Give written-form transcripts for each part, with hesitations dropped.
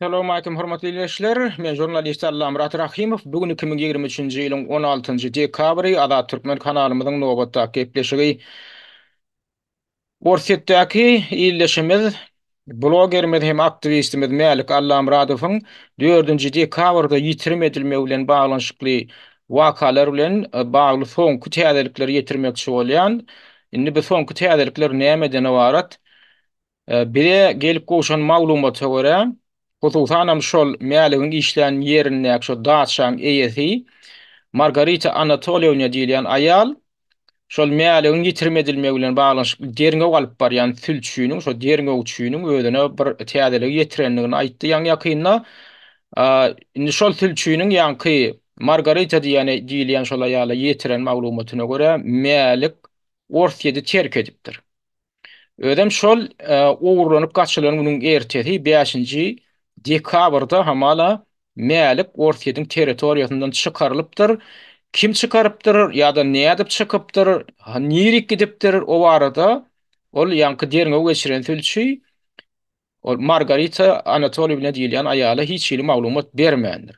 Salowmalikim hormatly ildeşler. Men žurnalist Allamyrat Rahymow. Bu gün 2023-nji ýylyň 16-njy dekabry Azat Türkmen kanalymyzyň nobatdaky gepleşigi. Orsýetdäki ildeşimiz, blogerimiz hem aktiwistimiz Mälik Allamyradowyň dördünji dekabrda ýitirim edilmegi bilen baglanyşykly wakalar bilen bagly soňky täzelikleri ýetirmekçi bolýan. Indi bu soňky täzelikler nämeden ybarat? Bize gelip gowşan maglumata görä, hususanam şol Mäligiň işlän ýerindäki şo daçaň eýesi Margarita Anatolýewna diýilýän aýal şol Mäligiň ýitirim edilmegi bilen baglanyşykly derňew alyp barýan sülçüniň, şo derňewçiniň özüne bir täzeligi ýetirendigini aýtdy ýaňy-ýakynda. Indi şol sülçüniň ýaňky Margarita diýýän diýilýän şol aýala ýetiren maglumatyna görä, Mälik Orsýeti terk edipdir. Özem şol ogurlanyp gaçylan günüň ertesi, bäşinji dekabrda hamala Mälik Orsýetiň territoriýasyndan çykarylypdyr. Kim çykarypdyr ýa-da nädip çykypdyr, nirik gidipdir, o barada ol ýaňky derňew geçiren sülçi Ol Margarita Anatolýewna diýilýän aýala hiç hili maglumat bermändir.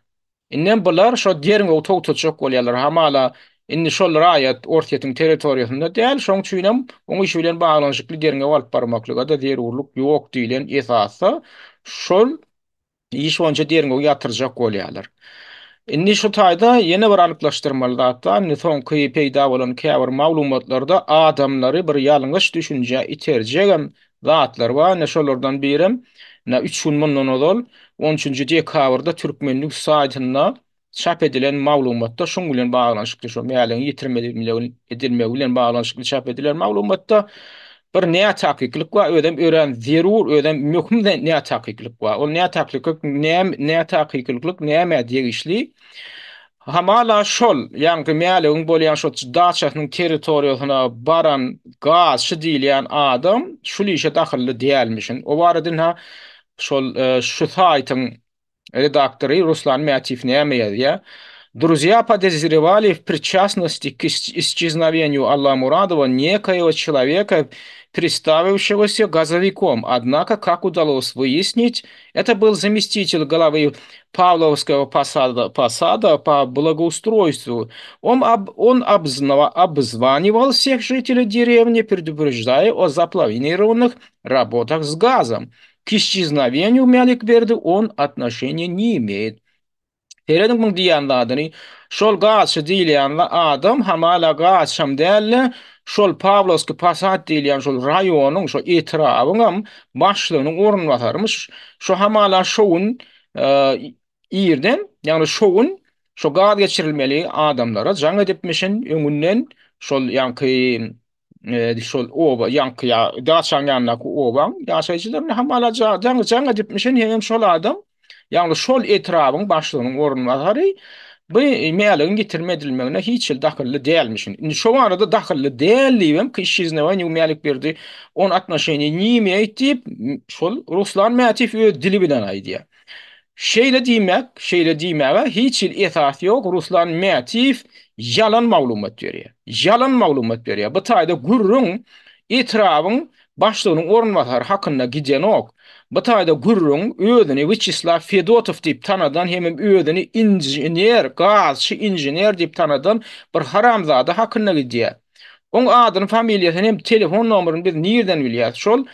Indem bular şo derňewi togtatjak bolýarlar. Hamala indi şol raýat Orsýetiň territoriýasynda däl, şoň üçinem oň işi bilen baglanyşykly derňew alyp barmaklyga-da zerurlyk ýok diýlen esasda şol iş boýunça derňewi ýatyrjak bolýarlar. Indi şu taýda ýene bir anyklaşdyrmaly zat bar. Indi soňky peýda bolan käbir maglumatlarda adamlary bir ýalňyş düşünjä iterjegem zatlar bar. Ine şolardan birem, ine üç gün mundan ozal, on üçünji dekabrda Türkmennews saýtynda çap edilen maglumatda şuň bilen baglanyşykly, şo Mäligiň ýitirim edilmegi bilen baglanyşykly çap edilen maglumatda bir nätakyklyk bar, özem örän zerur, özem möhüm nätakyklyk bar. Ol nätakyklyk näme, nätakyklyk nämä degişli? Hamala şol, ýaňky Mäligiň bolýan şo daçasynyň territoriýasyna baran gazçy diýilýän adam şul işe dahylly dälmişin. O barada ynha şol şu saýtyň Redaktory Ruslan Mätiýew näme ýazýar? Druzýa podozrewali w priçastnosti k isçeznoweniýu Allamuradowa nekoego çeloweka predstawivşegosýa gazowikom, odnako, kak udalos wyýasnit, eto byl zamestitel glavy Pawlowskogo posada posada po blagoustroýstwu. On ob on obzwaniwal wseh žiteley derewni, predupreždaýa o zaplanirowanyh rabotah s gazom. K isçeznoweniýu Mälikberdi on otnoşeniýa ne imeýet. Serediň muň diýýän zadyny. Şol gazçy diýilýän adam hamala gazçam däl-de, şol Pawlowskiý posad diýilýän şol raýonyň, şo etrabyňam başlygynyň orunbasarymyş. Şo hamala şo gün irden, ýagny şo gün şo gaz geçirilmeli adamlara jaň edipmişin öňünden şol ýaňky şol oba ýaňky ýa daçaň ýanyndaky obaň ýaşaýjylaryny hamala jaň jaň edipmişin hemem şol adam ýagny şol etrabyň başlygynyň orunbasary bu Mäligiň ýitirim edilmegine hiç hili dahylly dälmişin. Indi şo barada dahylly däl diýibem k isçeznowaniýu Mälik Berdi on otnoşeniýe ne imeýet diýip şol Ruslan Mätiýew öz dili bilen aýdýar. Şeýle diýmek, şeýle diýmäge hiç hili esas ýok, Ruslan Mätiýew ýalan maglumat berýär. Ýalan maglumat berýär. Bu taýda gürrüň etrabyň başlygynyň orunbasary hakynda gidenok. Bu taýda gürrüň özüni Wýaçeslaw Fedotow diýip tanadan hemem özüni inžener, gazçy inžener diýip tanadan bir haramzada hakynda gidýär. Oň adyny, familiýasyny hem telefon nomerini biz nirden bilýäs? Şol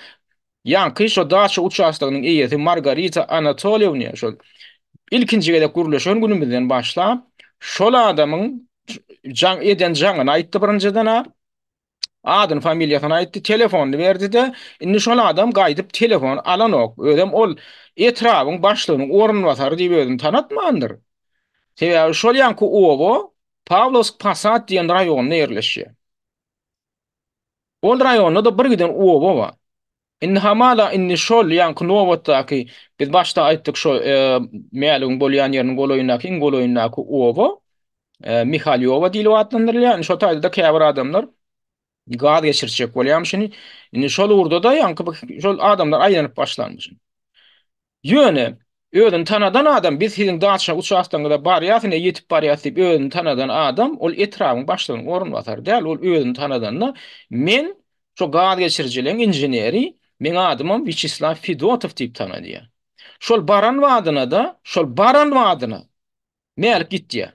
Ýaňky şo daça uçastogynyň eýesi Margarita Anatolýewna şol ilkinji gezek gürleşen günümizden başlap, şol adamyň jaň eden jaňyny aýtdy birinjiden-ä. Adyny, familiýasyny aýtdy, telefonyny berdi-de, indi şol adam gaýdyp telefon alanok. Özem ol etrabyň başlygynyň orunbasary diýip özüni tanatmandyr. Sebäbi şol ýaňky oba Pawlowsk Posad diýen raýonda ýerleşýär. Ol raýonda-da bir giden oba bar. Indi hamala indi şol ýaňky nobatdaky biz başda aýtdyk şo Mäligiň bolýan ýeriniň golaýyndaky iň golaýyndaky oba Mihalýowa diýlip atlandyrylýar. Indi şo taýda-da käbir adamlar gaz geçirjek bolýarmyşyn. Indi şol ugurda-da ýaňky şol adamlar aýlanyp başlanmyşyn. Ýöne, özüni tanadan adam, biz siziň daça uçastogyňyza barýas, ine ýetip barýas diýip özüni tanadan adam, ol etrabyň başlygynyň orunbasary däl, ol özüni tanadanda, men şo gaz geçirijiligiň inženeri, meň adymam Wýaçeslaw Fedotow diýip tanadýar. Şol baran badyna-da, şol baran badyna Mälik gitýär.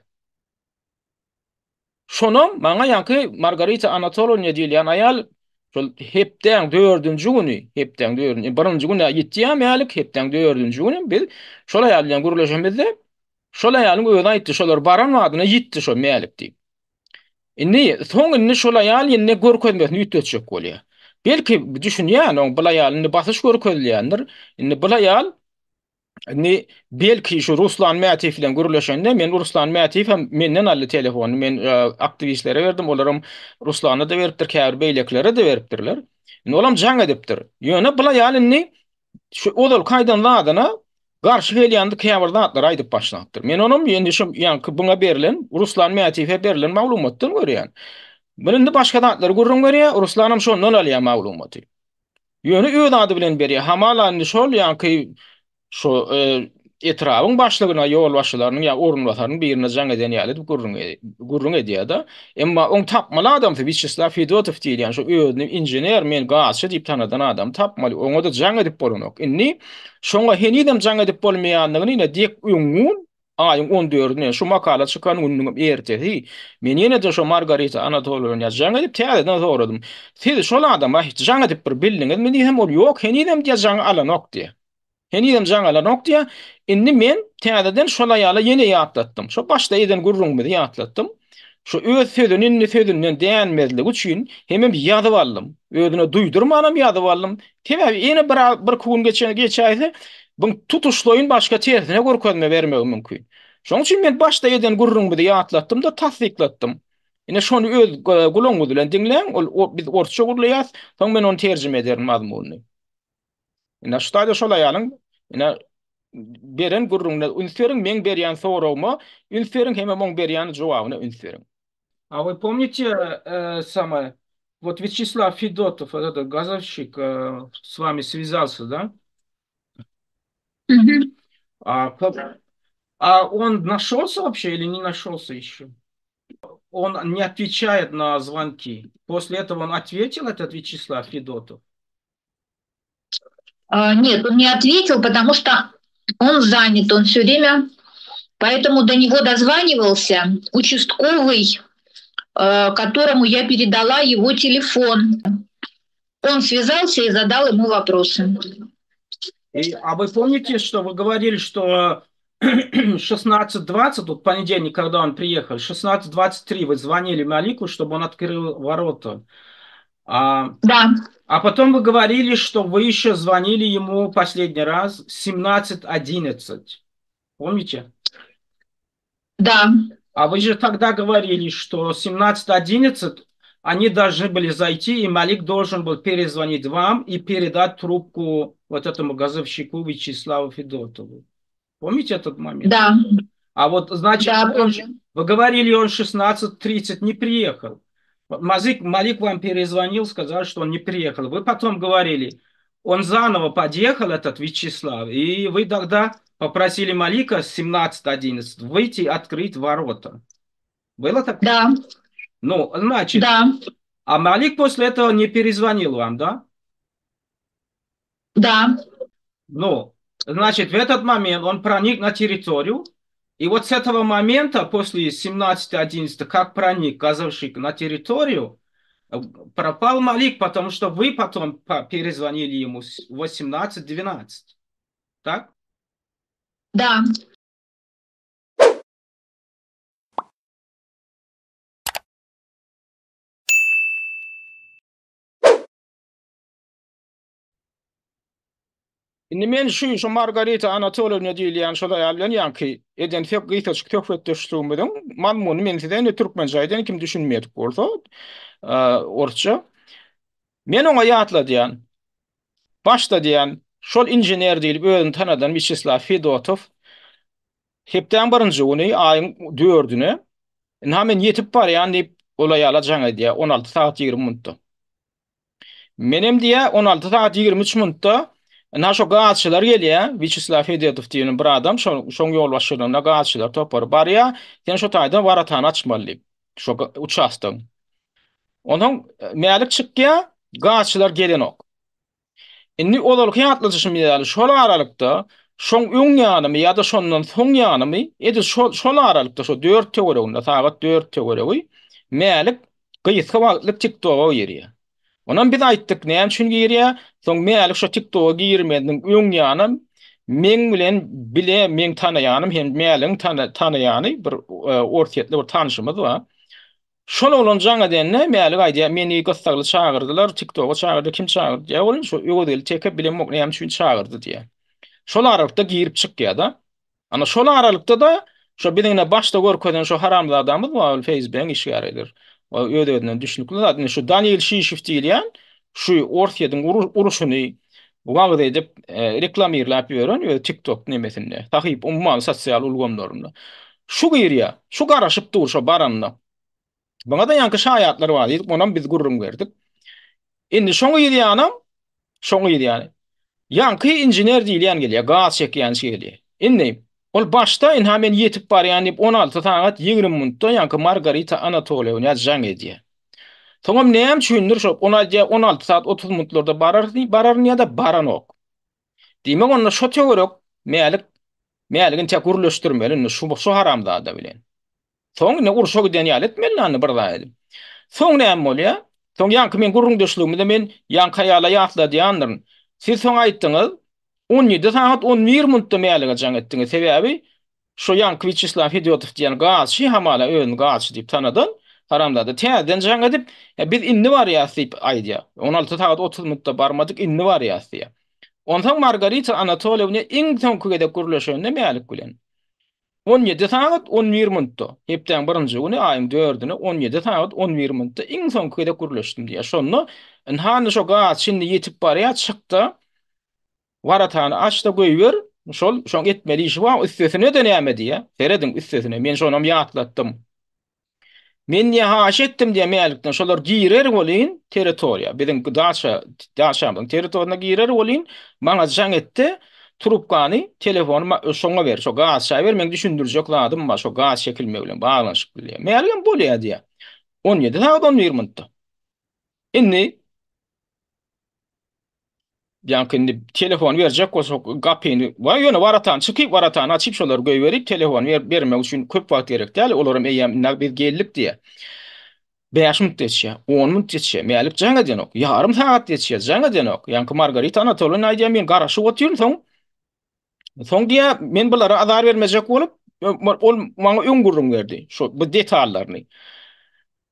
Şonam maňa ýaňky Margarita Anatolowna diýilýän aýal şol hepdäň dördünji güni, hepdäň dördünji, birinji güni ýitýär Mälik, hepdäň dördünji güni biz şol aýal bilen gürleşemizde, şol aýalyň özi aýtdy, şolar baran badyna ýitdi şo Mälik diýip. Indi soň indi şol aýal indi görkezmesini üýtgetjek bolýar. Belki düşünýän, oň bul aýal indi basyş görkezilýändir. Indi bul aýal Indi belki şu Ruslan Mätiýew bilen gürleşende men Ruslan Mätiýew hem menden aldy telefony. Men e, aktiwistlere berdim, olaram Ruslana-da beripdir, käbir beýlekilere-de beripdirler. Indi olam jaň edipdir. Ýöne bul aýal indi şu ozalky aýdan zadyna garşy gelýän käbir zatlary aýdyp başlapdyr. Men onam indi şu ýaňky buňa berlen Ruslan Mätiýewe berlen maglumatdan görýän. Bul indi başga zatlary gürrüň berýär, Ruslanam şondan alýar maglumaty. Ýöne öz ady bilen berýär. Hamala indi şol ýaňky şo etrabyň başlygyna, ýolbaşçylarynyň ýa orunbasarynyň birine jaň eden ýaly edip gürrüň gürrüň edýär-de. Emma oň tapmaly adamsy Wýaçeslaw Fedotow diýilýän şo özüni inžener, men gazçy diýip tanadan adamy tapmaly. Oňa-da jaň edip bolanok. Indi şoňa henizem jaň edip bolmaýandygyny ine dek öňňun Aýyň on dördüne, şu makala çykan gününiň ertesi, men ýene-de şo Margarita Anatolowna jaň edip, täzeden soradym. Siz şol adama hiç jaň edip bir bildiňizmi diýsem, ol ýok, henizem diýýär, jaň alanok diýýär. Henizem jaň alanok diýýär. Indi men täzeden şol aýala ýene ýatlatdym. Şo başda eden gürrüňimizi ýatlatdym. Şo öz sözüni indi sözünden dänmezligi üçin hemem ýazyp aldym. Özüne duýdurmanam ýazyp aldym. Sebäbi ýene bir birki gün geçen geçäýse, buň tutuşlaýyn başga tersine görkezme bermegi mümkin. Şonuň üçin men başda eden gürrüňimizi ýatlatdym-da, tassyklatdym. Ine şony öz gulagyňyz bilen diňläň, ol biz orsça gürleýäs, soň men ony terjime ederin mazmunyny. Ine şu taýda şol aýalyň ine beren gürrüňine üns beriň, meň berýän soragyma üns beriň hemem oň berýän jogabyna üns beriň. A вы помните, э, самое, вот Вячеслав Федотов, вот этот газовщик, э, с вами связался, да? Мгм. А, как- а он нашелся вообще или не нашелся еще? Он не отвечает на звонки. После этого он ответил, этот Вячеслав Федотов? А, Нет, он не ответил, потому что он занят, он все время, поэтому до него дозванивался участковый, э, которому я передала его телефон. Он связался и задал ему вопросы. И, а вы помните, что вы говорили, что 16:20, вот понедельник, когда он приехал, 16:23 вы звонили Малику, чтобы он открыл ворота. А, Да, а потом вы говорили, что вы еще звонили ему последний раз 17:11. Помните? да, А вы же тогда говорили, что 17:11 они должны были зайти, и Малик должен был перезвонить вам и передать трубку вот этому газовщику Вячеславу Федотову. Помните этот момент? да, А вот, значит, да, он же, помню. вы говорили, он 16:30 не приехал. Мазик, Малик вам перезвонил, сказал, что он не приехал. Вы потом говорили, он заново подъехал, этот Вячеслав, и вы тогда попросили Малика 17:11 выйти и открыть ворота. Было такое? Да, Ну, значит, да, а Малик после этого не перезвонил вам, да? да, Ну, значит, в этот момент он проник на территорию, и вот с этого момента, после 17:11, как проник газовщик на территорию, пропал Малик, потому что вы потом перезвонили ему в 18:12, так? да. Indi men şu şu Margarita Anatolowna diýilýän şol aýal bilen ýaňky eden gysajyk söhbetdeşligimiziň mazmunyny men size indi türkmençe aýdaýyn, kim düşünmedik bolsa, orsça. Men oňa ýatladýan, başda diýýän, şol inžener diýlip özüni tanadan Wýaçeslaw Fedotow hepdäň birinji güni, aýyň dördüne, ynha men ýetip barýan diýip, ol aýala jaň edýär, 16 sagat 20 minutda. Menem diýýär, 16 sagat 23 minutda ynha şo gazçylar gelýär, Wýaçeslaw Fedotow diýen bir adam, şo şoň ýolbaşçylygynda gazçylar topary barýar, sen şo taýda warotany açmaly diýip, şo uçastogyň. Onsoň Mälik çykýar, gazçylar gelenok. Indi ozalky ýatladyşym ýaly, şol aralykda. Şoň öň ýanymy ýa-da şondan soň ýanymy, edil şol şol aralykda şo 4 töwereginde, sagat 4 töweregi Mälik gysga wagtlyk TikToga girýär. Onam biz aýtdyk näme üçin girýär? Soň Mälik şo TikToga girmeziniň öň ýanam meň bilen bile meň tanaýanym hem Mäligiň tanaýany bir orsýetli bir tanşymyz bar. Şol oglan jaň edende Mälik aýdýar, meni gyssagly çagyrdylar, TikToga çagyrdy, kim çagyrdy diýýär welin, şo Öwezgeldi teke bilemok näme üçin çagyrdy diýýär. Şol aralykda girip çykýar-da. Ana şol aralykda-da şo biziň ine başda görkezen şo haramzadamyz bar, ol FSB-niň işgäridir. O öz-özünden düşnükli zat. Indi şu Daniil Şişew diýilýän şu Orsýetiň uruşyny wagyz edip, reklamirläp ýören öz TikTok nemesinde, sahyp umuman sosial ulgamlarynda. Şu girýär. Şu garaşyp dur şo baranyna. Muňa-da ýaňky şaýatlar bar diýdik, onam biz gürrüň berdik. Indi şoň yz ýanam, şoň yz ýany. Ýaňky inžener diýilýän gelýär, gaz çekýänçi gelýär. Indi ol başda ynha men ýetip barýan diýip 16 sagat 20 minutda ýaňky Margarita Anatolýewna jaň edýär. Soňam näme üçindir şo ony aýdýar 16 sagat 30 minutlarda bararys diýip bararyn ýa-da baranok. Diýmek onda şo töwerek Mälik Mälik intäk gürleşdirmeli indi şu şu haramzada bilen. Soň indi urşa giden ýaly etmeli indi bir zat edip. Soň näme bolýar? Soň ýaňky men gürrüňdeşligimizde men ýaňky aýala ýatladýandyryn. Siz soň aýtdyňyz, 17 sagat 11 minutda Mälige jaň etdiňiz. Sebäbi şo ýaňky Wýaçeslaw Fedotow diýen gazçy hamala özüni gazçy diýip tanadan haramzada täzeden jaň edip, biz indi barýas diýip aýdýar. 16 sagat 30 minutda barmadyk, indi barýas diýýär. Onsoň Margarita Anatolýewna iň soňky gezek gürleşende Mälik bilen. 17 sagat 11 minutda, hepdäň birinji güni, aýyň dördüne 17 sagat 11 minutda iň soňky gezek gürleşdim diýýär. Şonda, ynha indi şo gazçy indi ýetip barýar, çyk-da, waratany aç-da goýber, şol, şoň etmeli işi bar, üstesine-de näme diýýär, serediň, üstesine, men şonam ýatlatdym. Men diýýär, haýyş etdim diýýär Mälikden, şolar girer welin territoriýa, biziň daça, daçamyzyň territoriýasyna girer welin, maňa jaň et-de, trubkany, telefony şoňa ber, şo gazça ber, meň düşündirjek zadym bar, şo gaz çekilmegi bilen baglanyşykly diýýär. Mäligem bolýar diýýär. 17 sagat 11 minutda. Indi Ýaňky indi telefony berjek bolsa gapyny waý ýöne waratany çykyp waratany açyp şolary goýberip telefony ber bermek üçin köp wagt gerek däl olaram eýýäm indi biz geldik diýýär. 5 minut geçýär, 10 minut geçýär. Mälik jaň edenok. Ýarym sagat geçýär, jaň edenok. Ýaňky Margarita Anatolýewna aýdýar men garaşyp otyryn soň Soň diýýär, men bulara azar bermejek bolup, ol maňa öň gürrüň berdi, şu bu detallaryny.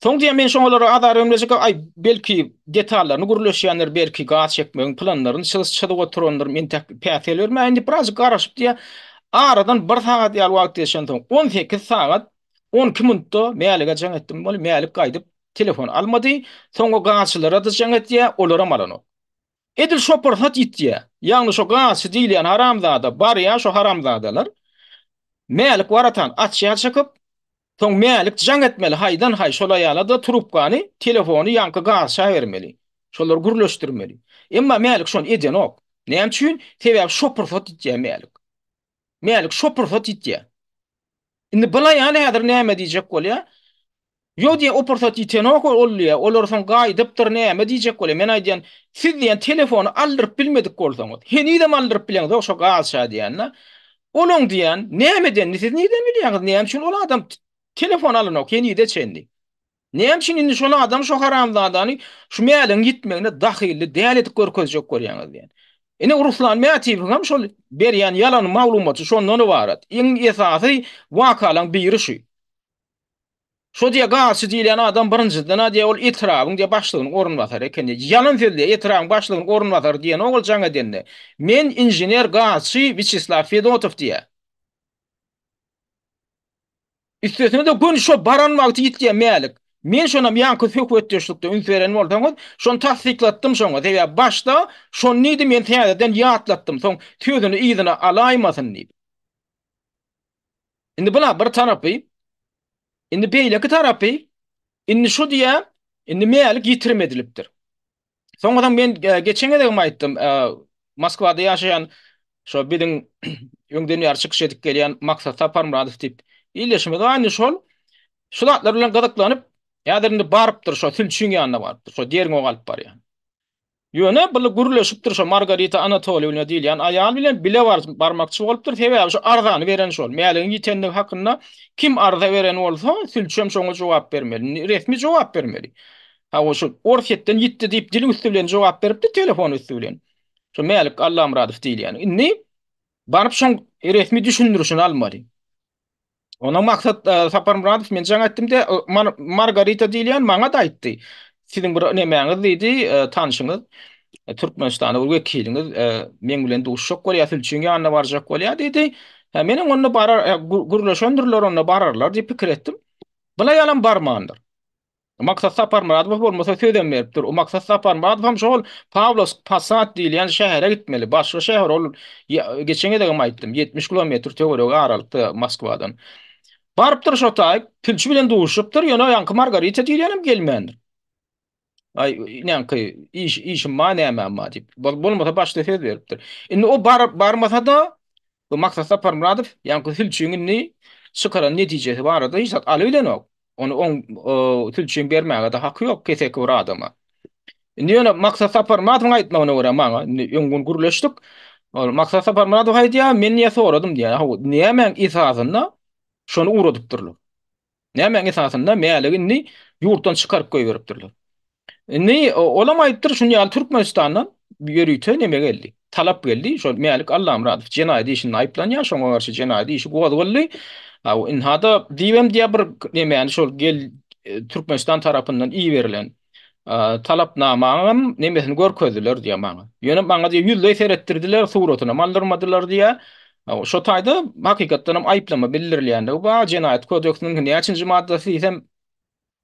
Soň diýýär, men şoňalara azar bermejek, aý, belki detallaryny gürleşýändir, belki gaz çekmegiň planlaryny çyzyp oturandyr, men tek päsgel bermäýin diýip, birazjyk garaşyp diýýär. Aradan bir sagat ýaly wagt geçensoň, 18 sagat 12 minutda Mälige jaň etdim, ol Mälik gaýdyp telefon almady. Soň o gazçylara-da jaň etýär, olaram alanok. Edil şo pursat ýitýär. Ýagny şo gazçy diýilýän haramzada barýar şo haramzadalar. Mälik waratany açýar çykyp, soň Mälik jaň etmeli haýdan haý şol aýala-da trubkany, telefony ýaňky gazça bermeli. Şolary gürleşdirmeli. Emma Mälik şony edenok. Näme üçin? Sebäbi şo pursat ýitýär Mälik. Mälik şo pursat ýitýär. Indi bul aýal häzir näme diýjek bolýar? Ýok diýýär, o pursat ýitenok ol diýýär. Olar soň gaýdypdyr näme diýjek bolýar. Men aýdýan, siz diýýän telefony aldyryp bilmedik bolsaňyz, henizem aldyryp bileňzok şo gazça diýýän-de. Olaň diýýän, näme edenini siz nirden bilýäňiz? Näme üçin ol adam telefon alanok henize çenli? Näme üçin indi şol adam şo haramzadany şu Mäligiň ýitmegine dahylly däl edip görkezjek bolýaňyz diýen. Ine Ruslan Mätiýewiň hem şol berýän ýalan maglumaty şondan ybarat. Iň esasy wakalaň biri şu. Şo diýýär gazçy diýilýän adam birinjiden-ä diýýär ol etrabyň diýýär başlygynyň orunbasary eken diýýär. Ýalan sözleýär etrabyň başlygynyň orunbasary diýenok ol jaň edende. Men inžener gazçy Wýaçeslaw Fedotow diýýär. Üstesine-de göni şo baran wagty ýitýär Mälik. Men şonam ýaňky söhbetdeşlikde üns beren bolsaňyz, şony tassyklatdym şoňa. Sebäbi başda şony diýdi men täzeden ýatlatdym. Soň sözüni yzyna alaýmasyn diýip. Indi bula bir tarapy, indi beýleki tarapy, indi şu diýä, indi Mälik ýitirim edilipdir. Soňradan men e, geçen gezegem aýtdym, e, Moskwada ýaşaýan şo biziň öňden bäri çykyş edip gelýän Maksat Saparmyradow diýip ildeşimiz bar, indi şol şu zatlar bilen gyzyklanyp, häzir indi barypdyr şo sülçüň ýanyna barypdyr, şo derňew alyp barýan. Ýöne bul gürleşipdir şo Margarita Anatolýewna diýilýän aýal bilen bile barmakçy bolupdyr, sebäbi şo arzany beren şol. Mäligiň ýitendigi hakynda kim arza beren bolsa, sülçem şoňa jogap bermeli. Indi resmi jogap bermeli. Hawa şo Orsýetden ýitdi diýip diliň üsti bilen jogap beripdi, telefon üsti bilen. Şo Mälik Allamyradow diýilýän. Indi baryp şoň resmi düşündirişini almaly. Onuň Maksat Saparmyradow men jaň etdim-de, Margarita diýilýän maňa-da aýtdy. Siziň bir nemäňiz diýdi, tanşyňyz, Türkmenistanda bir wekiliňiz meň bilen duşuşjak bolýar, sülçüň ýanyna barjak bolýar diýdi. Hä, menem onda barar, gürleşendirler, onda bararlar diýip pikir etdim. Bul aýalam barmandyr. Maksat Saparmyradow bolmasa sözem beripdir. O Maksat Saparmyradow hem şol Pawlowsk Posad diýilýän şähere gitmeli. Başga şäher ol geçen gezegem aýtdym. 70 kilometr töweregi aralykda Moskwadan. Barypdyr şo taýyk, sülçi bilen duşupdyr, ýöne ýaňky Margarita diýilýänem gelmändir. Aý, ýaňky iş işim bar, nämäm bar diýip. Bolmasa başda söz beripdir. Indi o bar barmasa-da bu Maksat Saparmyradow ýaňky sülçiň indi çykaran netijesi barada hiç zat alybilenok. Ony oň sülçüň bermäge-de haky ýok keseki bir adama. Indi ýöne Maksat Saparmyradowyň aýtmagyna görä maňa, indi öň gün gürleşdik. Ol Maksat Saparmyradow aýdýar, men diýýär soradym diýýär. Hawa, nämäň esasynda şony ugradypdyrlar? Nämäň esasynda Mäligi indi ýurtdan çykaryp goýberipdirler? Indi olam aýdypdyr, şuny ýaly Türkmenistandan ýörite neme geldi? Talap geldi. Şol Mälik Allamyradow jenaýat işinde aýyplanýar, şoňa garşy jenaýat işi gozgaldy. Hawa, ynha-da diýibem diýýär bir nemäni şol gel Türkmenistan tarapyndan iberilen talapnamaňam nemesini görkezdiler diýýär maňa. Ýöne maňa diýýär ýüzleý seretdirdiler, suratynam aldyrmadylar diýýär. Şo taýda hakykatdanam aýyplama bildirilýändigi bar. Jenaýat kodeksiniň näçinji maddasy diýsem,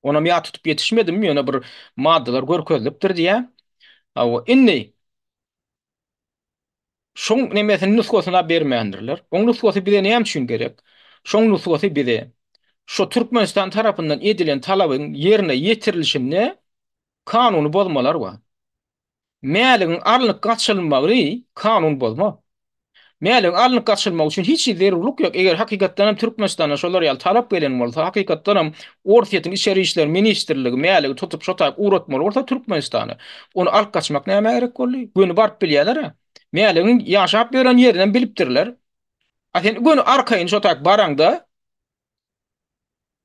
Onam ýat tutup ýetişmedim, ýöne bir maddalar görkezilipdir diýýär. Hawa, indi şoň nemesini nusgasyna bermändirler. Oň nusgasy bize näme üçin gerek? Şoň nusgasy bize şo Türkmenistan tarapyndan edilen talabyň ýerine ýetirilişinde kanuny bozmalar bar. Mäligiň alnyp gaçylmagy kanun bozma. Mäligiň alnyp gaçylmagy üçin hiç hili zerurlyk ýok. Eger hakykatdan hem Türkmenistana şolar ýaly talap gelen bolsa, hakykatdan hem Orsýetiň Içeri işler ministrligi Mäligi tutup şo taýyp ugratmaly bolsa Türkmenistana, ony alyp gaçmak nämä gerek boldy? Göni baryp bilýärler-ä. Mäligiň ýaşap ýören ýerinem bilipdirler. A sen göni arkaýyn şo taýyp baraňda,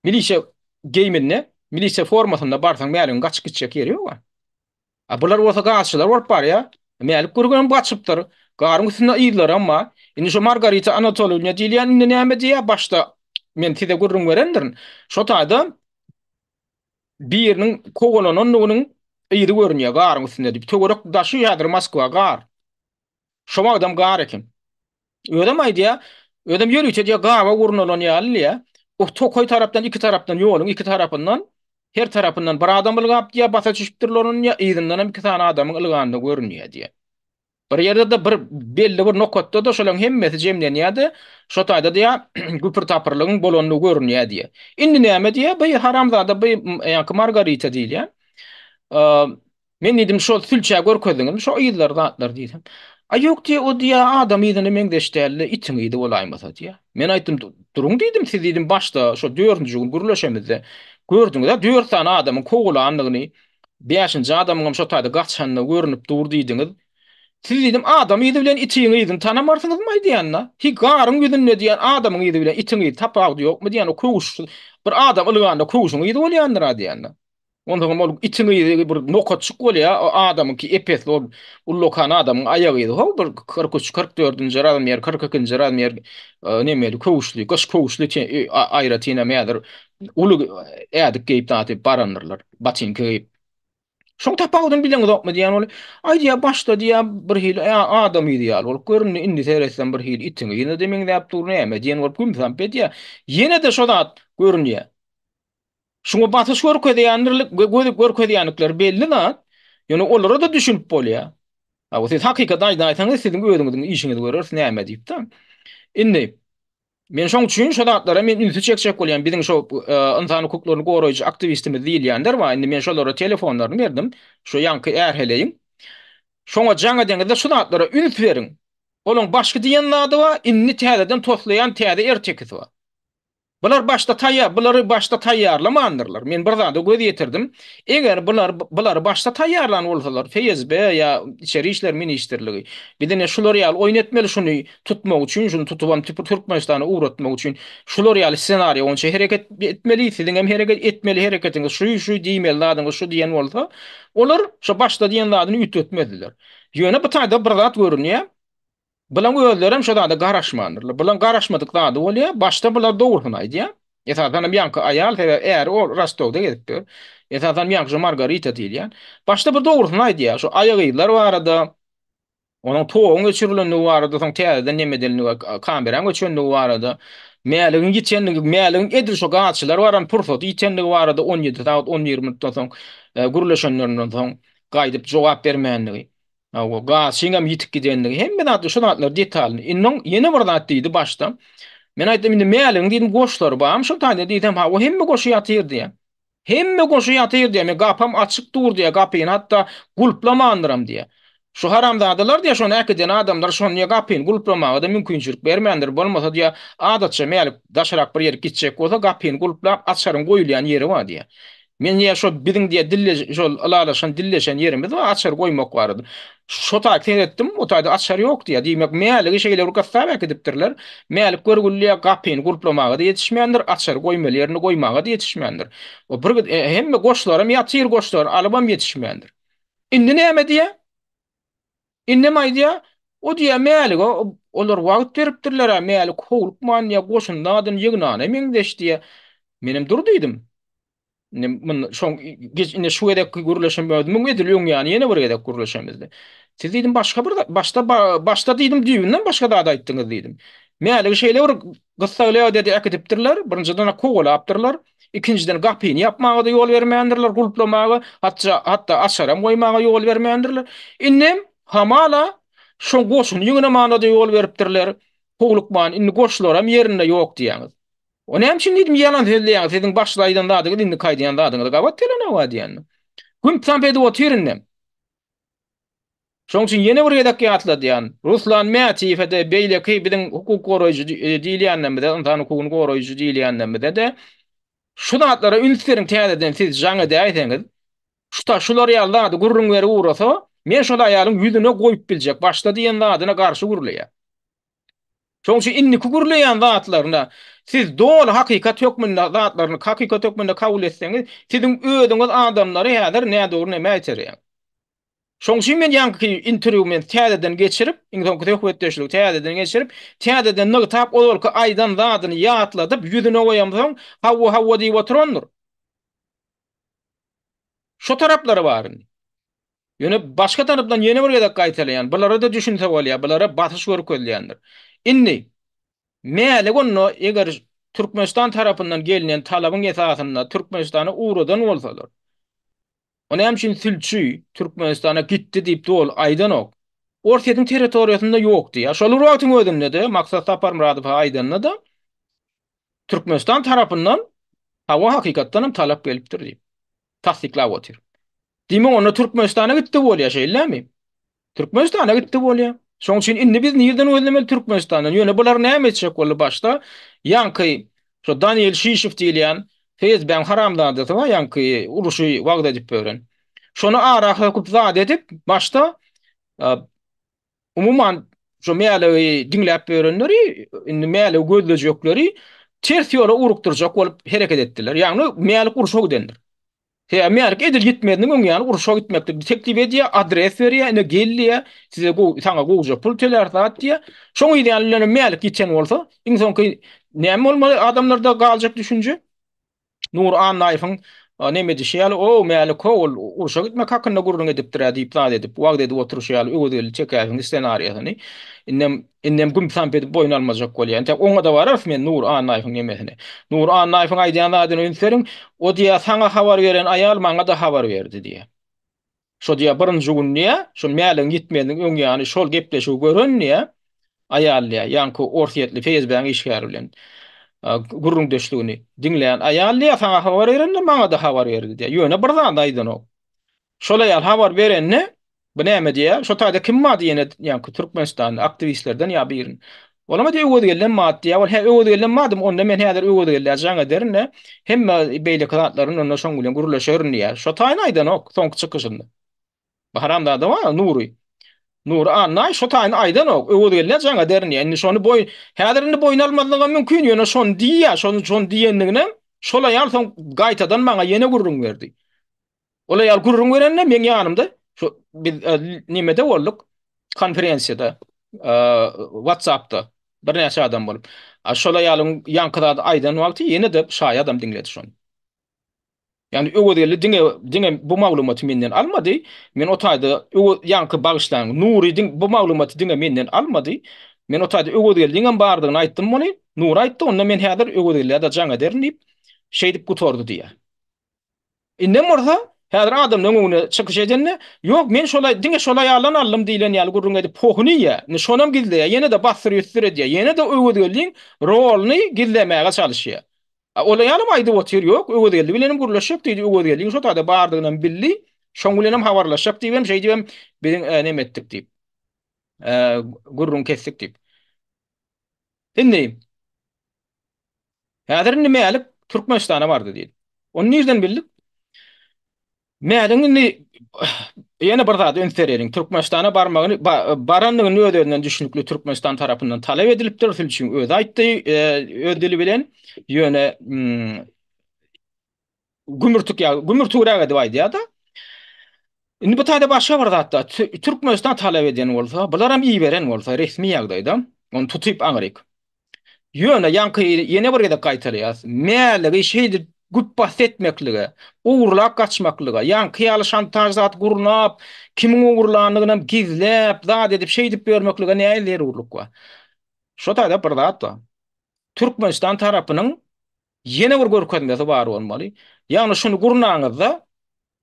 milisiýa geýiminde, milisiýa formasynda barsaň Mäligiň gaçyp gitjek ýeri ýog-a. A bular bolsa gazçylar bolup barýar. Mälik Gürgenem gaçypdyr. Garyň üstünde yzlaram bar. Indi şu Margarita Anatolýewna diýilýän indi näme diýýär? Başda men size gürrüň berendirin. Şo taýda biriniň kowalanandygynyň yzy görünýär garyň üstünde diýip. Töwerek daşy häzir Moskwa gar. Şo wagtam gar eken. Özem aýdýar, özem ýörite diýýär, gaba gurnalan ýaly diýýär. O tokaý tarapdan iki tarapdan ýoluň iki tarapyndan her tarapyndan bir adam ylgap diýýär, basa düşüpdirler onuň diýýär, yzyndan hem iki sany adamyň ylganda görünýär diýýär. Bir ýerde-de bir belli bir nokatda-da şolaryň hemmesi jemlenýär-de, şo taýda diýýär, güpür-tapyrlygyň bolandygy görünýär diýýär. Indi näme diýýär, bu haramzada bu ýaňky Margarita diýilýän. Men diýdim, şol sülçä görkezdiňizmi şo yzlary zatlary diýsem. A ýok diýýär, o diýýär, adam yzyna meňzeş däldi, itiň yzy bolaýmasa diýýär. Men aýtdym, duruň diýdim, siz diýdim, başda şo dördünji gün gürleşemizde gördüňiz-ä, dört sany adamyň kowalandygyny, bäşinji adamyňam şo taýda gaçandygy görnüp dur diýdiňiz. Siz diýdim, adam yzy bilen itiň yzyny tanamarsyňyzmy aýdýan-da. Hi, garyň ýüzünde diýýän adamyň yzy bilen itiň yzy tapawudy ýokmy diýýän, o köwüş, bir adam ylganda köwşüň yzy bolýandyr-a diýýän-de. Onsoňam ol itiň yzy bir nokatjyk bolýar, o adamyňky ep-esli ol ullakan adamyň aýak yzy ho bir 43, 44-nji razmer, 42-nji razmer nemeli köwüşli, gyş köwüşli aýratynam häzir uly ädik geýip zat edip barandyrlar, botinka geýip. Şoň tapawudyny bileňizokmy diýýän ol. Aý diýýär, başda diýýär bir hili adam yzy ýaly bolup göründi, indi seretsem bir hili itiň yzyna-da meňzäp dur näme diýen bolup gümsamp edýär. Ýene-de şo zat görünýär. Şuňa basyş görkezýändirlik we göz görkezýändikleri belli zat. Ýöne olara-da düşünip bolýar. Hawa, siz hakykaty aýdaýsaňyz, siziň özüňiziň işiňizi göreris näme diýip-de. Indi men şoň üçin şo zatlara men ünsi çekjek bolýan. Biziň şo ynsan hukuklaryny goraýjy aktiwistimiz diýilýänler bar. Indi men şolara telefonlaryny berdim. Şo ýaňky är-heleýiň. Şoňa jaň edeňizde şu zatlara üns beriň. Olaň başky diýen zady bar, indi täzeden toslaýan täze ertekisi bar. Bular başda taýýar, bulary başda taýýarlamandyrlar. Men bir zada göz ýetirdim. Eger bular bulary başda taýýarlan bolsalar, FSB ýa Içeri işler ministrligi biz ine şular ýaly oýun etmeli şuny tutmak üçin, şuny tutubam Türkmenistana ugratmak üçin şular ýaly ssenariý boýunça hereket etmeli, siziň hem hereket etmeli hereketiňiz şu, şu diýmeli zadyňyz şu diýen bolsa, olar şo başda diýen zadyny üýtgetmezdiler. Ýöne bu taýda bir zat görünýär. Bulaň özlerem şo zada garaşmandyrlar. Bulaň garaşmadyk zady bolýar. Başda bular dogrusyny aýdýar. Esasanam ýaňky aýal, sebäbi äri ol Rostowda gezip ýör. Esasanam ýaňky şo Margarita diýilýän. Başda bir dogrusyny aýdýar. Şo aýagyzlar barada, onuň toguň öçürilendigi barada, soň täzeden neme edilendigi, kameraň öçendigi barada, Mäligiň ýitenligi, Mäligiň edil şo gazçylar baran pursady ýitenligi barada 17 sagat 11 minutdan soň gürleşenlerinden soň gaýdyp jogap bermänligi. Hawa, gazçyňam ýitip gidenligi, hemme zatlar, şu zatlar detalyny. Indi oň ýene bir zat diýdi başda. Men aýtdym, indi Mäligiň diýdim, goşlary barmy şol taýda diýsem, hawa, hemme goşy ýatyr diýýär. Hemme goşy ýatyr diýýär. Men gapam açyk dur diýýär, gapyny hatda gulplamandyram diýýär. Şu haramzadalar diýýär, şony äkiden adamlar şony diýýär, gapyny gulplamaga-da mümkinçilik bermändir. Bolmasa diýýär, adatça Mälik daşarak bir ýerik gitjek bolsa, gapyny gulplap, açaryň goýulýan ýeri bar diýýär. Men diýýär şo biziň diýýär dille şol ylalaşan dilleşen ýerimiz bar açar goýmak barada. Şo taýda seretdim o taýda açar ýok diýýär. Diýmek Mäligi şeýle bir gyssap äkidipdirler. Mälik görgüli diýýär gapyny gulplamaga-da ýetişmändir, açary goýmaly ýerine goýmaga-da ýetişmändir. O bir hemme goşlaram ýatyr goşlary alybam ýetişmändir. Indi näme diýýär? Indem aýdýar, o diýýär Mälige olar wagt beripdirler-ä Mälik howlukman diýýär goşun zadyny ýygnana meňzeş diýýär. Menem dur diýdim. Indi munda şoň geç indi şu gezekki gürleşen özümiň edil öň ýany ýene bir gezek gürleşemizde. Siz diýdim başga bir başda başda diýdim düýbünden başga zat aýtdyňyz diýdim. Mäligi şeýle bir gyssagly ýagdaýda äkidipdirler. Birinjiden kowalapdyrlar. Ikinjiden gapyny ýapmaga-da ýol bermändirler, gulplamaga, hatda hatda açaram goýmaga ýol bermändirler. Indem hamala şoň goşuny ýygnamana-da ýol beripdirler. Howlukman indi goşlaram ýerinde ýok diýýäňiz. O näme üçin diýdim ýalan sözleýäňiz, siziň başda aýdan zadyňyz indiki aýdýan zadyňyza gabat gelenok-a diýendim. Gümp-samp edip otyr indem. Şonuň üçin ýene bir gezek ýatladýan, Ruslan Mätiýewe-de, beýleki biziň hukuk goraýjy diýilýänlerimize, ynsan hukugyny goraýjy diýilýänlerimize-de şu zatlara üns beriň täzeden siz jaň edäýseňiz, şu ta şular ýaly zady gürrüň berip ugrasa, men şol aýalyň ýüzüne goýup biljek, başda diýen zadyna garşy gürleýär. Şonuň üçin indiki gürleýän zatlaryna siz doly hakykat hökmünde zatlaryny hakykat hökmünde kabul etseňiz, siziň özüňiz adamlary häzir nädogry nämä iterýäňiz. Şonuň üçin men ýaňky interwýu men täzeden geçirip, iň soňky söhbetdeşligi täzeden geçirip, täzeden nygtap ozalky aýdan zadyny ýatladyp, ýüzüne goýamsoň, hawa, hawa diýip oturandyr. Şo taraplary bar indi. Ýöne başga tarapdan ýene bir gezek gaýtalaýan, bulara-da düşünse bolýar, bulara basyş görkezilýändir. Indi, Mälik onda eger Türkmenistan tarapyndan gelnen talabyň esasynda Türkmenistana ugradan bolsalar, O näme üçin sülçi Türkmenistana gitdi diýip doly aýdanok. Orsýetiň territoriýasynda ýok diýýär. Şol bir wagtyň özünde-de Maksat Saparmyradow aýdanda-da Türkmenistan tarapyndan hawa hakykatdan hem talap gelipdir diýip tassyklap otyr. Diýmek onda Türkmenistana gitdi bolýar şeýlemi? Türkmenistana gitdi bolýar. Şonuň üçin indi biz nirden gözlemeli Türkmenistandan? Ýöne bular näme etjek boldy başda? Ýaňky şo Daniel Şişew diýilýän FSB-niň haramzadasy bar, ýaňky uruşy wagyz edip ýören. Şony ara söküp zat edip başda umuman şo Mäligi diňläp ýörenleri, indi Mäligi gözlejekleri ters ýola ugrukdyrjak bolup hereket etdiler. Ýagny Mälik urşa gidendir. Sebäbi Mälik edil gitmeziniň öň ýany urşa gitmeklik teklip edýär, adres berýär, ine gel diýýär, size gowy, saňa gowuja pul töläris zat diýýär. Şoň yz ýany bilenem Mälik ýiten bolsa, iň soňky näme bolmaly adamlarda galjak düşünje? Nury Annaýewiň neme edişi ýaly, O, Mälik-how, ol urşa gitmek hakynda gürrüň edipdir-ä diýip zat edip, wagyz edip oturyşy ýaly Öwezgeldi Tekäýewiň ssenariýasyny indem Indem güm-samp edip boýun almajak bolýar. Entek oňa-da bararys men Nury Annaýewiň nemesine. Nury Annaýewiň aýdýan zadyna üns beriň. O diýýär, saňa habar beren aýal maňa-da habar berdi diýýär. Şo diýýär, birinji gün diýýär, şo Mäligiň ýitmeziniň öň ýany şol gepleşigi gören diýýär, aýal diýýär, ýaňky orsýetli FSB-niň işgäri bilen gürrüňdeşligini diňlän aýal diýýär, saňa habar berende maňa-da habar berdi diýýär. Ýöne bir zat aýdanok. Şol aýal habar berende, bu näme diýýär? Şo taýda kim bardy ýene ýaňky Türkmenistanly aktiwistlerden ýa birin. Olam diýýär Öwezgeldem mat diýýär. Ol hä Öwezgeldem madym onda men häzir Öwezgeldä jaň ederin-de, hemme beýleki zatlaryny onda şoň bilen gürleşerin diýýär. Şo taýyny aýdanok soňky çykyşynda. Bu haramzada bar, Nury. Nury Annaý şo taýyny aýdanok. Öwezgeldä jaň ederin diýýär. Indi şony boýun häzir indi boýun almazlygam mümkin, ýöne şony diýýär. Şony şony diýendiginem şol aýal soň gaýtadan maňa ýene gürrüň berdi. Ol aýal gürrüň berende meň ýanymda şu biz e, nemede bolduk konferensiýada e, WhatsAppda birnäçe adam bolup. A şol aýalyň ýaňky zady aýdan wagty ýene-de şaýadam diňledi şony. Ýagny Öwezgeldi diňe diňe bu maglumaty menden almady. Men o taýda Öwez ýaňky bagyşlaň Nury diň bu maglumaty diňe menden almady. Men o taýda Öwezgeldiňem bardygyny aýtdym muny. Nury aýtdy, onda men häzir Öwezgeldä-de jaň ederin diýip, şeýdip gutardy diýýär. Indem bolsa, häzir adamlaryň öňünde çykyş edende, Ýok, men şol diňe şol aýaldan aldym diýlen ýaly gürrüň edip pohuny iýýär. Indi şonam gizleýär, ýene-de bassyr-üssür edýär, ýene-de Öwezgeldiň roluny gizlemäge çalyşýar. A ol aýalam aýdyp otyr, Ýok, Öwezgeldi bilenem gürleşjek diýdi, Öwezgeldiň şo taýda bardygynam bildi, şoň bilenem habarlaşjak diýibem, şeýdibem biziň neme etdik diýip, gürrüň kesdik diýip. Indi, Häzir indi Mälik Türkmenistana bardy diýdi. Ony nirden bildik? Mäligiň indi ýene bir zada üns bereliň. Türkmenistana barmagyny barandygyny öz-özünden düşnükli Türkmenistan tarapyndan talap edilipdir. Sülçüň özi aýtdy, öz dili bilen. Ýöne gümürtik ýa gümürtigräk edip aýdýar-da. Indi bu taýda başga bir zat-da, Türkmenistan talap eden bolsa, bularam iberen bolsa resmi ýagdaýda, ony tutyp aňryk. Ýöne ýaňky ýene bir gezek gaýtalaýas, Mäligi şeýdip güpbasdy etmeklige, ogurlap gaçmaklyga, ýaňky ýaly şantaž zat gurnap, kimiň ogurlandygynam gizläp, zat edip şeýdip ýörmeklige nähili zerurlyk bar? Şo taýda bir zat bar. Türkmenistan tarapynyň Ýene bir görkezmesi bar bolmaly. Ýagny şuny gurnaňyzda,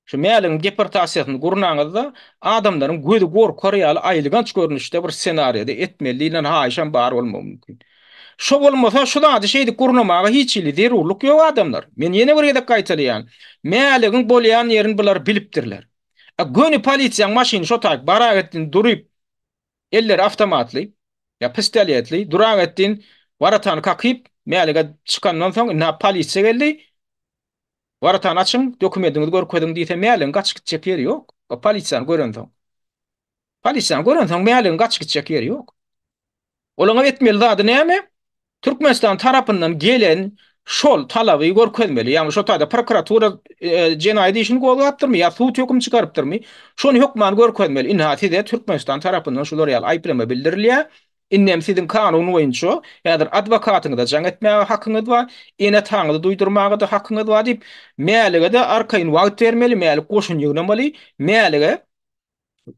şu Mäligiň deportasiýasyny gurnaňyzda, adamlaryň gözi gorkar ýaly aýylganç görnüşde bir ssenariýada etmeli diýlen haýyşam bar bolmagy mümkin. Şo bolmasa şu zady şeýdip gurnamaga hiç hili zerurlyk ýok adamlar. Men ýene bir gezek gaýtalaýan. Mäligiň bolýan ýerini bular bilipdirler. A göni polisiýaň maşyny şo taýyk baragetdin duryp Elleri awtomatly, ýa pistoletli, Duragetdin waratany kakyp, Mälige çykandan soň, ynha, polisiýa geldi. Waratany açyň, dokumentiňizi görkeziň diýse, Mäligiň gaçyp gitjek ýeri ýok. O polisiýany görensoň. Polisiýany görensoň, Mäligiň gaçyp gitjek ýeri ýok. Olaňam etmeli zady näme? Türkmenistan tarapyndan gelen şol talaby görkezmeli. Ýagny şo taýda prokuratura jenaýat işini gozgapdyrmy ýa sud höküm çykarypdyrmy? Şony hökman görkezmeli. Ynha size Türkmenistan tarapyndan şular ýaly aýyplama bildirilýär. Indem siziň kanun boýunça häzir adwokatyňyza jaň etmäge hakyňyz bar, ene-ataňyzy duýdurmaga-da hakyňyz bar diýip, Mälige-de arkaýyn wagt bermeli, Mälik goşun ýygnamaly, Mälige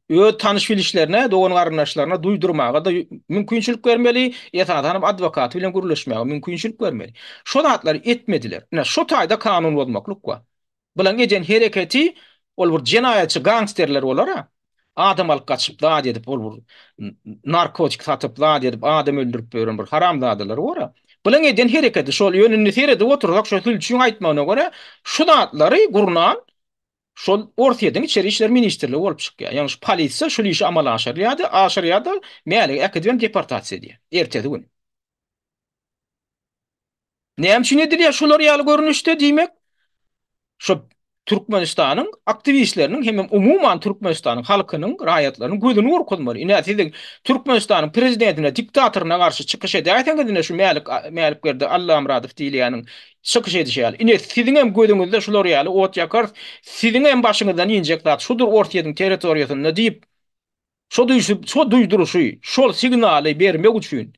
öz tanyş-bilişlerine, dogan-garyndaşlaryna duýdurmaga-da mümkinçilik bermeli, esasanam adwokaty bilen gürleşmäge mümkinçilik bermeli. Şo zatlary etmediler. Ine, şo taýda kanun bozmaklyk bar. Bulaň eden hereketi ol bir jenaýatçy gangsterler bolar-a. Adam alyp gaçyp, zat edip, ol bir narkotik satyp, zat edip, adam öldürip ýören bir haramzadalar bor-a. Bulaň eden hereketi şol. Ýöne indi seredip otursak, şo sülçüň aýtmagyna görä, şu zatlary gurnan Şol Orsýetiň Içeri işler ministrligi bolup çykýar. Ýagny şu polisiýa şul işi amala aşyrýardy, aşyrýar-da, Mäligi äkidibem deportasiýa edýär. Ertesi gün. Näme üçin edilýär şular ýaly görnüşde diýmek? Şu Türkmenistanyň aktiwistleriniň hemem umuman Türkmenistanyň halkynyň, raýatlarynyň gözüni gorkuzmaly. Ine siziň Türkmenistanyň prezidentine, diktatoryna garşy çykyş edäýseňiz ine şu Mälik Mälikberdi Allamyradow diýilýäniň Çykyş edişi ýaly. Ine, siziňem gözüňizde şular ýaly ot ýakarys, siziňem başyňyzdan injek zat şudur Orsýetiň territoriýasynda diýip, şo duýşy, şo duýduryşy, şol signaly bermek üçin,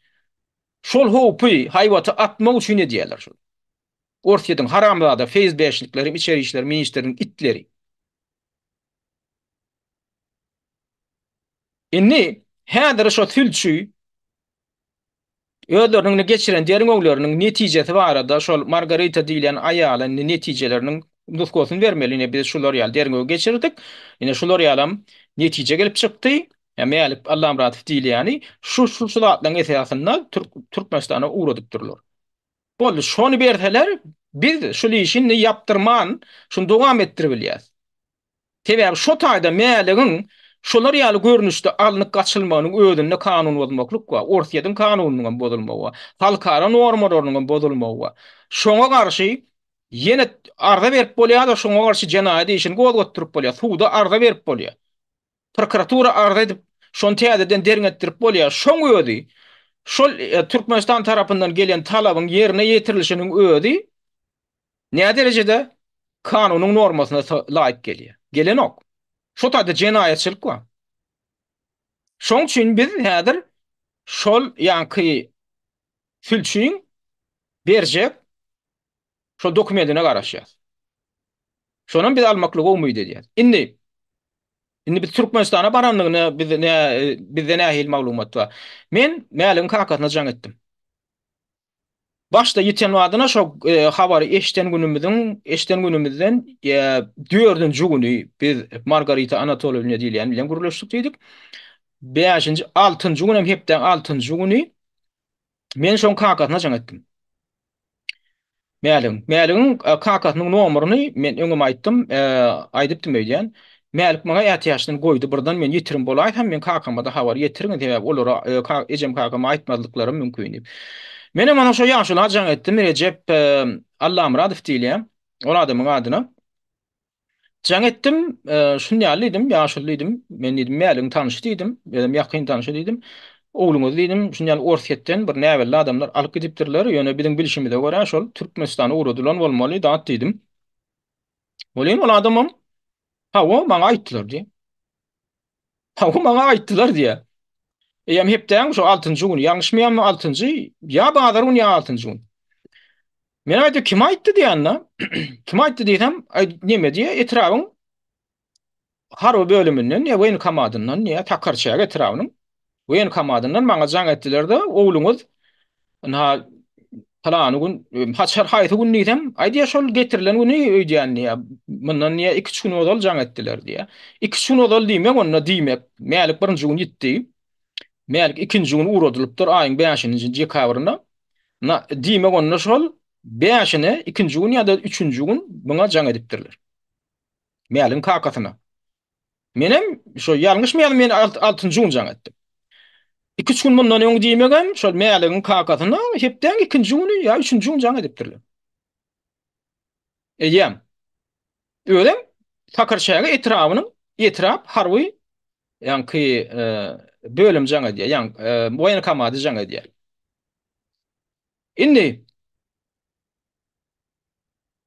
şol howpy, haýbaty atmak üçin edýärler şony. Orsýetiň haramzada FSB-şnikleri hem içeri işler ministriniň itleri. Indi häzir şo sülçi Özleriniň indi geçiren derňewleriniň netijesi barada şol Margarita diýilýän aýala indi netijeleriniň nusgasyny bermeli. Ine biz şular ýaly derňew geçirdik. Ine şular ýalam netije gelip çykdy. Ýa Mälik Allamyradow diýilýäni şu şu şu zatlaryň esasynda Türkmenistana ugradypdyrlar. Boldy. Şony berseler biz şul işi indi ýapdyrman şuny dowam etdiribilýäs. Sebäbi şo taýda Mäligiň. Şolar ýaly görnüşde alnyp gaçylmagynyň özünde kanun bozmaklyk bar. Orsýetiň kanunynyň hem bozulmagy bar. Halkara normalarynyň hem bozulmagy bar. Şoňa garşy ýene arza berip bolýar-da, şoňa garşy jenaýat işini gozgatdyryp bolýar. Suda arza berip bolýar. Prokuratura arza edip, şony täzeden derňetdirip bolýar. Şoň özi, şol Türkmenistan tarapyndan gelen talabyň ýerine ýetirilişiniň özi näderejede kanunyň normasyna laýyk gelýär? Gelenok. Şo taýda jenaýatçylyk bar. Şoň üçin biz häzir şol ýaňky sülçüň berjek şol dokumentine garaşýas. Şonam biz almaklygy umyt edýäs. Indi indi biz Türkmenistana barandygyna biz nä bizde nähili maglumat bar? Men Mäligiň kakasyna jaň etdim. Başda ýiten badyna şo e, habary eşden günümiziň, eşden günümizden e, dördünji güni biz Margarita Anatolewna diýilýän bilen gürleşdik diýdik. Bäşinji, altynjy günem hepdäň altynjy güni men şoň kakasyna jaň etdim. Mäligiň. Mäligiň e, kakasynyň nomerini men öňem aýtdym, e, aýdypdym öýdýän. Mälik maňa ätiýaçdan goýdy, birden men ýitirim bolaýsam, men kakama-da habar ýetiriň, sebäbi olara e, ka, ejem kakama aýtmazlyklary mümkin diýip. Menem onuň şo ýaşula jaň etdim, Rejep e, Allamyradow diýilýär, ol adamyň adyna. Jaň etdim, şun ýaly diýdim, ýaşuly diýdim, men diýdim, Mäligiň tanşy diýdim, özem ýakyn tanşy diýdim. Ogluňyzy diýdim, şun ýaly Orsýetden bir näbelli adamlar alyp gidipdirler, ýöne biziň bilşimize görä şol Türkmenistana ugradylan bolmaly zat diýdim. Welin ol adamam, hawa, maňa aýtdylar diýýär. Hawa, maňa aýtdylar diýýär. Eýýäm hepdäň şu altynjy güni, ýalňyşmaýanmy altynjy, ýa bazar güni ýa altynjy gün. Men aýtdy, kim aýtdy diýende, kim aýtdy diýsem, aý neme diýýär, etrabyň harby bölüminden ýa woýenkomadyndan ýa Sakarçäge etrabynyň woýenkomadyndan maňa jaň etdiler-de, ogluňyz ynha Pylany gün, haçan haýsy gün diýsem, aý diýýär, şol getirilen güni öýdýän diýýär. Mundan diýýär, iki-üç gün ozal jaň etdiler diýýär. Iki-üç gün ozal diýmek, onda diýmek, Mälik birinji gün ýitdi. Mälik ikinji gün ugradylypdyr, aýyň bäşinji dekabrynda. Na, diýmek, onda şol bäşine ikinji gün ýa-da üçünji gün muňa jaň edipdirler. Mäligiň kakasyna. Menem şo ýalňyşmaýan men altynjy gün jaň etdim. Iki-üç gün mundan öň diýmegem şol Mäligiň kakasyna hepdäň ikinji güni ýa üçünji gün jaň edipdirler. Eýýäm. Özem Sakarçäge etrabynyň etrap harby ýaňky e, bölüm jaň edýär, ýaň e, woýenkomady jaň edýär. Indi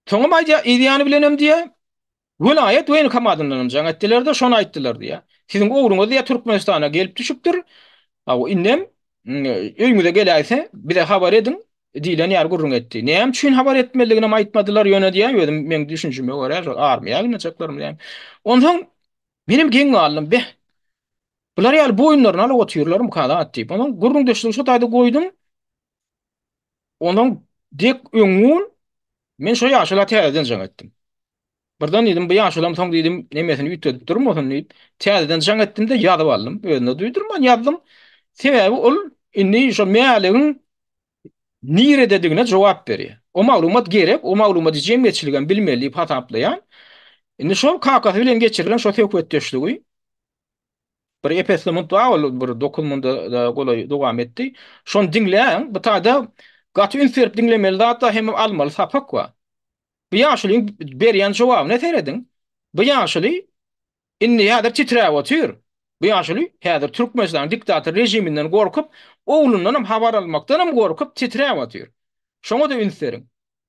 Soňam aýdýar, yz ýany bilenem diýýär, welaýat woýenkomadyndanam jaň etdiler-de, şony aýtdylar diýýär. Siziň ogluňyz diýýär, Türkmenistana gelip düşüpdir. Hawa, indem öýüňize geläýse, bize habar ediň diýlen ýaly gürrüň etdi. Näme üçin habar etmelidiginem aýtmadylar, ýöne diýýär, özüm meň düşünjime görä, şol armiýa ýygnajyklarmy näme. Onsoň menem geň galdym, beh, bular ýaly boýunlaryny alyp otyrlarmyka zat diýip. Onsoň gürrüňdeşligi şo taýda goýdum. Ondan dek öňňun men şo ýaşula täzeden jaň etdim. Birden diýdim, bu ýaşulam soň diýdim, nemesini üýtgedip durmasyn diýip, täzeden jaň etdim-de ýazyp aldym. Özüne duýdurman ýazdym. Sebäbi ol indi şo Mäligiň nirededigine jogap berýär. O maglumat gerek, o maglumaty jemgyýetçiligem bilmeli diýip hasaplaýan. Indi şol kakasy bilen geçirilen şo söhbetdeşligi Bir ep-esli munt bar, ol bir 9 munda golaý dowam etdi. Şony diňläň, bu taýda gaty üns berip diňlemeli zat bar, hemem almaly sapak bar. Bu ýaşulyň berýän jogabyna serediň. Bu ýaşuly indi häzir titräp otyr. Bu ýaşuly häzir Türkmenistanyň diktator režiminden gorkup, oglundanam habar almakdanam gorkup titräp otyr. Şoňa-da üns beriň.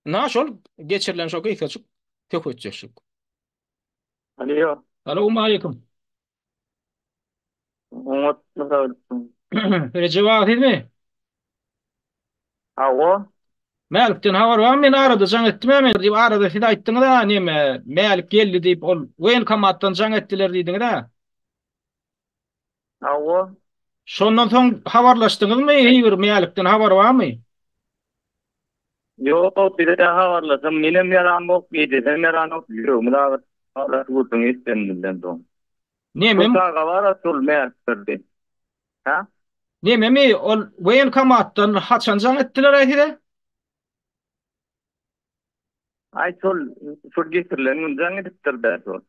Ynha şol geçirilen şo gysgajyk söhbetdeşlik. Alo. Salowmaleýkim. Oňat mysal. Rejep aga sizmi? Hawa. Mälikden habar barmy? Men arada jaň etdim men diýip arada siz aýtdyňyz-a neme Mälik geldi diýip ol woýenkomatdan jaň etdiler diýdiňiz-a. Hawa. Şondan soň habarlaşdyňyzmy heý bir Mälikden habar barmy? Ýok, bize-de habarlaşan menem ýaramok, ejesem ýaranok, ýüregimiz agyrdy gürrüň eşidenimizden soň. Nemem? Şol çaga bar-a şol Mälikdirdi. Hä? Nememi ol woýenkomatdan haçan jaň etdiler-aý size? Aý şol şol getirilen gün jaň edipdir-dä şol.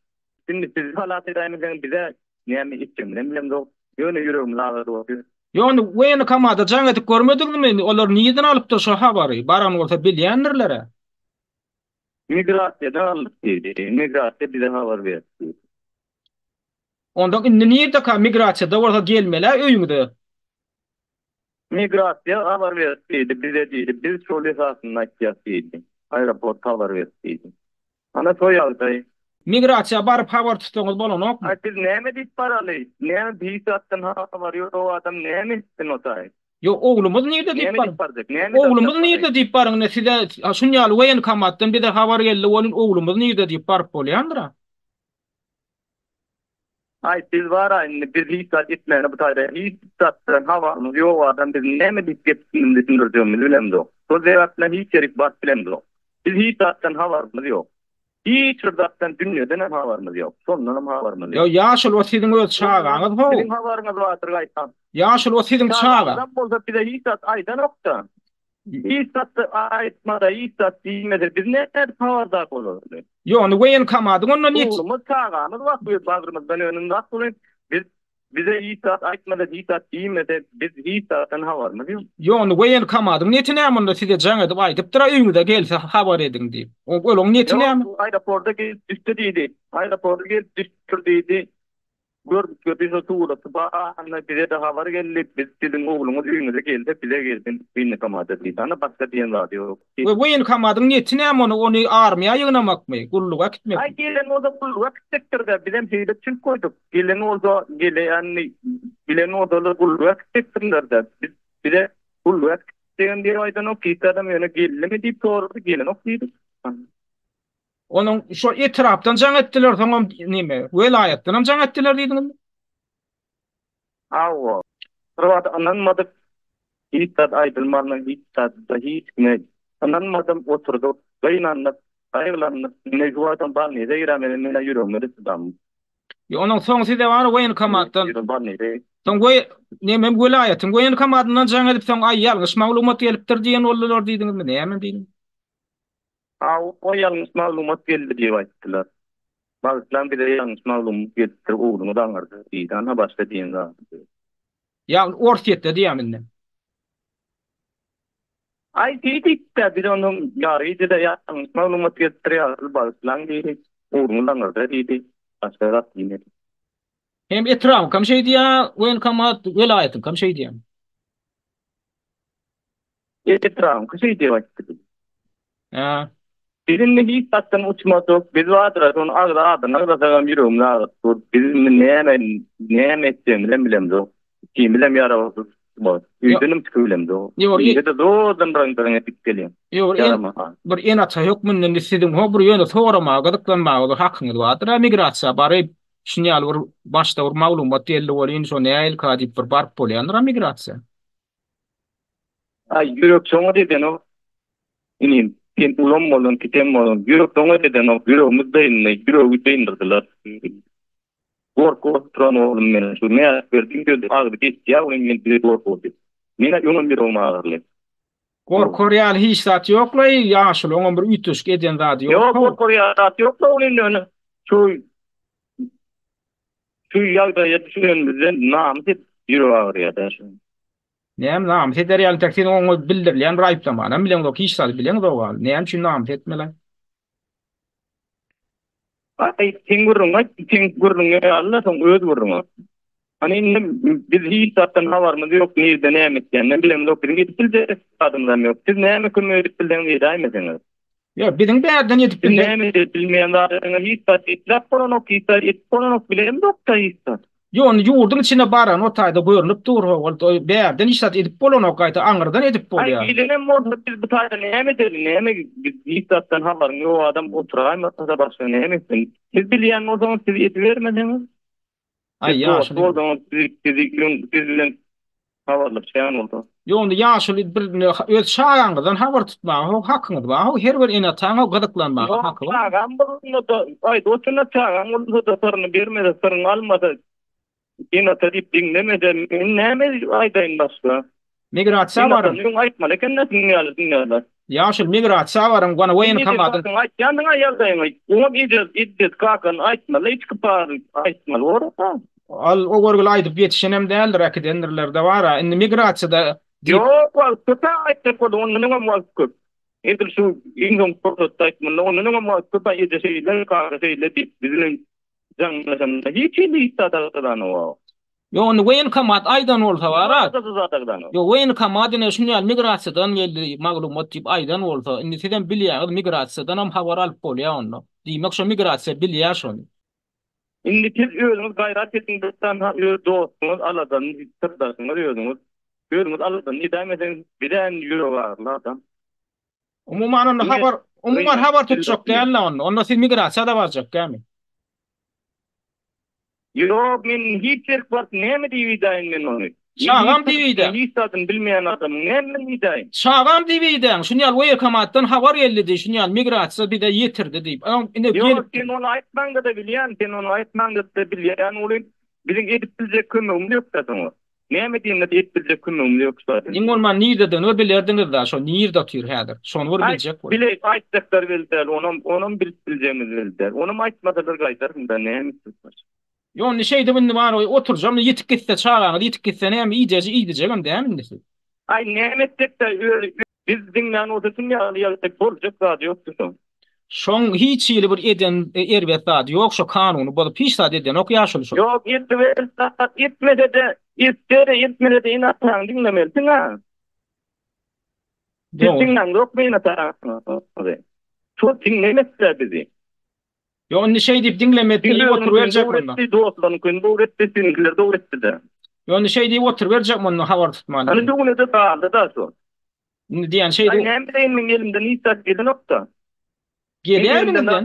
Indi siz halas edäýmeseňiz bize. Näme etjegimizem bilemzok. Ýöne ýüregimiz agyrdyp otyr. Ýok indi woýenkomata jaň edip görmediňizmi? Olar nirden alypdyr şo habary? Baran bolsa bilýändirler-ä. Migrasiýadan aldyk diýdi. Migrasiýa bize habar berdi diýdi. Onda indi nirdeka migrasiýada bolsa gelmel-ä öýüňize. Migrasiýa habar berdi diýdi bize diýdi. Biz şol esasynda aýtýas diýdi. Aeroport habar berdi diýdi. Ana şo ýagdaý. Migrasiýa baryp habar tutsaňyz bolanokmy? Aý biz näme diýip baraly? Näme hiç zatdan habary ýok adam näme etsin o taý? Ýok oglumyz nirde diýip Näme baryň. diýip barjak? Näme Oglumyz zatdan nirde baraýyn? diýip baryň ine size şun ýaly woýenkomatdan bize habar geldi welin oglumyz nirde diýip baryp bolýandyra. Aý biz bara indi biz hiç zat etmäne bu taýda hiç zatdan habarymyz ýok adam biz näme diýip gepimizi düşündirjegimizi bilemzok. Şol sebäpden hiç ýerik baryp bilemzok. Biz hiç zatdan habarymyz ýok. Hiç bir zatdan dünýeden hem habarymyz ýok. Şondan hem habarymyz Ýa ýok. ýaşuly o siziň öz Ondan çagaňyz how. siziň habaryňyz bardyr gaýtam. Ýaşuly o siziň çaga. Çagamyzam bolsa bize hiç zat aýdanokda. Hiç zat aýtmasa, hiç zat diýmese biz nädip habardar bolaly? Ýok, indi woýenkomadyň onda net. Oglumyz, çagamyz wagt biz bagrymyzdan önen zat bolan biz bize hiç zat aýtmasa, hiç zat diýmese biz hiç zatdan habarymyz ýok. Ýok, indi woýenkomadyň neti näme onda size jaň edip aýdypdyr-a öýüňize gelse habar ediň diýip. Olaň neti Ýok, näme? aeroporta gelip düşdi diýdi. Aeroporta gelip düşüpdir diýdi. Gördük gördük şo suraty bar bize-de habar geldi biz siziň ogluňyz öýüňize gelse bize gelsin woýenkomata diýdi ana başga diýen zady ýok. We woýenkomatyň niýeti näme ony ony armiýa ýygnamakmy gulluga äkitmekmi. Aý gelen bolsa gulluga äkitjekdirdä bizem şeýle düşünip goýduk gelen bolsa geleýänini bilen bolsalar gulluga äkitjekdirlerdä biz bize gulluga äkitjegem diýip aýdanok hiç adam ýöne geldimi diýip sorady gelenok diýdik. Onuň şo etrapdan jaň etdiler, soňam neme, welaýatdanam jaň etdiler diýdiňizmi? Hawa. Bir wagt ynanmadyk, hiç zat aýdylmanyna, hiç zada, hiç kime ynanmadym, oturdyk, gynandyk, gaýgylandyk. Indi şu wagtam bolnisa giremeli, men-ä ýüregime-de çydamok. Ýa onuň soň size bar woýenkomatdan, soň we neme welaýatyň woýenkomatyndan jaň edip soň aý ýalňyş maglumat gelipdir diýen boldular diýdiňizmi, näme diýdiňiz? Hawa, ýalňyş maglumat geldi diýip aýtdylar. Bagyşlaň bize ýalňyş maglumat gelipdir, ogluňyz aňyrda diýdi. Ana başga diýen zady ýok. Ýa Orsýetde diýýämi indi? Aý diýdik-dä, biz ondan ýary gije-de ýalňyş maglumat gelipdir ýaly bagyşlaň diýdik. Ogluňyz aňyrda diýdi. Başga zat diýmedi. Hem etrabyňkam şeý diýýä, woýenkomat, welaýatyňkam şeý diýýä. Etrabyňky şeý diýip aýtdy bize. Hä. Biz indi hiç zatdan uçmadyk. Biz bardyr, şony agza adyny agzasagam ýüregimiz agyryp dur. Biz indi näme, näme etjegimizem bilemzok. Ikimizem ýarawsyz bolup, öýdenem çykyp bilemzok. Ýok, Öýde-de zordan birin-birin edip gelýän. Ýok, Ýaramasa. bir ene-ata hökmünde indi siziň ho bir ýöne soramaga, gyzyklanmaga bir hakyňyz bardyr-a migrasiýa baryp, şuny ýaly bir başda bir maglumat geldi welin, şo nähilika diýip bir baryp bolýandyr-a migrasiýa. Aý, ýürek şoňa edenok. Inim, sen ulam bolan, kiçem bolan, ýürek şoňa edenok. Ýüregimiz dyndy, ýüregi dyndyrdylar. Gorkup oturan oglum men. Şu Mälikberdiň sözi agzy geçýär welin men bile gorkup otyryn. Men-ä öňem ýüregim agyrly. Gorkar ýaly hiç zat ýok-laý, ýaşuly, oňam bir üýtgeşik eden zady Ýok, ýok-how. gorkar ýaly zat ýok-la onuň ýöne şu şu ýagdaýa düşenimizden namys edip ýürek agyrýar-da şu. Näme namys eder ýaly entek seniň oňa bildirilýän bir aýyplamanam bileňzok, hiç zady bileňzok al. Näme üçin namys etmeli? Aý, seň gürrüňiňi aýt, seň gürrüňiňe ýaly-da soň öz gürrüňiň. Hany indi biz hiç zatdan habarymyz ýok, nirde näme etýäninem bilemzok, biziň edip biljek zadymyzam ýok. Siz näme kömek edip bilseňiz edäýmeseňiz. Ýok, biziň bärden edip Biz biljek. näme edip bilmeýän zadyňa hiç zat etläp bolanok, hiç zat edip bolanok, bilemzok-da hiç zat. Ýok, indi ýurduň içine baran o taýda görnüp dur, ho, ol bärden hiç zat edip bolanok, gaýta aňyrdan edip Aý, bolýar. gidenem bolsa biz bu taýda näme edeli, näme biz hiç zatdan habaryň ýok adam oturaýmasa başga näme etsin. Siz bilýän bolsaňyz siz edibermeseňiz. Aý, Siz dost ýaşuly. bolsaňyz siz sizi öň siz bilen habarlaşýan bolsa. Ýok, indi ýaşuly bir öz çagaňyzdan habar tutmaga ho hakyňyz bar, ho her bir ene-ataň ho gyzyklanmaga Ýok, haky bar. çagam bolanda-da, aý dostuna çagaň bolsa-da syryny bermese, syryňy almasa, ene-ata diýip diňlemese, men näme aýdaýyn başga? Migrasiýa baryň. Ene-atany öň aýtmaly eken-dä şunuň ýaly dünýäde. Ýaşuly migrasiýa baryň, gona woýenkomatyň. Eje-kakaňa aýtýandyň-a ýagdaýyňy, oňam eje, ejesi kakany aýtmaly, içki pary aýtmaly bolar-a. Al o görgüli aýdyp ýetişenem däldir äkidendirlerde bara indi migrasiýada diýip. Ýok wagt köp-ä aýtjak boldy ondan öňem wagt köp. Edil şu iň soňky pursatda aýtmanda ondan öňem wagt köp-ä eje şeýle kaka şeýle diýip biz bilen jaňlaşanda hiç hili hiç zat agzanok. Ýok indi woýenkomat aýdan bolsa bara. Ýok woýenkomat ine şuny ýaly migrasiýadan geldi maglumat diýip aýdan bolsa indi sizem bilýäňiz migrasiýadanam habar alyp bolýa onda. Diýmek şo migrasiýa bilýä şony. Indi siz özüňiz gaýrat ediň dostan ha öz dostuňyz aladany syrdaşyňyz özüňiz özüňiz aladany edäýmeseňiz bizä indi ýüregi agyryly adam. Umuman onda habar umuman habar tutjak dälda onda. Onda siz migrasiýada barjak dämi? Ýok men hiç ýerik baryp näme diýip idäýin men ony. Çagam diýip idäň. Hiç zadyny bilmeýän adamyň näme bilen idäýin. Çagam diýip idäň. Şuny ýaly woýenkomatdan habar geldi diý, şuny ýaly migrasiýa bize ýetirdi diýip. Öň ine gelipdir. Ýok sen ony aýtmaňda-da bilýän, sen ony aýtmaňda-da bilýän welin biziň edip biljek kömegimiz ýokda şoňa. Näme diýende-de edip biljek kömegimiz ýok şu taýdan. Iň bolman nirededigini bir bilerdiňiz-dä, şo nirde otyr häzir. Şony bir biljek bol. Bile aýtjaklar belli däl, onam onam bilip biljegimiz belli däl. Onam aýtmasalar gaýdaryn-da, näme etjek başga. Ýok indi şeýdip indi bar oturjam ýitip gitse çagaňyz ýitip gitse näme iýjeji iýdijegem dämi indi siz. Aý näme etjekdä özi biz diňlän bolsa şuny ýaly ýaly boljak zady ýokdy şoň. Şoň hiç hili bir eden erbet zady ýok şo kanuny bozup hiç zat edenok ýaşuly şo. Ýok etmeli zat etmesede etsede etmesede ene ataňy diňlemelisiň-a. Siz diňläňzokmy ene ataňyzy? Şol diňlemesdä bizi. Ýok indi şeý diýip diňlemedi diýip oturyberjek munda. Dostlaryňkyny dogry etdi, seniňkileri dogry etdi-de. Ýok indi şeý diýip oturyberjek munda habar tutman. Indi şu güne-de galdy-da şol. Indi diýen şeý diýip. Aý näme bileýin meň elimden hiç zat gelenok-da. Gelýär eliňizden.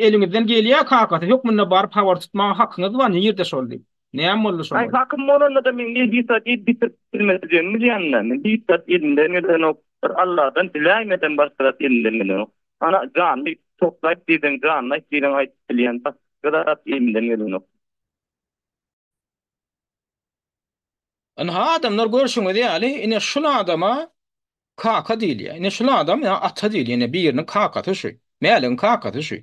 Eliňizden gelýär kakasy hökmünde baryp habar tutmaga hakyňyz bar nirde şol diýip. Näme boldy şoňa? Aý hakym bolanda-da men hiç zat edip bitirip bilmejegimi bilýän-dä. Men hiç zat elimden gelenok. Bir Alladan diläýmesem başga zat elimden gelenok. Ana janyny toplaýyp diýseň janyny aýt diýseň aýdyp bilýän başga zat elimden gelenok. Ynha adamlar görşüňiz ýaly ine şul adama kaka diýilýär. Ine şul adam ýa ata diýilýär. Ine biriniň kakasy şu. Mäligiň kakasy şu.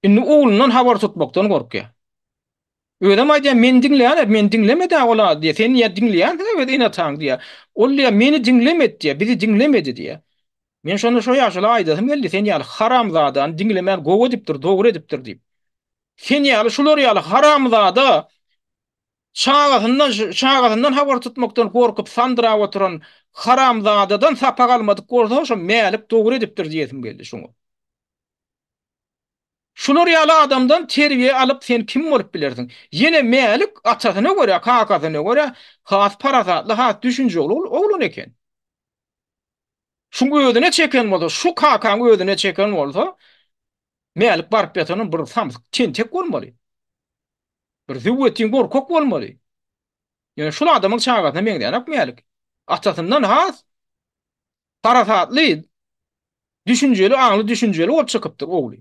Indi oglundan habar tutmakdan gorkýar. Özem aýdýar, meni diňleýänler, meni diňlemedi-ä ol-a diýýär. Sen diýýär, diňleýänsiň-ä öz ene-ataňy diýýär. Ol diýýär, meni diňlemedi diýýär, bizi diňlemedi diýýär. Men şonda şo ýaşula aýdasym geldi, sen ýaly haramzadany diňlemän gowy edipdir, dogry edipdir diýip. Sen ýaly, şular ýaly haramzada çagasyndan, çagasyndan habar tutmakdan gorkup sandyrap oturan haramzadadan sapak almadyk bolsa, şo Mälik dogry edipdir diýesim geldi şoňa. Şular ýaly adamdan terbiýe alyp sen kim bolup bilersiň? Ýene Mälik atasyna görä, kakasyna görä has parasatly, has düşünjeli oglan eken. Şuň özüne çeken bolsa, şu kakaň özüne çeken bolsa, Mälik baryp ýatanam bir samsyk, tentek bolmaly. Bir züwwetdin gorkak bolmaly. Ýöne şul adamyň çagasyna meňzänok Mälik. Atasyndan has parasatly, düşünjeli, aňly düşünjeli bolup çykypdyr ogly.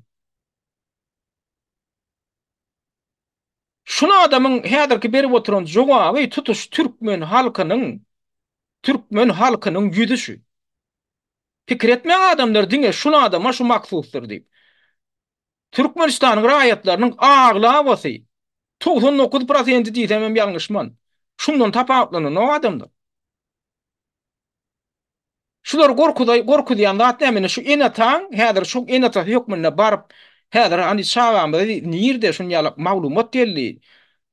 Şul adamyň häzirki berip oturan jogaby tutuş türkmen halkynyň türkmen halkynyň ýüzi şu. Pikir etmäň adamlar diňe şul adama şu maksusdyr diýip. Türkmenistanyň raýatlarynyň aglabasy, 99 prosenti diýsem hem ýalňyşman, şundan tapawutlananok adamlar. Şulary gorkuzaý gorkuzýan zat näme indi şu ene-ataň häzir şu ene-atasy hökmünde baryp häzir hany çagamyzy nirde şun ýaly maglumat geldi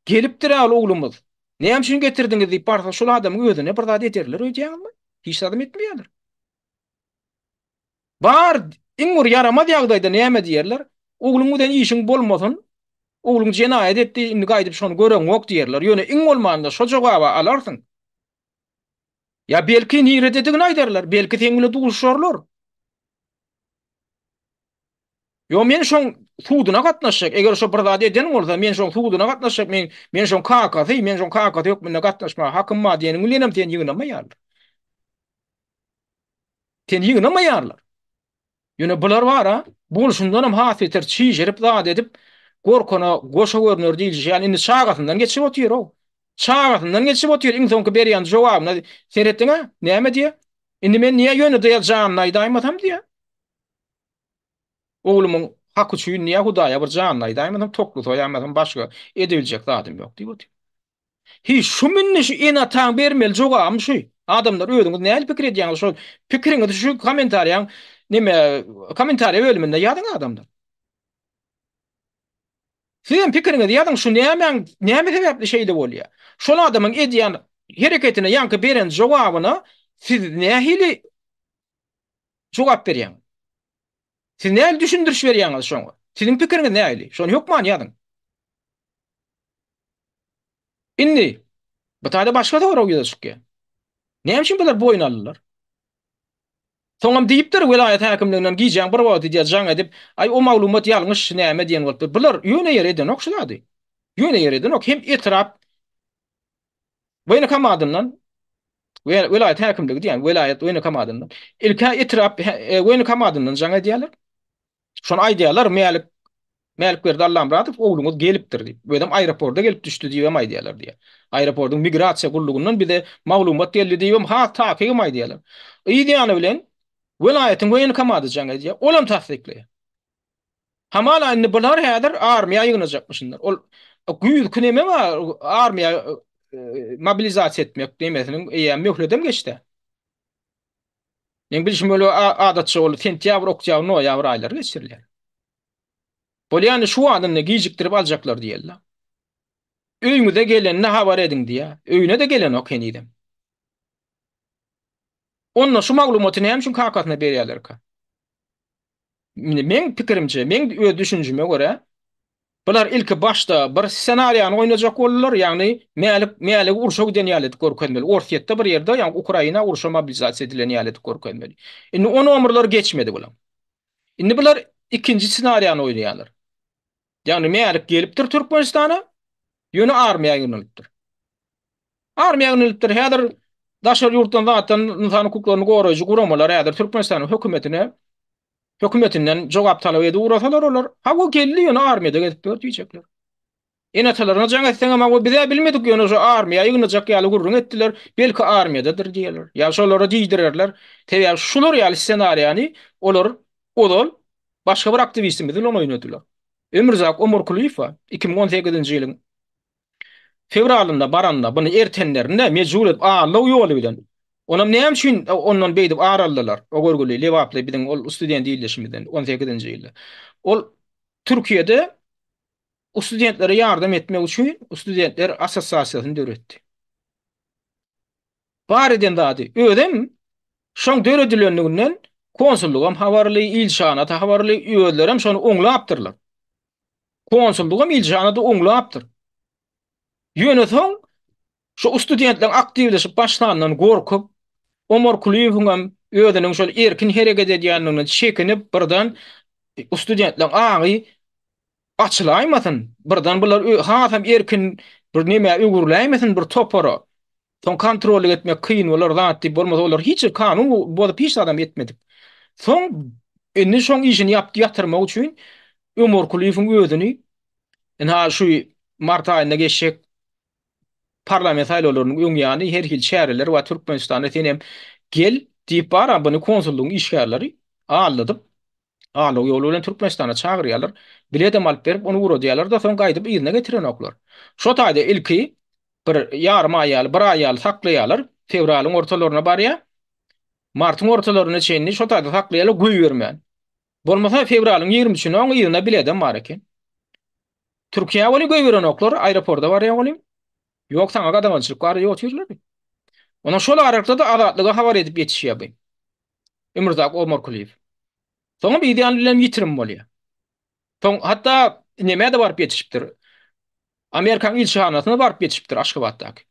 gelipdir-ä ol oglumyz näme üçin getirdiňiz diýip barsa şul adamyň özüne bir zat ederler öýdýäňizmi hiç zadam etmeýärler. Bar iň bir ýaramaz ýagdaýda näme diýerler ogluň bilen işiň bolmasyn ogluň jenaýat etdi indi gaýdyp şony göreňok diýerler ýöne iň bolmanda şo jogaba alarsyň. Ýa belki nirededigini aýdarlar, belki seň bilen duşuşarlar. Ýo men şoň suduna gatnaşjak, eger şo bir zat eden bolsa, men şoň suduna gatnaşjak, men men şoň kakasy, men şoň kakasy hökmünde gatnaşmaga hakym bar diýeniň bilenem seni ýygnamaýarlar. Seni ýygnamaýarlar. Ýöne bular bar-a, bolşundanam has beter çişirip zat edip, gorkana goşa görner diýlişi ýaly indi çagasyndan geçip otyr-ow. Çagasyndan geçip otyr, iň soňky berýän jogabyna seretdiň-ä, näme diýýär? Indi men niýe ýöne-de janyny aýdaýmasam diýýär. Oglumyň. Hak üçin diýýär, Hudaýa bir janyny aýdaýmasam, tokly soýaýmasam başga edebiljek zadym ýok diýip otyr. Hiý, şu mindi şu ene-ataň bermeli jogabymy şu? Adamlar özüňiz nähili pikir edýäňiz şol pikiriňizi şu kommentariýaň neme kommentariýa bölüminde ýazyň adamlar. Sizem pikiriňizi ýazyň şu nämäň näme sebäpli şeýle bolýar? Şol adamyň edýän hereketine ýaňky beren jogabyna siz nähili jogap berýäňiz? Siz nähili düşündiriş berýäňiz şoňa? Siziň pikiriňiz nähili? Şony hökman ýazyň. Indi bu taýda başga sorag ýüze çykýar. Näme üçin bular boýun aldylar? Soňam diýipdir welaýat häkimliginden gijäň bir wagty diýýär jaň edip, aý o maglumat ýalňyş näme diýen bolupdyr. Bular ýöne ýere edenok şu zady. Ýöne ýere edenok. Hem etrap woýenkomadyndan welaýat häkimligi diýýän welaýat woýenkomadyndan ilk-ä etrap woýenkomadyndan jaň edýärler. Şony aýdýarlar, Mälik Mälikberdi Allamyradow ogluňyz gelipdir diýip. Özem aeroporda gelip düşdi diýibem aýdýarlar diýýär. Aeropordyň migrasiýa gullugyndan bize maglumat geldi diýibem has takygam aýdýarlar. Yz ýany bilen welaýatyň woýenkomady jaň edýär, olam tassyklaýar. Hamala indi bular häzir armiýa ýygnajakmyşynlar. Ol güýzki neme bar, armiýa mobilizasiýa etmek nemesiniň eýýäm möhledem geçdi. Meň bilşim öyle adatça ol sentýabr, oktýabr, noýabr aýlary geçirilýär. Bolýany şu wagtynda gijikdirip aljaklar diýeli. Öýüňize gelende habar ediň diýýär. Öýüne-de gelenok henizem. Onda şu maglumaty näme üçin kakasyna berýärlerkä? Indi meň pikirimçe, meň öz düşünjime görä, bular ilki başda bir ssenariýany oýnajak boldular, ýagny Mälik Mäligi urşa giden ýaly edip görkezmeli. Orsýetde bir ýerde, ýagny Ukraina urşa mobilizasiýa edilen ýaly edip görkezmeli. Indi o nomerler geçmedi bulaň. Indi bular ikinji ssenariýany oýnaýarlar. Ýagny Mälik gelipdir Türkmenistana, ýöne armiýa ýygnalypdyr. Armiýa ýygnalypdyr. Häzir daşary ýurtdan zatdan ynsan hukuklaryny goraýjy guramalar häzir Türkmenistanyň hökümetine hökümetinden jogap talap edip ugrasalar olar, hawa geldi ýöne armiýada gezip ýör diýjekler. Ene-atalaryna jaň etseňem hawa biz-ä bilmedik ýöne şo armiýa ýygnajak ýaly gürrüň etdiler, belki armiýadadyr diýerler. Ýa şolara diýdirerler. Sebäbi şular ýaly ssenariýany olar ozal başga bir aktiwistimiz bilen oýnadylar. Ömürzak Omarkulyýew 2018-nji ýylyň Fewralynda baranda buny ertenlerinde mejbur edip aldaw ýoly bilen. Onam näme üçin ondan beýdip ar aldylar? O görgüli lebaply biziň ol student ildeşimizden 18-nji ýylda. Ol Türkiýede studentlere ýardam etmek üçin studentler assosiasiýasyny döretdi. Bar eden zady. Özem şoň döredilenliginden konsullygam habarly, ilçihana-da habarly, özlerem şony oňlapdyrlar. Konsullygam ilçihana-da oňlapdyr. Ýöne soň şu studentleriň aktiwleşip başlanyndan gorkup, Omar Kulyýewiňem özüniň şol erkin hereket edýänliginden çekinip birden studentleriň aňy açylaýmasyn, birden bular hasam erkin bir nemä öwrüläýmesin bir topara. Soň kontrollyk etmek kyn bolar zat diýip bolmasa olar hiç bir kanun bozup hiç zadam etmedik. Soň indi şoň işini ýapdy ýatyrmak üçin Ömer Kulyýewiň özüni ynha şu mart aýynda geçjek parlament saýlawlarynyň öň ýany her hili çäreler bar Türkmenistanda senem gel diýip bara buny konsullygyň işgärleri aldadyp Allag ýoly bilen Türkmenistana çagyrýarlar. Biledem alyp berip, ony ugradýarlar-da, soň gaýdyp yzyna getirenoklar. Şo taýda ilki bir ýarym aý ýaly, bir aý ýaly saklaýarlar. Fewralyň ortalaryna barýar. Martyň ortalaryna çenli şo taýda saklaýarlar, goýbermän. Bolmasa fewralyň 23-ine oň yzyna biledem bar eken. Türkiýä welin goýberenoklar, aeroporda barýar welin. Ýok, saňa gadagançylyk bar diýip otyrlar. Ondan şol aralykda-da Azatlyga habar edip ýetişýär bu. Ömürzak Omarkulyýew. Soňam yzýany bilen ýitirim bolýar. Soň hatda nemä-de baryp ýetişipdir. Amerikanyň ilçihanasyna baryp ýetişipdir Aşgabatdaky.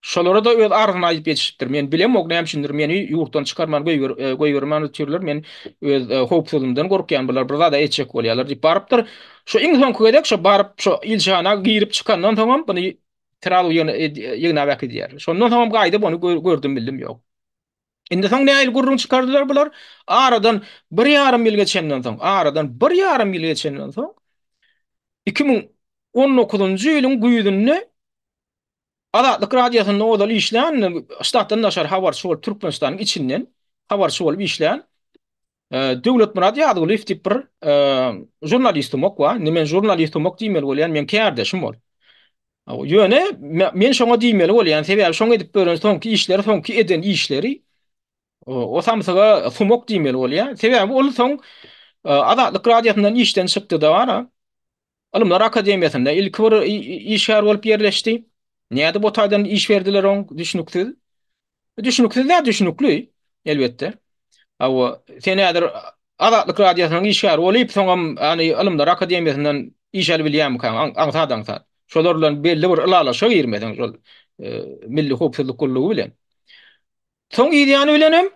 Şolara-da öz arzyny aýdyp ýetişipdir. Men bilemok näme üçindir meni ýurtdan çykarman goýber goýbermän otyrlar. Men öz howpsuzlygymdan gorkýan bular bir zada etjek bolýarlar diýip barypdyr. Şo iň soňky gezek şo baryp şo ilçihana girip çykandan soňam buny srazu ýygnap äkidýärler. Şondan soňam gaýdyp ony gördüm bildim ýok. Indi soň nähili gürrüň çykardylar bular? Aradan bir ýarym ýyl geçenden soň, aradan bir ýarym ýyl geçenden soň 2019-njy ýylyň güýzünde Azatlyk Radiosynda ozal işlän, ştatdan daşary habarçy bolup Türkmenistanyň içinden habarçy bolup işlän. Döwletmyrat Ýazgulyýew diýip bir žurnalist bar. Indi men žurnalist diýmeli bolýan, meň kärdeşim ol. Ýöne men şoňa diýmeli bolýan, sebäbi şoň edip beren soňky işleri, soňky eden işleri o samsyga sumak diýmeli bolýar. Sebäbi ol soň Azatlyk Radiosyndan işden çykdy-da bara. Ylymlar akademiýasynda ilki bir işgär bolup ýerleşdi. Nädip o taýdan iş berdiler oň düşnüksiz. Düşnüksiz däl, düşnükli elbetde. Hawa, sen häzir Azatlyk Radiosynyň işgäri bolup, soňam ýagny Ylymlar akademiýasyndan iş alyp bilýärmikäň? Aňsat-aňsat. Şolar bilen belli bir ylalaşyga girmeseň şol Milli howpsuzlyk gullugy bilen. Soň yzýany bilenem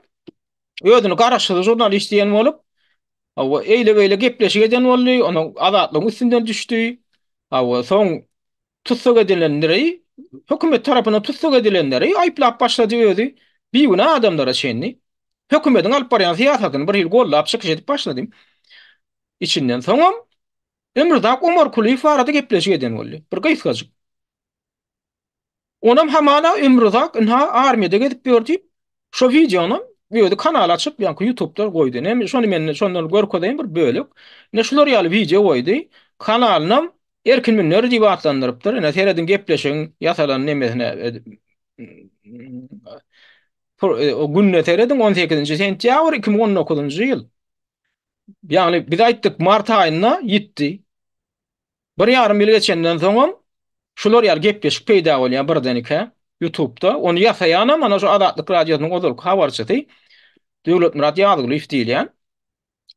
özüni garaşsyz žurnalist diýen bolup, hawa, eýle-beýle gepleşik eden boldy, onuň Azatlygyň üstünden düşdi. Hawa, soň tussag edilenleri, hökümet tarapyndan tussag edilenleri aýyplap başlady özi, bigünä adamlara çenli. Hökümetiň alyp barýan syýasatyny bir hili gollap çykyş edip başlady. Içinden soňam Ömürzak Omarkulyýew barada gepleşik eden boldy. Bir gysgajyk. Onam hamana Ömruzak ynha armiýada gezip ýör diýip, şo wideonam özi kanal açyp, ýaňky ýutubda goýdy. Näme şony men şondan görkezeýin bir bölek. Ine şular ýaly wideo goýdy. Kanalynam Erkin Münner diýip atlandyrypdyr. Ine serediň gepleşigiň ýasalan nemesine o gününe serediň 18-nji sentýabr 2019-njy ýyl. Ýagny biz aýtdyk mart aýynda ýitdi. Bir ýarym ýyl geçenden soňam şular ýaly gepleşik peýda bolýar birden-ikä Ýutubda. Ony ýasaýanam ana şu Azatlyk Radiosynyň ozalky habarçysy Döwletmyrat Ýazgulyýew diýilýän.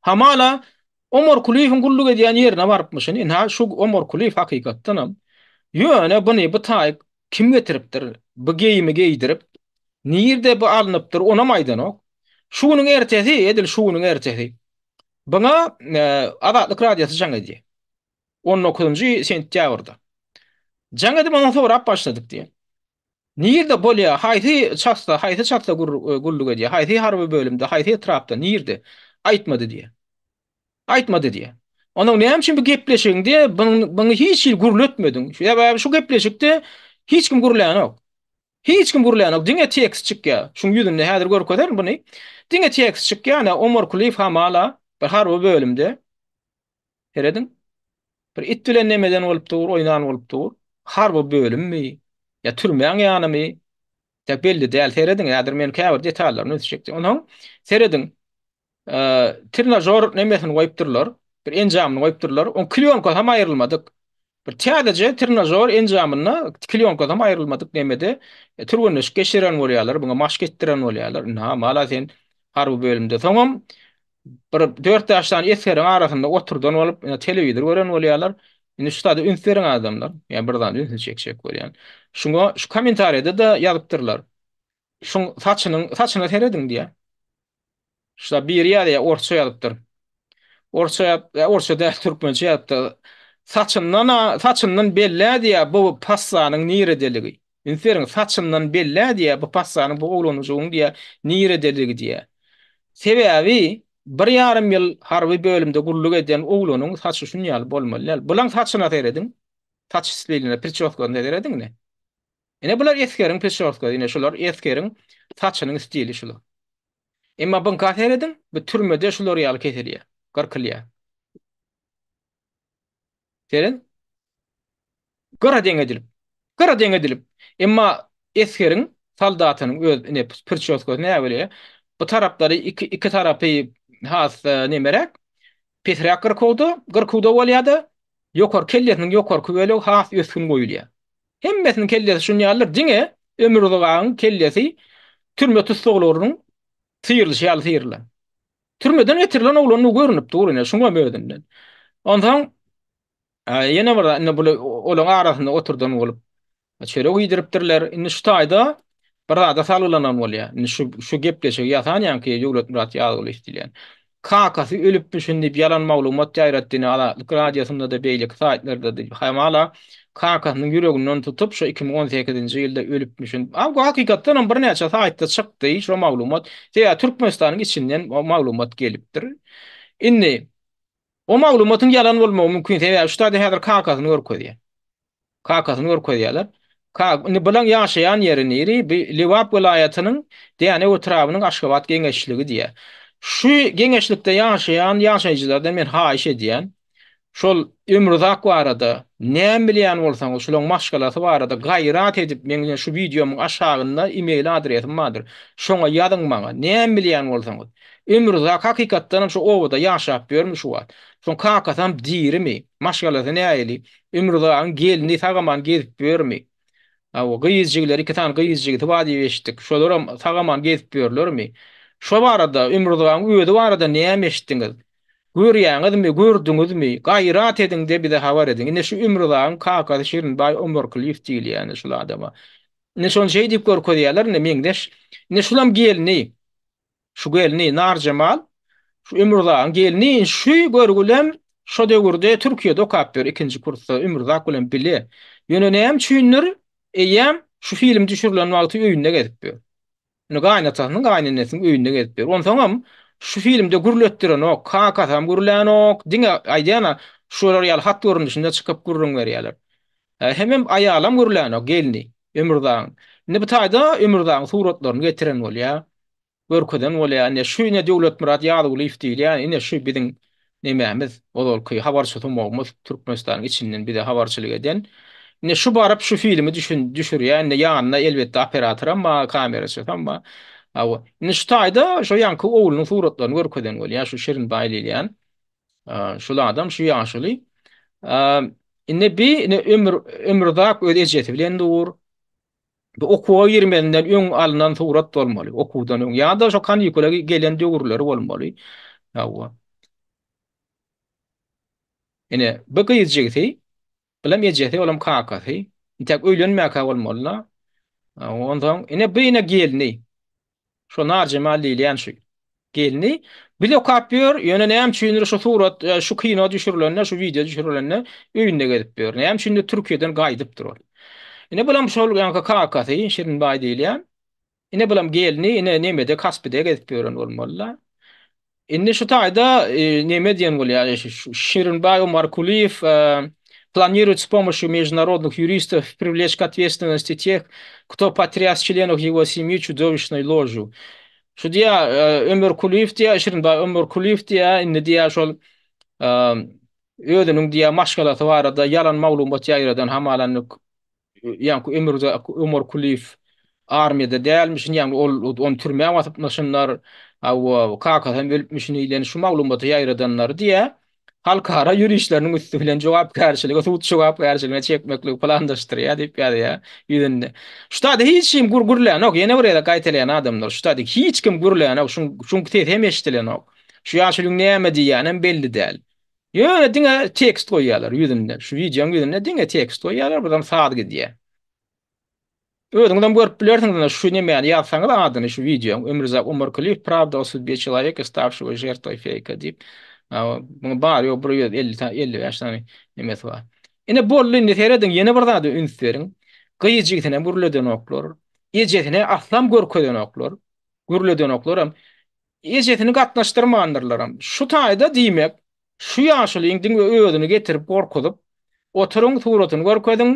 Hamala Omar Kulyýewiň gulluk edýän ýerine barypmyşyn. Ynha şu Omar Kulyýew hakykatdanam. Ýöne buny bu taýyk kim getiripdir? Bu geýimi geýdirip, nirde bu alnypdyr onam aýdanok. Şu günüň ertesi, edil şu günüň ertesi buňa Azatlyk Radiosy jaň edýär. 19-njy sentýabrda. Jaň edip ondan sorap başladyk diýýär. Nirde bolýar, haýsy çasda, haýsy çasda gulluk edýär, haýsy harby bölümde, haýsy etrapda, nirde? Aýtmady diýýär. Aýtmady diýýär. Onuň näme üçin bu gepleşigiňde buny hiç hili gürletmediň? Sebäbi şu gepleşikde hiç kim gürlänok. Hiç kim gürlänok, diňe tekst çykýar. Şuň ýüzünde häzir görkezerin buny. Diňe tekst çykýar, ine Omar Kulyýew hamala bir harby bölümde. Serediň. Bir it bilen nemeden bolup dur, oýnan bolup dur. Harby bölümmi ýa türmäň ýanymy? Tek belli däl. Serediň, häzir men käbir detallaryny üns çekdim. Onsoň serediň. Trenažor nemesini goýupdyrlar. Bir enjamyny goýupdyrlar. Oň klýonkasy hem aýrylmadyk. Bir täzeje trenažor enjamynda klýonkasy hem aýrylmadyk nemede türgenleşik geçiren bolýarlar, buňa maşk etdiren bolýarlar. Ynha, mala sen harby bölümde. Soňam bir dört-bäş sany esgeriň arasynda oturdan bolup, ine telewizor gören bolýarlar. Indi şu zada üns beriň adamlar. Ýa bir zada ünsüni çekjek bolýan. Şuňa şu kommentariýada-da ýazypdyrlar. Şuň saçynyň saçyna serediň diýýär. Şular biri ýazýar, orsça ýazypdyr. Orsça ýap, orsça däl, türkmençe ýazypdyr. Saçyndan, saçyndan bellä diýýär, bu passanyň niredeligi. Üns beriň, saçyndan bellä diýýär, bu passanyň, bu oglanjygyň diýýär, niredeligi diýýär. Sebäbi bir ýarym ýyl harby bölümde gulluk eden oglanyň saçy şun ýaly bolmaly däl. Bulaň saçyna serediň. Saç stiline, priçoskasyna serediň ine. Ine bular esgeriň priçoskasy, ine şular esgeriň saçynyň stili şular. Emma buňka serediň, bu türmede şular ýaly kesilýär, gyrkylýar. Seret. Gyra deň edilip. Gyra deň edilip. Emma esgeriň, soldatynyň öz ine priçoskasy näme bolýar? Bu taraplary iki iki tarapy has nemeräk, pesräk gyrkywda, gyrkywda bolýar-da, ýokary kellesiniň ýokarky bölegi has ösgün goýulýar. Hemmesiniň kellesi şun ýalydyr, diňe Ömürzik agaň kellesi türme tussaglarynyň syrylyşy ýaly syrylan. Türmeden getirilen oglandygy görnüp dur ine, şuňam özünden. Onsoň ýene bir zat, indi buly olaň arasynda oturdan bolup çörek iýdiripdirler. Indi şu taýda bir zada salgylanan bolýar. Indi şu şu gepleşigi ýasan ýaňky Döwletmyrat Ýazgulyýew diýlen. Kakasy ölüpmişin diýip ýalan maglumat ýaýratdy ine Azatlyk Radiosynda-da beýleki saýtlarda diýip hamala kakasynyň ýüreginden tutup şo 2018-nji ýylda ölüpmişin. A bu hakykatdanam birnäçe saýtda çykdy şo maglumat. Sebäbi Türkmenistanyň içinden o maglumat gelipdir. Indi o maglumatyň ýalan bolmagy mümkin sebäbi şu taýda häzir kakasyny görkezýär. Kakasyny görkezýärler. Ka indi bulaň ýaşaýan ýeri niri? Bu Lebap welaýatynyň Dänew etrabynyň Aşgabat geňeşligi diýýär. Şu geňeşlikde ýaşaýan ýaşaýjylardan men haýyş edýän, şol Ömruzak barada näme bilýän bolsaňyz, şolaň maşgalasy barada gaýrat edip meň şu wideomyň aşagynda email adresim bardyr. Şoňa ýazyň maňa, näme bilýän bolsaňyz. Ömruzak hakykatdanam şu obada ýaşap ýörmi şu wagt? Şoň kakasam dirimi? Maşgalasy nähili? Ömrüzagyň gelni sag-aman gezip ýörmi? Hawa, gyz jigileri, iki sany gyz jigisi bar diýip eşitdik. Şolaram sag-aman gezip ýörlermi? Şo barada, Ömrüzagyň özi barada näme eşitdiňiz? Görýäňizmi, gördüňizmi? Gaýrat ediň-de bize habar ediň. Ine şu Ömrüzagyň kakasy Şirinbaý Omarkulyýew diýilýär ine şul adama. Ine şony şeý diýip görkezýärler ine meňzeş. Ine şulam gelni. Şu gelni Narjemal, şu Ömürzagyň gelni, şu görgülem şo döwürde Türkiýede okap ýör, ikinji kursda Ömürzak bilen bile. Ýöne näme üçindir, eýýäm şu film düşürilen wagty öýünde gezip ýör. Indi gaýynatasynyň, gaýynenesiniň öýünde gezip ýör. Onsoňam şu filmde gürletdirenok, kakasam gürlänok, diňe aýdýan-a, şular ýaly hat görnüşinde çykyp gürrüň berýärler. Hemem aýalam gürlänok, gelni Ömürzagyň. Indi bu taýda Ömürzagyň suratlaryny getiren bolýar. Görkezen bolýar. Ine, şu ine Döwletmyrat Ýazgulyýew diýilýän, ine şu biziň nemämiz, ozalky habarçy sumagymyz, Türkmenistanyň içinden bize habarçylyk eden. Ine şu baryp şu filmi düşün, düşürýär. Indi ýanynda elbetde operatoram bar, kameraçysam bar. Hawa. Indi şu taýda şo ýaňky oglunyň suratlaryny görkezen bolýar, şu Şirinbaý diýilýän. Şul adam, şu ýaşuly. Indi bi ine Ömür Ömürzak öz ejesi bilen dur. Bu okuwa girmezinden öň alnan surat bolmaly, okuwdan öň ýa-da şo kanikula gelen döwürleri bolmaly. Hawa. Ine, bu gyz jigisi, bulam ejesi, olam kakasy. Intäk öýlenmäkä bolmaly-da. Onsoň ine bu ine gelni. Şo Narjemal diýilýän şu gelni bile okap ýör, ýöne näme üçindir şu surat, e, şu kino düşürilende, şu wideo düşürilende öýünde gezip ýör. Näme üçindir Türkiýeden gaýdypdyr ol. Ine bulam şol ýaňky kakasy Şirinbaý diýilýän. Ine bulam gelni, ine nemede Kaspide gezip ýören bolmaly-da. Indi şu taýda neme diýen bolýar, Şirinbaý Omarkulyýew planiruет с помощью международных юристов привлечь к ответственности тех, кто потряс членов его семьи чудовищной ложью. Şu diýýär, Ömerkulyýew diýýär, Şirinbaý Ömerkulyýew diýýär, indi diýýär şol özüniň diýýär maşgalasy barada ýalan maglumat ýaýradan hamalanlyk ýaňky Ömürzak Ömerkulyýew armiýada dälmişin, ýagny ol ony türmä basypmyşynlar, hawa, kakasy hem ölüpmişin diýlen şu maglumaty ýaýradanlary diýýär, halkara ýörişleriniň üsti bilen jogapkärçilige, sud jogapkärçiligine çekmekligi planlaşdyrýar diýip ýazýar ýüzünde. Şu taýda hiç kim gür gürlänok, ýene bir gezek gaýtalaýan adamlar, şu taýda hiç kim gürlänok, şuň şuň sesi hem eşidilenok. Şu ýaşulyň näme diýýänem belli däl. Ýöne diňe tekst goýýarlar ýüzünde. Şu wideoň ýüzünde diňe tekst goýýarlar, birden saz gidýär. Özüňizem görüp bilersiňiz, ine şu nemäni ýazsaňyz adyny şu wideoň Ömürzak Omarkulyýew Pravda o судьбе человека, ставшего жертвой фейка diýip. Muň bary ýok 150 sany 55 sany nemesi bar. Ine boldy indi serediň ýene bir zada üns beriň. Gyz jigisine gürledenoklar. Ejesine aslam görkezenoklar. Gürledenoklar hem. Ejesini gatnaşdyrmandyrlaram. Şu taýda diýmek, şu ýaşulyň diňe özüni getirip gorkuzyp, oturyň suratyny görkeziň,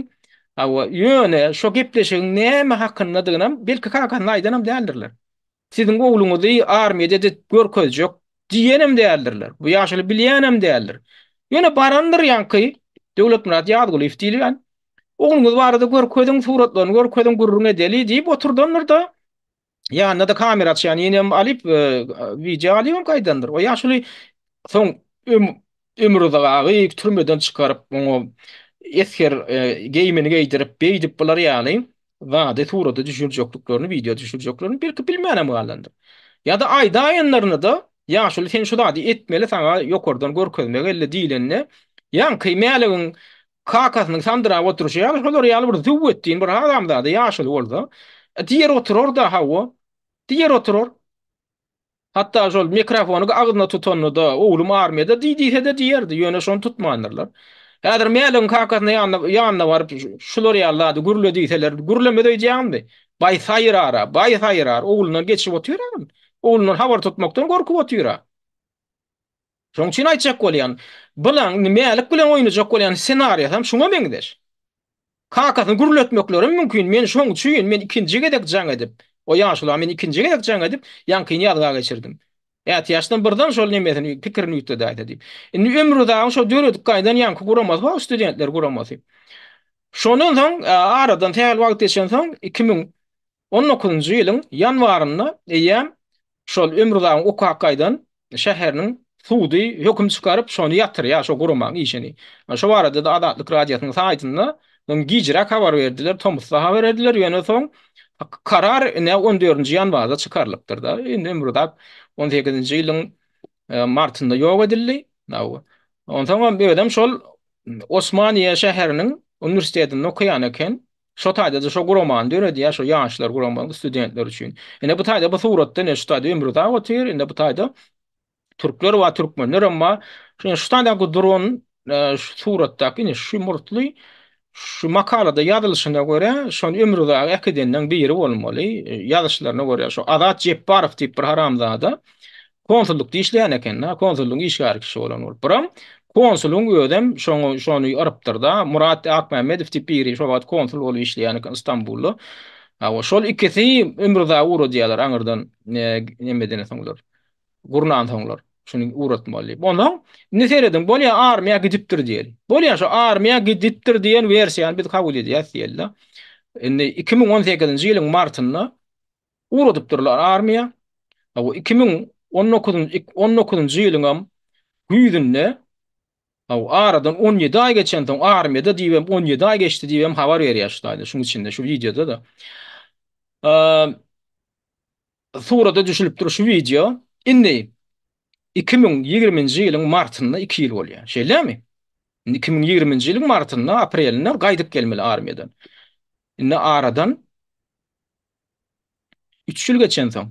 hawa, ýöne şo gepleşigiň näme hakyndadygynam belki kakasyna aýdanam däldirler. Siziň ogluňyzy armiýada edip görkezjek diýenem däldirler. Bu ýaşuly bilýänem däldir. Ýöne barandyr ýaňky Döwletmyrat Ýazgulyýew diýilýän. Ogluňyz barada görkeziň, suratlaryny görkeziň, gürrüň edeli diýip oturdandyr-da, Ýanynda-da kamera açýan ýenem alyp, wideo alyp gaýdandyr. O ýaşuly soň Ömrüzagagy türmeden çykaryp, oňa esger geýimini geýdirip, beýdip bular ýaly zady surata düşürjekliklerini, wideo düşürjeklerini belki bilmänem galandyr. Ýa-da aýdaýanlarynda-da ýaşuly sen şu zady etmeli, saňa ýokardan görkezme geldi diýlende, ýaňky Mäligiň Kakasynyň sandyrap oturyşy ýaly, şolar ýaly bir züwwetdin bir haramzada ýaşuly bolsa, diýer oturar-da, hawa, diýer oturar. Hatda şol mikrofony agzyna tutanda-da, oglum armiýada diý diýse-de diýerdi, ýöne şony tutmandyrlar. Häzir Mäligiň kakasyna ýanyna, ýanyna baryp, şular ýaly zady gürle diýseler, gürlemez öýdýäňmi? Baý saýrar-a, baý saýrar, oglundan geçip otyr-a ol. Oglundan habar tutmakdan gorkup otyr-a. Şonuň üçin aýtjak bolýan, bilaň indi Mälik bilen oýnajak bolýan ssenariýasam şuňa meňzeş. Kakasyny gürletmeklerem mümkin. Men şoň üçin men ikinji gezek jaň edip, o ýaşula men ikinji gezek jaň edip, ýaňkyny ýazga geçirdim. Ätiýaçdan birden şol nemesini, pikirini üýtgedäýse diýip. Indi Ömrüzagyň şo döredip gaýdan ýaňky guramasy bar, studentler guramasy. Şondan soň, aradan sähel wagt geçensoň, 2019-njy ýylyň ýanwarynda eýýäm şol Ömrüzagyň okap gaýdan şäheriniň sudy höküm çykaryp, şony ýatyrýar, şo guramaň işini. Şo barada-da Azatlyk Radiosynyň saýtynda soň gijräk habar berdiler, tomusda habar berdiler, ýöne soň karar ine on dördünji ýanwarda çykarylypdyr-da. Indi Ömrüzak on sekizinji ýylyň martynda ýok edildi. Onsoňam özem şol Osmaniýe şäheriniň uniwersitetinde okaýan eken. Şo taýda-da şo guramany döredýär, şo ýaşlar guramasy studentler üçin. Ine bu taýda bu suratda ine şu taýda Ömrüzak otyr, indi bu taýda türkler bar, türkmenler hem bar. Şuny şu taýdaky duran şu suratdaky ine şu murtly şu makalada ýazylyşyna görä şony Ömrüzagy äkidenleň biri bolmaly. Ýazyşlaryna görä şo Azat Jepbarow diýip bir haramzada Konsullykda işleýän eken-dä, konsullygyň işgäri kişi bolan bolup. Biram konsulyň özem şoňa şony yrypdyr-da, Murat Akmämmedow diýip biri şo wagt konsul bolup işleýän eken Stambulda. Hawa, şol ikisi Ömrüzagy ugradýarlar aňyrdan nemeden soňlar, gurnansoňlar. Şuny ugratmaly diýip. Onsoň indi serediň, bolýa armiýa gidipdir diýeli. Bolýa şo armiýa gidipdir diýen wersiýany biz kabul edýäs diýeli-de. Indi 2018-nji ýylyň martynda Ugradypdyrlar armiýa. Hawa, 2019 19-njy ýylyňam güýzünde, hawa, aradan 17 aý geçensoň armiýada diýibem 17 aý geçdi diýibem habar berýär şu taýda, şuň içinde, şu wideoda-da. Surata düşülipdir şu wideo. Indi 2020-nji ýylyň martynda 2 ýyl bolýar. Şeýlemi? Indi 2020-nji ýylyň martynda, aprelinde gaýdyp gelmeli armiýadan. Indi aradan Üç ýyl geçensoň,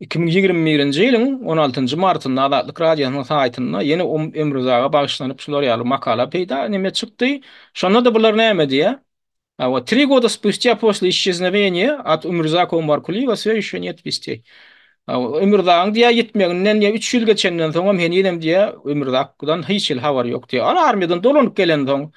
2021-nji ýylyň on altynjy martynda Azatlyk Radiosynyň saýtynda ýene Ömrüzaga bagyşlanyp şular ýaly makala peýda neme çykdy. Şonda-da bular näme diýýär? Hawa, Tri goda spustýa posle isçeznowenýa at Ömrüzaka Omarkulyýewa wsýo ýeşe net westey. Hawa, Ömürzagyň diýýär ýitmeginden diýýär üç ýyl geçenden soňam henizem diýýär Ömürzakdan hiç hili habar ýok diýýär. Ol armiýadan dolanyp gelensoň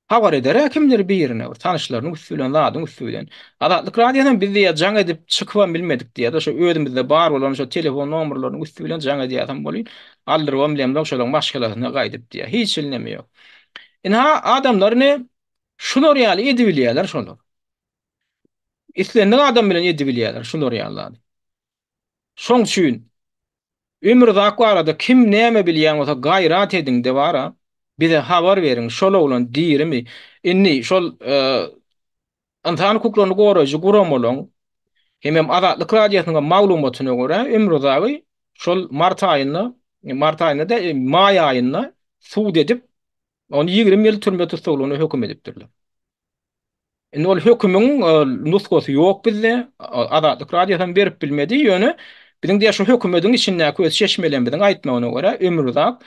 Habar eder-ä kimdir birine, bir tanyşlarynyň üsti bilen, zadyň üsti bilen. Azatlyk Radiosam biz diýýär, jaň edip çykybam bilmedik diýýär-de, şo özümizde bar bolan şo telefon nomerleriniň üsti bilen jaň edýäsem welin, aldyrybam bilemzok şolaryň maşgalasyna gaýdyp diýýär. Hiç hili neme ýok. Ynha, adamlar ine, şular ýaly edibilýärler şolar. Islendik adam bilen edibilýärler şular ýaly zady. Şoň üçin Ömürzak barada kim näme bilýän bolsa gaýrat ediňde bara bize habar beriň şol oglan dirimi indi şol ynsan hukuklaryny goraýjy guramalaň hemem Azatlyk radiosynyň maglumatyna görä Ömürzagy şol mart aýynda mart aýynda däl maý aýynda sud edip ony 20 ýyl türme tussaglygyna höküm edipdirler. Indi ol hökümiň nusgasy ýok bizde. Azatlyk Radiosy hem berip bilmedi. Ýöne biziň diýä şu hökümediň içindäki öz çeşmelerimiziň aýtmagyna görä Ömürzak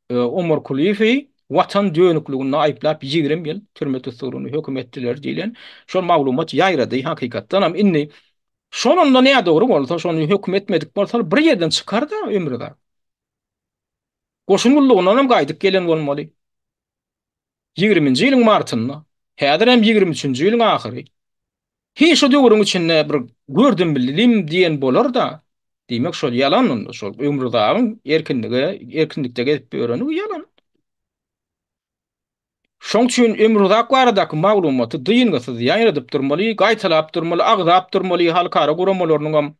Omarkulyýewi watan dönükliginde aýyplap 20 ýyl türme tussaglygyna höküm etdiler diýlen şol maglumat ýaýrady. Hakykatdanam indi şonam-da nädogry bolsa, şony höküm etmedik bolsalar bir ýerden çykar-da Ömürzak. Goşun gullugyndan hem gaýdyp gelen bolmaly. Ýigriminji ýylyň martynda, häzirem 23-nji ýylyň ahyry. Hiç şu döwrüň içinde bir gördüm bildim diýen bolar-da, diýmek şol ýalan onda, şol Ömrüzagyň erkinlige, erkinlikde gezip ýöreni ýalan. Şoň üçin Ömrüzak baradaky maglumaty dyngysyz ýaýradyp durmaly, gaýtalap durmaly, agzap durmaly, halkara guramalarynyňam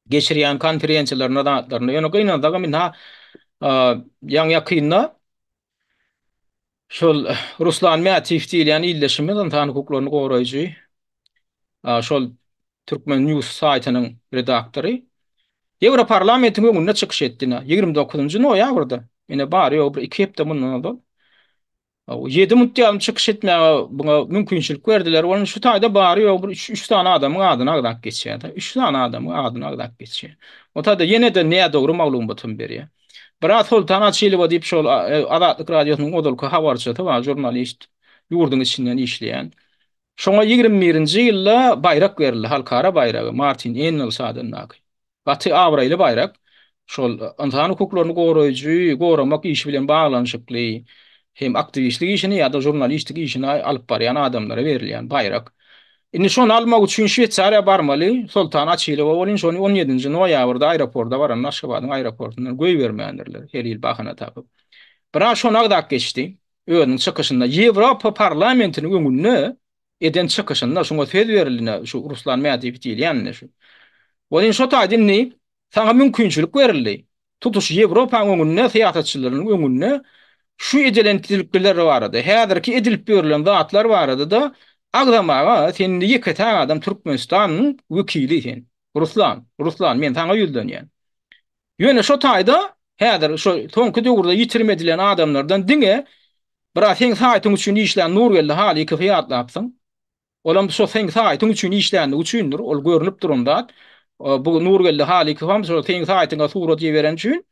geçirýän konferensiýalarynda zatlarynda. Ýöne gynansagam indi ýaňy-ýakynda Şol Ruslan Mätiýew diýilýän ildeşimiz, ynsan hukuklaryny goraýjy, şol Türkmen News saýtynyň redaktory Ýewroparlamentiň öňünde çykyş etdi ine, 29-njy noýabrda, ine bary-ýogy bir iki hepde mundan ozal. 7 minut ýalym çykyş etmäge buňa mümkinçilik berdiler. Onuň şu taýda bary-ýogy bir üç sany adamyň adyny agzap geçýär-de. Üç sany adamyň adyny agzap geçýär. O taýda ýene-de nädogry maglumatam berýär. Biraz Soltan Açylowa diýip şol Azatlyk Radiosynyň ozalky habarçysy bar, žurnalist, ýurduň içinden işleýän. Şoňa 21-nji ýylda baýrak berildi, halkara baýragy, Martin Ennels adyndaky. Gaty abraýly baýrak. Şol ynsan hukuklaryny goraýjy, goramak işi bilen baglanyşykly hem aktiwistlik işini ýa-da žurnalistik işini alyp barýan adamlara berilýän baýrak. Indi şony almak üçin Şweýsariýa barmaly. Soltan Açylowa welin şony on ýedinji noýabrda aeroporda baranda Aşgabadyň aeroportundan goýbermändirler, her hili bahana tapyp. Biraz şony agzap geçdi. Özüniň çykyşynda Ýewropa parlamentiniň öňünde eden çykyşynda şuňa söz berildi ine şu Ruslan Mädiýew diýilýän ine şu. Welin şo taýda indi saňa mümkinçilik berildi. Tutuş Ýewropaň öňünde, syýasatçylarynyň öňünde şu edilen-edilipler barada, häzirki edilip ýörülen zatlar barada-da agzamaga sen indi ýeke-täk adam Türkmenistanyň wekili sen. Ruslan, Ruslan men saňa ýüzlenýän. Ýöne şo taýda häzir şo soňky döwürde ýitirim edilen adamlardan diňe biraz seň saýtyň üçin işlän Nurgeldi Halykowy ýatlapsyň. Olam şo seň saýtyň üçin işlänligi üçindir, ol görnüp duran zat. Bu Nurgeldi Halykowam şo seň saýtyňa surat ibereni üçin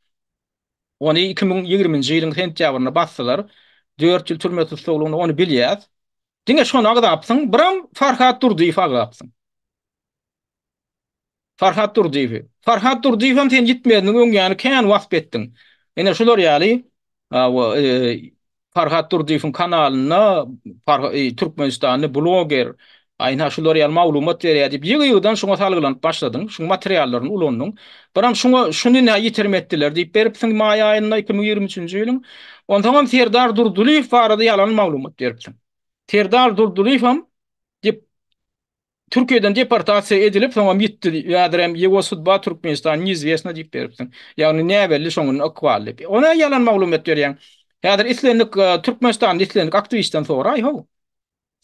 ony 2020-nji ýylyň sentýabrynda basdylar. Dört ýyl türme tussaglygyna ony bilýäs. Diňe şony agzapsyň, biram Farhat Durdyýewi agzapsyň. Farhat Durdyýewi. Farhat Durdyýewem sen ýitmeziniň öň ýany kän wasp etdiň. Ine şular ýaly Farhat Durdyýewiň kanalynda Türkmenistanly bloger aýna şular ýaly maglumat berýär diýip ýygy-ýygydan şuňa salgylanyp başladyň. Şuň materiallaryny ulandyň. Biram şuňa şuny nä ýitirim etdiler diýip beripsiň maý aýynda 2023-nji ýylyň. Onsoňam Serdar Durdylyýew barada ýalan maglumat beripsiň. Serdar Durdylyýewem dep Türkiýeden deportasiýa edilip, soňam ýitdi diýip, häzirem ýewo sudba Türkmenistan neizwestno diýip beripsiň. Ýagny näbelli şoň ykbaly diýip. O nä ýalan maglumat berýäň? Häzir islendik Türkmenistanda islendik aktiwistden soraý how.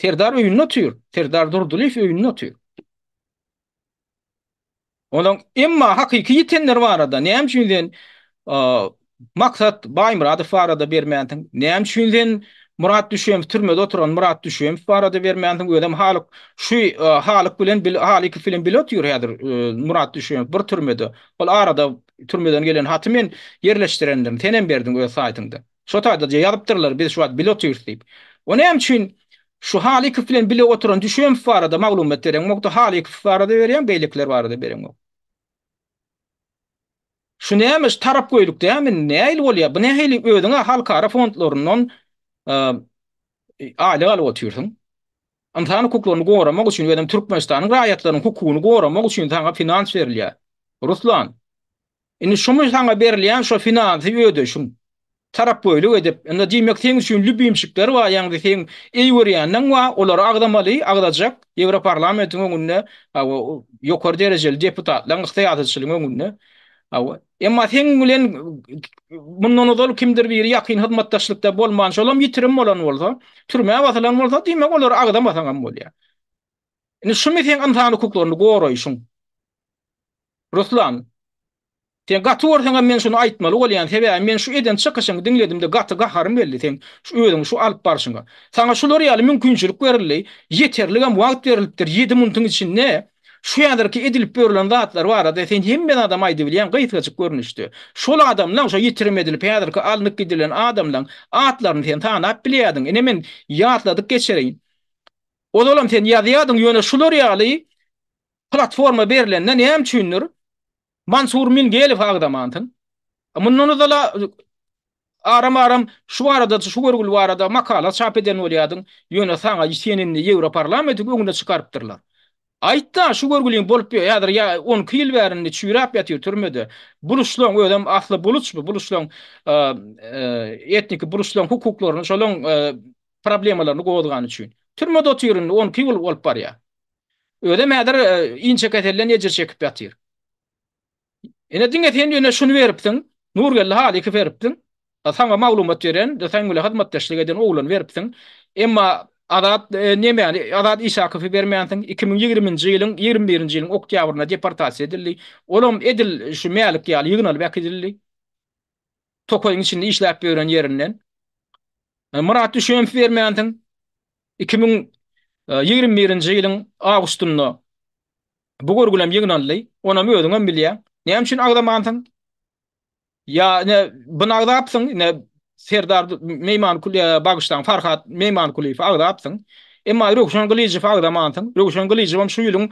Serdar öýünde otyr. Serdar Durdylyýew öýünde otyr. Onuň emma hakyky ýitenler barada näme üçin sen Maksat Baýmyradow barada bermänsiň? Näme üçin sen Myrat Düşemow türmede oturan Myrat Düşemow barada bermänsiň? Özem Halyk şu Halyk bilen Halykow bilen bile otyr häzir Myrat Düşemow bir türmede. Ol arada türmeden gelen haty men ýerleşdirendim. Senem berdiň öz saýtyňda. Şo taýda ýazypdyrlar biz şu wagt bile otyrys diýip. O näme üçin şu Halykow bilen bile oturan Düşemow barada maglumat bereňokda Halykow barada berýäň beýlekiler barada bereňok. Şu näme şu tarapgöýlük dämi nähili bolýar bu nähili özüňä halkara fondlaryndan aýlyk alyp otyrsyň. Ynsan hukuklaryny goramak üçin özem Türkmenistanyň raýatlarynyň hukugyny goramak üçin saňa finans berilýär. Ruslan. Indi şumy saňa berilýän şo finansy ödeşiň. Tarapgöýlük edip, indi diýmek seň üçin lübimçikler bar, ýagny seň eý görýänleň bar, olary agzamaly, agzajak, Ýewroparlamentiň öňünde, hawa, ýokary derejeli deputatlaryň, syýasatçylygyň öňünde, hawa. Emma seň bilen mundan ozal kimdir biri ýakyn hyzmatdaşlykda bolman, şolam ýitirim bolan bolsa, türmä basylan bolsa, diýmek olary agzamasaňam bolýar. Indi şumy seň ynsan hukuklaryny goraýşyň? Ruslan, sen gaty görseňem men şuny aýtmaly bolýan, sebäbi men şu eden çykyşyňy diňledimde gaty gaharym geldi seň şu özüňi şu alyp barşyňa. Saňa şular ýaly mümkinçilik berildi, ýeterligem wagt berilipdir, ýedi muntyň içinde şu häzirki edilip ýörülen zatlar barada sen hemme zadam aýdybilýäň gysgajyk görnüşde. Şol adamlaň şo ýitirim edilip häzirki alnyp gidilen adamlaň atlaryny sen sanap bilýädiň. Ine men ýatladyp geçereýin. Ozalam sen ýazýadyň ýöne şular ýaly Platforma berlende näme üçindir Mansur Mingelowy agzamansyň? Mundan ozal aram-aram şu barada, şu görgüli barada makala çap eden bolýardyň, ýöne saňa seni indi Ýewroparlamentiň öňüne çykarypdyrlar. Aýt-da, şu görgüliň bolup häzir ýa 12 ýyl bäri indi çüýräp ýatyr türmede. Buluçlaň özem asly buluç bu, buluçlaň etniki buluçlaň hukuklaryny, şolaň problemalaryny gozgany üçin. Türmede otyr indi 12 ýyl bolup barýar. Özem häzir inçekeselden ejir çekip ýatyr. Ine diňe sen ýöne şuny beripsiň, Nurgeldi Halykow beripsiň. Saňa maglumat beren, seň bilen hyzmatdaşlyk eden oglany beripsiň. Emma Azat nemäni, Azat Isakowy bermänsiň. 2020-nji ýylyň 21-nji ýylyň oktýabrynda deportasiýa edildi. Olam edil şu Mälik ýaly ýygnalyp äkidildi. Tokaýyň içinde işläp ýören ýerinden. Myrat Düşemow bermänsiň. 2021-nji ýylyň awgustynda bu görgülem ýygnaldy. Onam özüňem bilýäň. Näme üçin agzamansyň? Ýa ine buny agzapsyň, ine Serdar Meýmankul bagyşlaň Farhat Meýmankulyýewi agzapsyň. Emma Röwşen Gylyjowy agzamansyň. Röwşen Gylyjowam şu ýylyň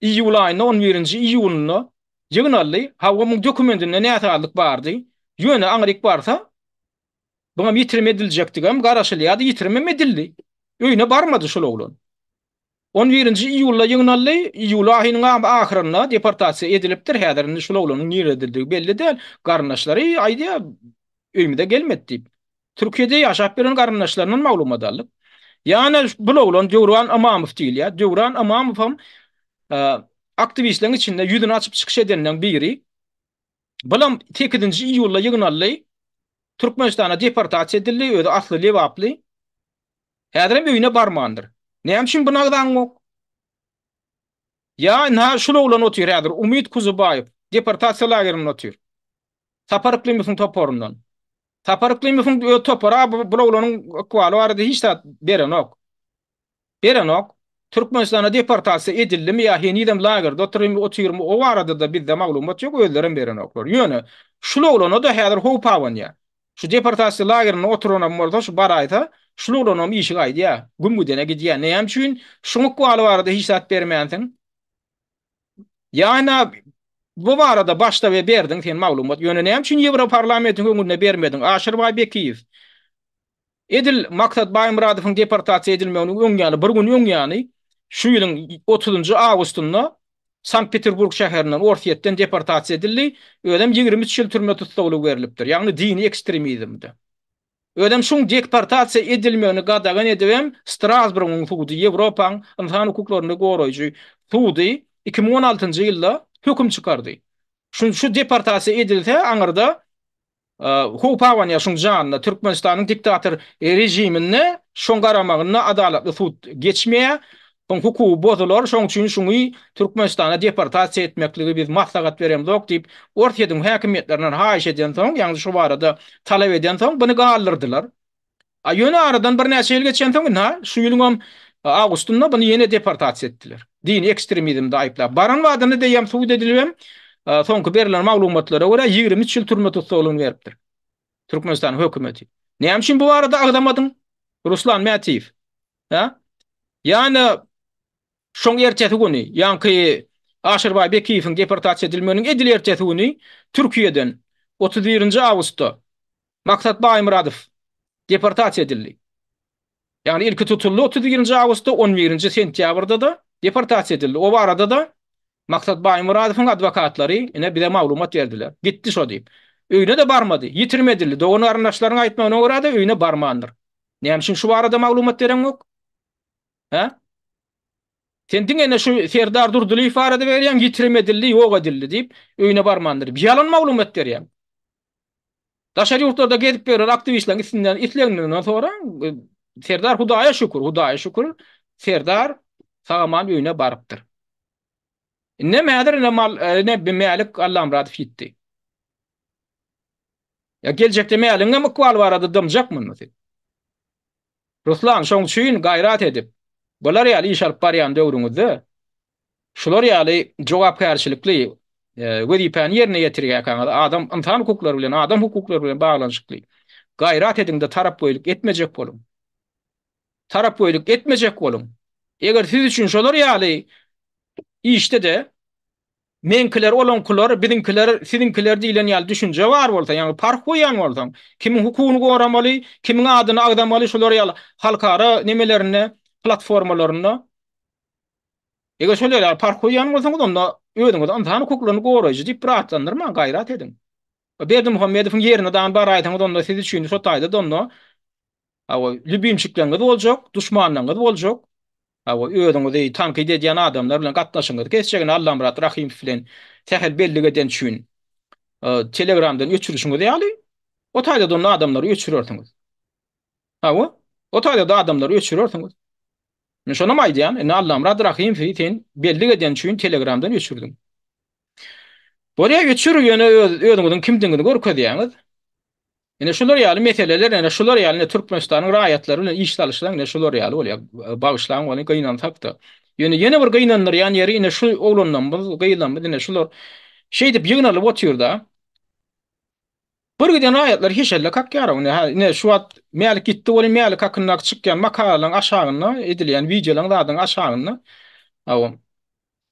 iýul aýynda, on birinji iýunynda ýygnaldy. Hawa, muň dokumentinde näsazlyk bardy. Ýöne aňryk barsa, Buňam ýitirim ediljekdigem garaşylýardy, ýitirimem edildi. Öýüne barmady şol oglan. On birinji iýulda ýygnaldy. Iýul aýynyň ahyrynda deportasiýa edilipdir. Häzir indi şul oglanyň nirededigi belli däl. Garyndaşlary aýdýar, öýümize gelmedi diýip. Türkiýede ýaşap ýören garyndaşlaryndan maglumat aldyk. Ýa-da bul oglan Döwran Ymamow diýilýär. Döwran Ymamow hem aktiwistleriň içinde ýüzüni açyp çykyş edenleriň biri. Bulam sekizinji iýulda ýygnaldy. Türkmenistana deportasiýa edildi. Özi asly lebaply. Häzirem öýüne barmandyr. Näme üçin buny agzaňok? Ýa ynha şul oglan otyr häzir Umyt Kuzubaýew deportasiýa lagerinde otyr. Sapar Yklymowyň toparyndan. Sapar Yklymowyň öz topary-a bul oglanyň ykbaly barada hiç zat berenok. Berenok. Türkmenistana deportasiýa edildimi ýa henizem lagerde otyrmy, otyrmy o barada-da bizde maglumat ýok, özlerem berenoklar. Ýöne şul oglana-da häzir howp abanýar. Şu deportasiýa lagerinde oturanam bolsa, şu baraýsa, şul oglanam işi gaýdýar, güm gidene gidýär. Näme üçin şuň ykbaly barada hiç zat bermänsiň? Ýa-da bu barada başda we berdiň sen maglumat, ýöne näme üçin Ýewroparlamentiň öňünde bermediň? Aşyrbaý Bekiýew, Edil Maksat Baýmyradowyň deportasiýa edilmeginiň öň ýany, bir gün öň ýany, şu ýylyň otuzynjy awgustynda Sankt-Peterburg şäherinden, Orsýetden deportasiýa edildi. Özem 23 ýyl türme tussaglygy berlipdir. Ýagny dini ekstremizmde. Özem şuň deportasiýa edilmegini gadagan edibem Strasburgyň sudy, Ýewropaň ynsan hukuklaryny goraýjy sudy 2016-njy ýylda höküm çykardy. Şu şu deportasiýa edilse aňyrda Howp abanýar şuň janyna. Türkmenistanyň diktator režiminde şoň garamagynda adalatly sud geçmeýär. Şoň hukugy bozular. Şoň üçin şuňy Türkmenistana deportasiýa etmekligi biz maslahat beremzok diýip, Orsýetiň häkimiýetlerinden haýyş edensoň, ýagny şu barada talap edensoň buny galdyrdylar. A ýöne aradan birnäçe ýyl geçensoň ynha, şu ýylyňam awgustynda buny ýene deportasiýa etdiler. Dini ekstremizmde aýyplap. Baran badyna deýem sud edilibem, soňky berlen maglumatlara görä 23 ýyl türme tussaglygyny beripdir. Türkmenistanyň hökümeti. Näme üçin bu barada agzamadyň? Ruslan Mätiýew. Hä? Ýa-da şoň ertesi güni, ýaňky Aşyrbaý Bekiýewiň deportasiýa edilmeginiň edil ertesi güni Türkiýeden 31-nji awgustda Maksat Baýmyradow deportasiýa edildi. Ýagny ilki tutuldy 31-nji awgustda, 11-nji sentýabrda-da deportasiýa edildi. O barada-da Maksat Baýmyradowyň adwokatlary ine bize maglumat berdiler. Gitdi şo diýip. Öýüne-de barmady. Ýitirim edildi. Dogan-garyndaşlaryň aýtmagyna görä-de öýüne barmandyr. Näme üçin şu barada maglumat bereňok? Hä? Sen diňe ine şu Serdar Durdylyýew barada berýäň, ýitirim edildi, ýok edildi diýip, öýüne barmandyr. Ýalan maglumat berýäň. Daşary ýurtlarda gezip ýören aktiwistleriň istinden isleginden soraň, Serdar Hudaýa şükür, Hudaýa şükür, Serdar sag-aman öýüne barypdyr. Indem häzir ine mal ine Mälik Allamyradow ýitdi. Ýa geljekde Mäligiň hem ykbaly barada dymjakmy indi sen? Ruslan, şoň üçin gaýrat edip, bular ýaly iş alyp barýan döwrüňizde şular ýaly jogapkärçilikli wezipäni ýerine ýetirýärkäňiz adam, ynsan hukuklary bilen, adam hukuklary bilen baglanyşykly gaýrat ediň-de tarapgöýlük etmejek boluň. Tarapgöýlük etmejek boluň. Eger siz üçin şolar ýaly işde-de Meňkiler olaňkylar, biziňkiler siziňkiler diýlen ýaly düşünje bar bolsa, ýagny parh goýýan bolsaň, kimiň hukugyny goramaly, kimiň adyny agzamaly şular ýaly halkara nemelerinde, platformalarynda eger şol ýaly parh goýýan bolsaňyz, onda özüňizi ynsan hukuklaryny goraýjy diýip bir atlandyrmaň, gaýrat ediň. Berdimuhamedowyň ýerine dagy baraýsaňyz onda siz üçin şo taýda-da onda hawa lýubimçikleriňiz boljak, duşmanlaryňyz boljak. Hawa, özüňizi tankyt edýän adamlar bilen gatnaşygyňyzy kesjegini Allamyrat Rahymow bilen sähel bellik eden üçin Telegramdan öçürişiňiz ýaly, o taýda-da onda adamlary öçürersiňiz. Hawa, o taýda-da adamlary öçürersiňiz. Men şonam aýdýan, indi Allamyrat Rahymowy sen bellik eden üçin Telegramdan öçürdiň. Bolýa öçür, ýöne öz özüňiziň kimdigiňizi görkezýäňiz. Ine şular ýaly meseleler, ine şular ýaly ine Türkmenistanyň raýatlary bilen iş salyşsaň ine şular ýaly bolýar. Bagyşlaň ony gynansak-da. Ýöne ýene bir gynandyrýan ýeri ine şu oglanlarymyz, gyzlarymyz ine şular şeýdip ýygnalyp otyr-da. Bir giden raýatlar heşelle kakýar ine hä ine şu wagt Mälik gitdi welin Mälik hakyndaky çykýan makalalaryň aşagynda edilýän wideolaryň zadyň aşagynda hawa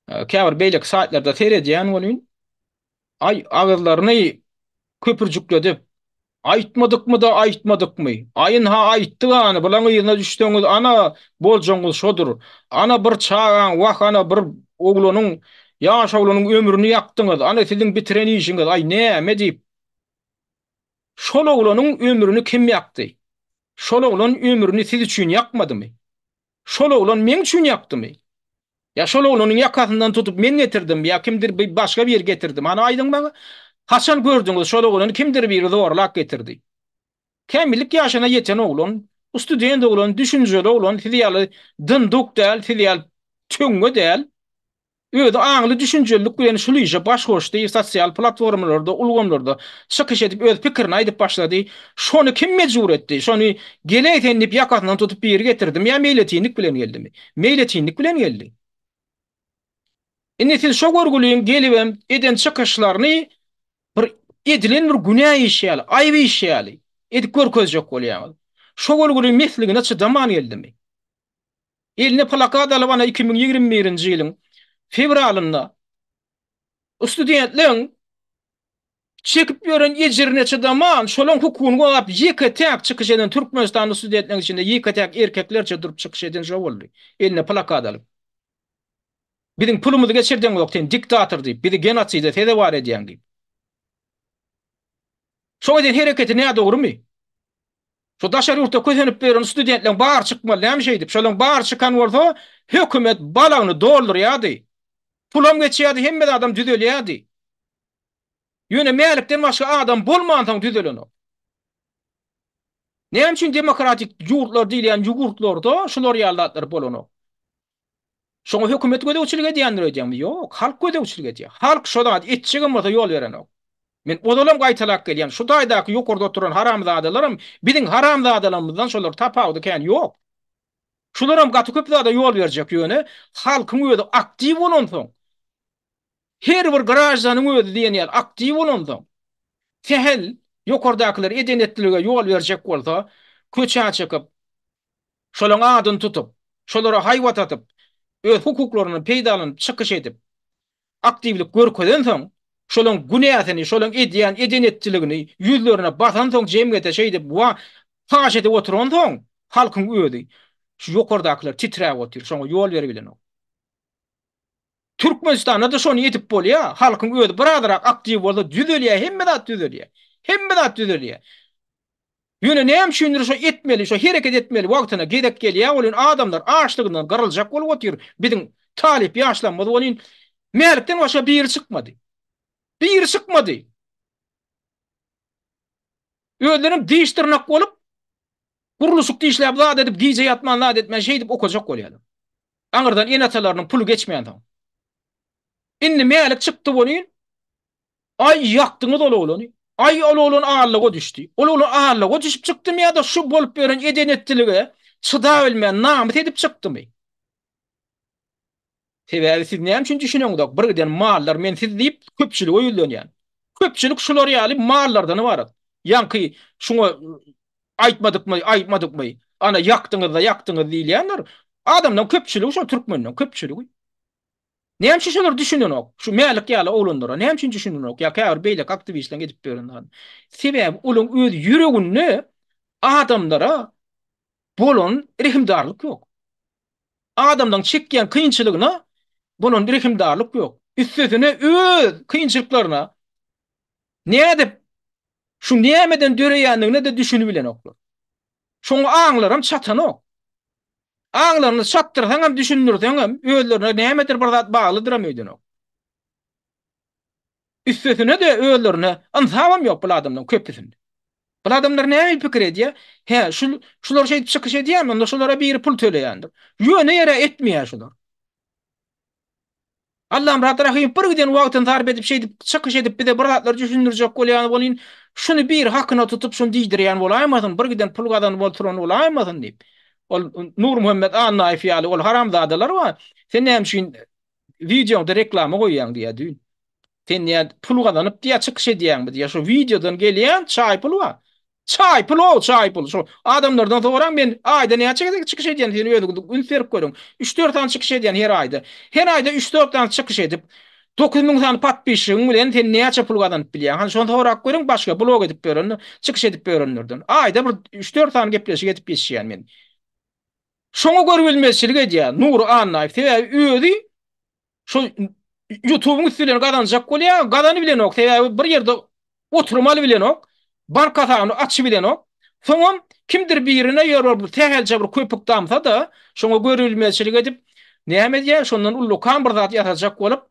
käbir beýleki saýtlarda seredýän welin aý agyzlaryny köpürjikledip. Aýtmadykmy-da aýtmadykmy? Aý ynha aýtdyk any, bulaň yzyna düşseňiz ana boljagyňyz şodur. Ana bir çagaň, wah ana bir oglanyň, ýaş oglanyň ömrüni ýakdyňyz, ana siziň bitiren işiňiz, aý näme diýip. Şol oglanyň ömrüni kim ýakdy? Şol oglan ömrüni siz üçin ýakmadymy? Şol oglan meň üçin ýakdymy? Ýa şol oglanyň ýakasyndan tutup men getirdim, ýa kimdir bir başga biri getirdim. Hany aýdyň maňa? Haçan gördüňiz şol oglany kimdir biri zorlap getirdi? Kämillik ýaşyna ýeten oglan, student oglan, düşünjeli oglan, siz ýaly dynduk däl, siz ýaly töňňe däl. Özi aňly düşünjelilik bilen şul işe baş goşdy, sosial platformalarda, ulgamlarda çykyş edip öz pikirini aýdyp başlady. Şony kim mejbur etdi? Şony geleý sen diýip ýakasyndan tutup biri getirdimi ýa meýletinlik bilen geldimi? Meýletinlik bilen geldi. Indi siz şo görgüliň gelibem eden çykyşlaryny bir edilen bir günä iş ýaly, aýyp iş ýaly edip görkezjek bolýaňyz. Şo görgüli mesligine çydaman geldimi? Eline plakat alyp ana 2021-nji ýylyň fewralynda studentleň çekip ýören ejirine çydaman, şolaň hukugyny gorap ýeke-täk çykyş eden Türkmenistanly studentleň içinde ýeke-täk erkeklerçe durup çykyş eden şo boldy. Eline plakat alyp. Biziň pulumyzy geçirdeňok sen diktator diýip, bizi genoside sezewar edýäň diýip. Şoň eden hereketi nädogrymy? Şu daşary ýurtda kösenip ýören studentleň bary çykmaly näme şeýdip? Şolaň bary çykan bolsa hökümet balagyny doldurýardy. Pulam geçýärdi hemme zadam düzelýärdi. Ýöne Mälikden başga adam bolmansoň düzelenok. Näme üçin demokratik ýurtlar diýilýän ýurtlarda şular ýaly zatlar bolanok? Şoňa hökümet gözegçilik edýändir öýdýäňmi? Ýok, halk gözegçilik edýär. Halk şo zady etjegem bolsa ýol berenok. Men ozalam gaýtalap gelýän, şu taýdaky ýokarda oturan haramzadalaram biziň haramzadalarymyzdan şolar tapawudy kän ýok. Şularam gaty köp zada ýol berjek ýöne halkyň özi aktiw bolansoň, her bir graždanyň özi diýen ýaly aktiw bolansoň, sähel ýokardakylar eden-etdilige ýol berjek bolsa, köçä çykyp, Şolaň adyny tutup, şolara haýbat atyp, öz hukuklaryndan peýdalanyp çykyş edip, aktiwlik görkezensoň, şolaň günäsini, şolaň edýän eden-etdiligini ýüzlerine basansoň jemgyýete şeýdip wa paş edip oturansoň, halkyň özi şu ýokardakylar titräp otyr, şoňa ýol beribilenok. Türkmenistanda-da şony edip bolýar, halkyň özi birazrak aktiw bolsa düzelýär, hemme zat düzelýär. Hemme zat düzelýär. Ýöne näme üçindir şo etmeli, şo hereket etmeli wagtyna gezek gelýär welin adamlar açlygyndan gyryljak bolup otyr. Biziň talyp ýaşlarymyz welin Mälikden başga biri çykmady. Biri çykmady. Özlerem diş-dyrnak bolup gurluşykda işläp zat edip gije ýatman zat etmän şeýdip okajak bolýarlar. Aňyrdan ene-atalarynyň puly geçmänsoň. Indi Mälik çykdy welin Aý ýakdyňyz ol oglany. Aý ol oglan allyga düşdi. Ol oglan allyga düşüp çykdymy ýa-da şu bolup ýören eden-etdilige çydabilmän namys edip çykdymy? Sebäbi siz näme üçin düşüneňzok bir giden mallar men siz diýip köpçülige ýüzlenýän. Köpçülik şular ýaly mallardan ybarat. Ýaňky şuňa aýtmadykmy aýtmadykmy ana ýakdyňyzda ýakdyňyz diýilýänler adamlaň köpçüligi şol türkmenleň köpçüligi. Näme üçin şolar düşünenok? Şu Mälik ýaly oglanlara näme üçin düşünenok ýa käbir beýleki aktiwistleriň edip ýören zady? Sebäbi olaryň öz ýüreginde adamlara bolan rehimdarlyk ýok. Adamlaryň çekýän kynçylygyna bolan rehimdarlyk ýok. Üstesine öz kynçylyklaryna nädip şu nämeden döreýändigine-de düşünibilenoklar. Şoňa aňlaram çatanok. Aňlaryny çatdyrsaňam, düşündirseňem, özlerine nämedir bir zat baglydyram öýdenok. Üstesine-de özlerine ynsabam ýok bul adamlaryň köpüsinde. Bul adamlar nähili pikir edýär? Hä, şul, şular şeýdip çykyş edýärmi, onda şulara biri pul töleýändir. Ýöne ýere etmeýär şular. Allamyrat Rahymow bir giden wagtyny sarp edip şeýdip çykyş edip bize bir zatlar düşündirjek bolýan welin şuny biri hakyna tutup şuny diýdirýän bolaýmasyn bir giden pul gazanyp oturan bolaýmasyn diýip. Ol Nurmuhammet Annaýew ýaly ol haramzadalar bar. Sen näme üçin wideoňda reklama goýýaň diýýär düýn. Sen diýýär pul gazanyp diýýär çykyş edýäňmi diýýär şu wideodan gelýän çaý puly bar. Çaý pul ow çaý pul şo adamlardan soraň men aýda näçe gezek çykyş edýän sen özüňiz üns berip görüň. Üç dört sany çykyş edýän her aýda. Her aýda üç dört sany çykyş edip. 9000 sany podpisçigiň bilen sen näçe pul gazanyp bilýäň? Hany şony sorap görüň başga blog edip ýören, çykyş edip ýörenlerden. Aýda bir üç-dört sany gepleşik edip ýetişýän men. Şoňa görübilmezçilik edýär Nury Annaýew. Sebäbi özi şo ýutubyň üsti bilen gazanjak bolýar, gazanybilenok. Sebäbi bir ýerde oturum alybilenok, bank hasabyny açybilenok. Soňam kimdir birine ýör bir sähelçe bir köpük damsa-da, şoňa görübilmezçilik edip, näme edýär, şondan ullakan bir zat ýasajak bolup,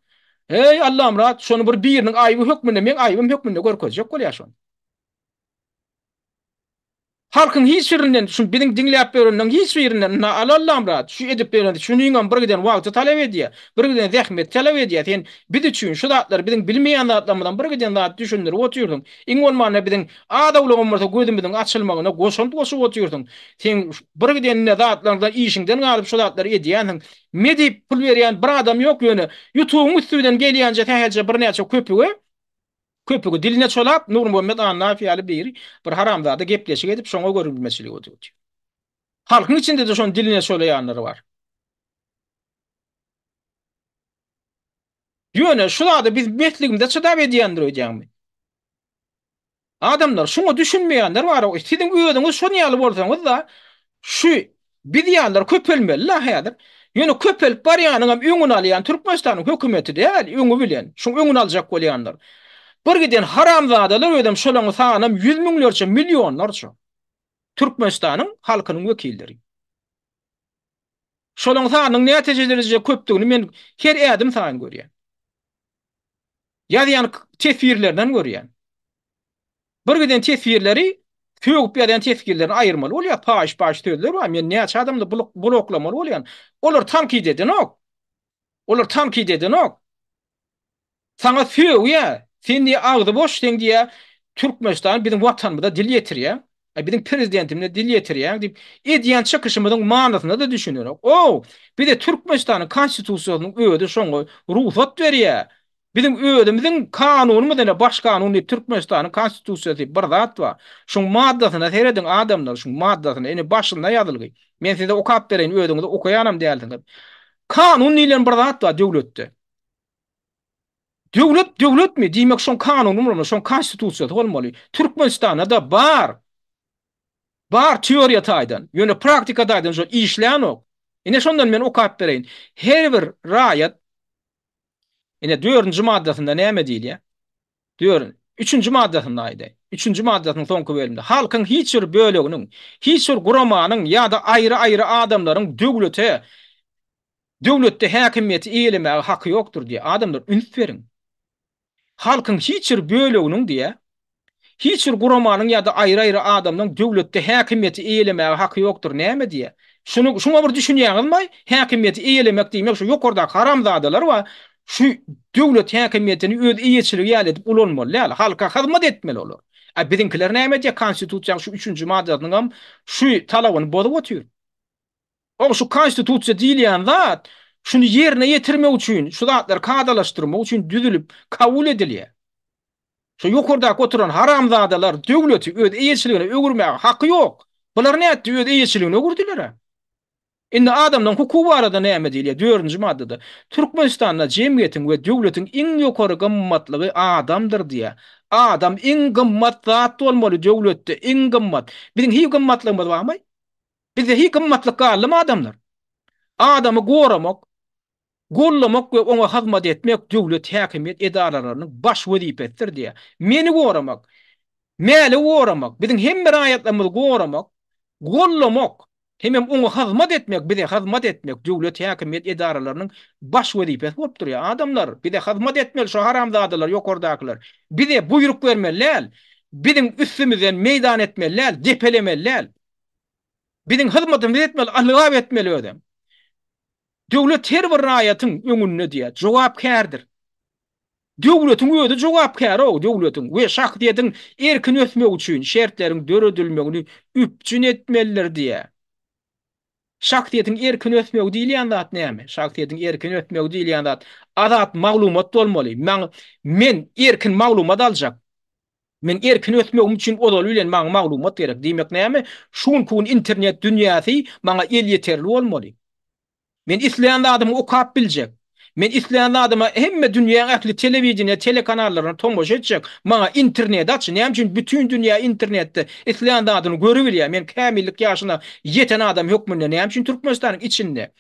Eý, Allamyrat, şony bir biriniň aýby hökmünde, meň aýbym hökmünde görkezjek bolýar şony. Halkyň hiç birinden, şu biziň diňläp ýörenleriň hiç birinden, ynha, al Allamyrat, şu edip ýören şunyňam bir giden wagty talap edýär, bir giden zähmeti talap edýär, sen biz üçin şu zatlary biziň bilmeýän zatlarymyzam bir giden zat düşündirip otyrsyň, iň bolmanda biziň az-owlagam bolsa gözümiziň açylmagyna goşant goşup otyrsyň, seň bir giden zatlaryňdan işiňden galyp şu zatlary edýänsiň, me diýip pul berýän bir adam ýok ýöne ýutubyň üsti bilen gelýänje sähelçe birnäçe köpüge Köpügi diline çolap, Nurmuhammet Annaýew ýaly biri bir haramzada gepleşik edip, şoňa görünmeçilik edip otyr. Halkyň içinde-de şony diline çolaýanlary bar. Ýöne şu zada biz mesligimize çydap edýändir öýdýäňmi? Adamlar, şuňa düşünmeýänler bar. Siziň özüňiz şon ýaly bolsaňyz-da, şu biz ýalylar köpelmeli-la häzir. Ýöne köpelip barýanyňam öňüni alýan Türkmenistanyň hökümeti däl, öňi bilen. Şuň öňüni aljak bolýanlar. Bir giden haramzadalar özem şolaň sanam ýüz müňlerçe, millionlarça. Türkmenistanyň halkynyň wekilleri. Şolaň sanynyň näteje derejede köpdügini men her ädim saýyn görýän. Ýazýan teswirlerinden görýän. Bir giden teswirleri sögüp ýazýan teswirlerini aýyrmaly bolýar. Paýyş-paýyş sözler bar. Men näçe adamda bloklamaly bolýan. Olar tankyt edenok. Olar tankyt edenok. Saňa sögýär. Sen diýýär agzy boş, sen diýýär Türkmenistan biziň watanymyza dil ýetirýäň. Biziň prezidentimize dil ýetirýäň diýip edýän çykyşymyzyň manysyna-da düşünenok. Ow, bize Türkmenistanyň Konstitusiýasynyň özi şoňa rugsat berýär. Biziň özümiziň kanunymyz ine baş kanun diýip Türkmenistanyň Konstitusiýasy diýip bir zat bar. Şuň maddasyna serediň adamlar, şuň maddasyna ine başynda ýazylgy. Men size okap bereýin özüňiz okaýanam dälsiňiz. Kanun diýlen bir zat bar döwletde. Döwlet döwletmi? Diýmek şoň kanuny bolmaly, şoň konstitusiýasy bolmaly. Türkmenistanda-da bar. Bar teoriýa taýdan. Ýöne praktika taýdan şol işlänok. Ine şondan men okap bereýin. Her bir raýat Ine dördünji maddasynda näme diýilýär? Dör, üçünji maddasynda aýdaý. Üçünji maddasynyň soňky bölüminde halkyň hiç bir böleginiň, hiç bir guramanyň ýa-da aýry-aýry adamlaryň döwlete Döwletde häkimiýeti eýelemäge haky ýokdur diýýär. Adamlar üns beriň. Halkyň hiç bir böleginiň diýýär, hiç bir guramanyň ýa-da aýry-aýry adamlaryň döwletde häkimiýeti eýelemäge haky ýokdur. Näme diýýär? Şuny şuňa bir düşünýäňizmi? Häkimiýeti eýelemek diýmek şu ýokardaky haramzadalar bar. Şu döwlet häkimiýetini öz eýeçiligi ýaly edip ulanmaly däl. Halka hyzmat etmeli olar. A biziňkiler näme edýär? Konstitusiýanyň şu üçünji maddasynyňam şu talabyny bozup otyr. Ol şu konstitusiýa diýilýän zat şuny ýerine ýetirmek üçin, şu zatlary kadalaşdyrmak üçin düzülip kabul edilýär. Şu ýokardaky oturan haramzadalar döwleti öz eýeçiligine öwürmäge haky ýok. Bular nätdi öz eýeçiligine öwürdiler-ä. Indi adamlaryň hukugy barada näme diýilýär dördünji maddada? Türkmenistanda jemgyýetiň we döwletiň iň ýokary gymmatlygy adamdyr diýýär. Adam iň gymmat zat bolmaly döwletde iň gymmat. Biziň hiý gymmatlygymyz barmy? Bizde hiý gymmatlyk galdymy adamlar? Adamy goramak, gollamak we oňa hyzmat etmek döwlet häkimiýet edaralarynyň baş wezipesidir diýýär. Meni goramak, Mäligi goramak, biziň hemme raýatlarymyzy goramak, gollamak hemem oňa hyzmat etmek, bize hyzmat etmek döwlet häkimiýet edaralarynyň baş wezipesi bolup durýar. Adamlar, bize hyzmat etmeli şu haramzadalar ýokardakylar. Bize buýruk bermeli däl, biziň üstümizden meýdan etmeli däl, depelemeli däl. Biziň hyzmatymyzy etmeli, ylgap etmeli özem. Döwlet her bir raýatyň öňünde diýýär, jogapkärdir. Döwletiň özi jogapkär-ow, döwletiň we şahsyýetiň erkin ösmegi üçin şertleriň döredilmegini üpjün etmelidir diýýär. Şahsyýetiň erkin ösmegi diýilýän zat näme? Şahsyýetiň erkin ösmegi diýilýän zat azat maglumat bolmaly. Men erkin maglumat aljak. Men erkin ösmegim üçin ozaly bilen maňa maglumat gerek. Diýmek näme? Şu günki gün internet dünýäsi maňa elýeterli bolmaly. Men isleýän zadymy okap biljek. Men islän zadyma hemme dünýäň ähli telewideniýe telekanallaryna tomaşa etjek. Maňa internet aç. Näme üçin bütin dünýä internetde islän zadyny görübilýär. Men kämillik ýaşyna ýeten adam hökmünde näme üçin Türkmenistanyň içinde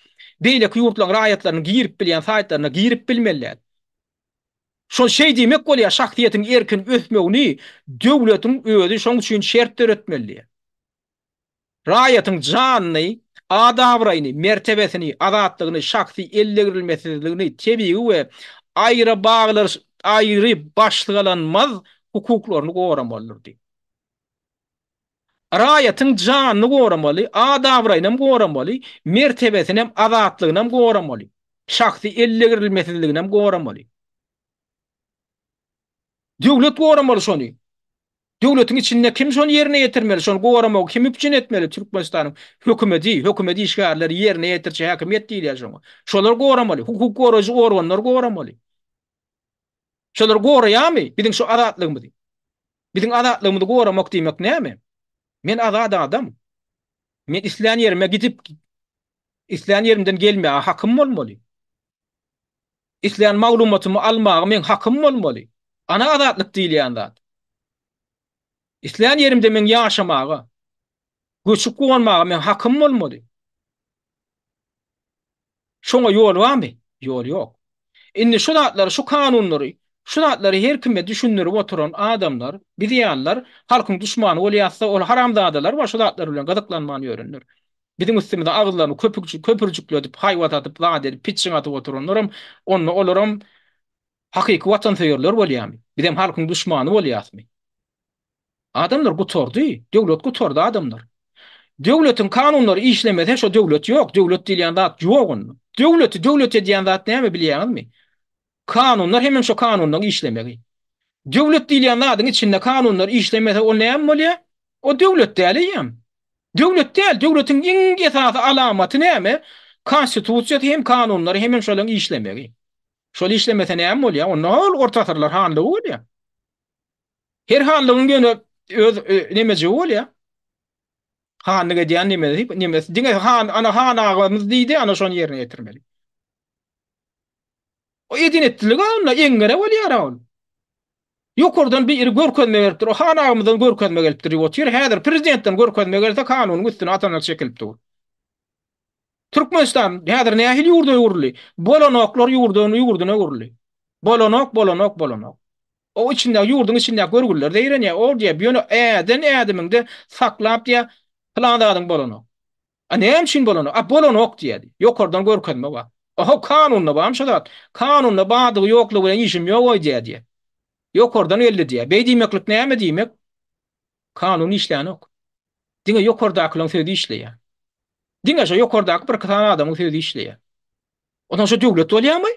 beýleki ýurtlaryň raýatlarynyň girip bilýän saýtlaryna girip bilmeli däl. Şol şeý diýmek bolýar, şahsyýetiň erkin ösmegini döwletiň özi şoň üçin şert döretmeli. Raýatyň janyny, at-abraýyny, mertebesini, azatlygyny, şahsy eldegrilmesizligini, tebigy we aýry başgalanmaz hukuklaryny goramalydyr diýip. Raýatyň janyny goramaly, at-abraýynam goramaly, mertebesinem, azatlygynam goramaly, şahsy eldegrilmesizliginem goramaly. Döwlet goramaly şony. Döwletiň içinde kim şony ýerine ýetirmeli, şony goramagy kim üpjün etmeli? Türkmenistanyň hökümeti, hökümet işgärleri, ýerine ýetiriji häkimiýet diýilýär şoňa. Şolar goramaly, hukuk goraýjy organlar goramaly. Şolar goraýarmy biziň şu azatlygymyzy? Biziň azatlygymyzy goramak diýmek näme? Men azat adam. Men islän ýerime gidip, islän ýerimden gelmäge hakym bolmaly. Islän maglumatymy almaga meň hakym bolmaly. Ana azatlyk diýilýän zat. Islän ýerimde meň ýaşamaga, göçüp gonmaga meň hakym bolmaly. Şoňa ýol barmy? Ýol ýok. Indi şu zatlary, şu kanunlary, şu zatlary her kime düşündirip oturan adamlar, biz ýalylar halkyň duşmany bolýarsa, ol haramzadalar bar şu zatlar bilen gyzyklanman ýörenler. Biziň üstümize agyzlaryny köpükjik, köpürjikledip, haýbat atyp, zat edip, pitjiň atyp oturanlaram, onda olaram hakyky watansöýerler bolýarmy? Bizem halkyň duşmany bolýasmy? Adamlar gutardy, döwlet gutardy adamlar. Döwletiň kanunlary işlemese şo döwlet ýok, döwlet diýilýän zat ýok onda. Döwleti döwlet edýän zat näme bilýäňizmi? Kanunlar hemem şo kanunlaryň işlemegi. Döwlet diýilýän zadyň içinde kanunlar işlemese ol näme bolýar? O döwlet däl eýýäm. Döwlet däl, döwletiň iň esasy alamaty näme? Konstitusiýasy hem kanunlary hemem şolaryň işlemegi. Şol işlemese näme bolýar? Onda ol orta asyrlar hanlygy bolýar. Her hanlygyň ýöne öz nemejigi bolýar. Hanlyk edýän nemesi, nemesi diňe han, ana han agamyz diýdi, ana şony ýerine ýetirmeli. O edin etdilik onda eňňere bolýar ol. Ýokardan biri görkezme beripdir. O han agamyzdan görkezme gelipdir diýip otyr. Häzir prezidentden görkezme gelse kanunyň üstüne atanak çekilip dur. Türkmenistan häzir nähili ýurda öwrüldi? Bolanoklar ýurda ýurduna öwrüldi. Bolanok, bolanok, bolanok. O içindäki ýurduň içindäki görgüliler zeýrenýär. Ol diýýär, ýöne äden ädimiňde saklap diýýär, pylan zadyň bolanok. A näme üçin bolanok? A bolanok diýýär. Ýokardan görkezme bar. Oho, kanunda barmy şo zat? Kanunda bardygy ýoklugy bilen işim ýok öýdýär diýýär. Ýokardan geldi diýýär. Beý diýmeklik näme diýmek? Kanun işlänok. Diňe ýokardakylaryň sözi işleýär. Diňe şo ýokardaky birki sany adamyň sözi işleýär. Onsoň şo döwlet bolýarmy?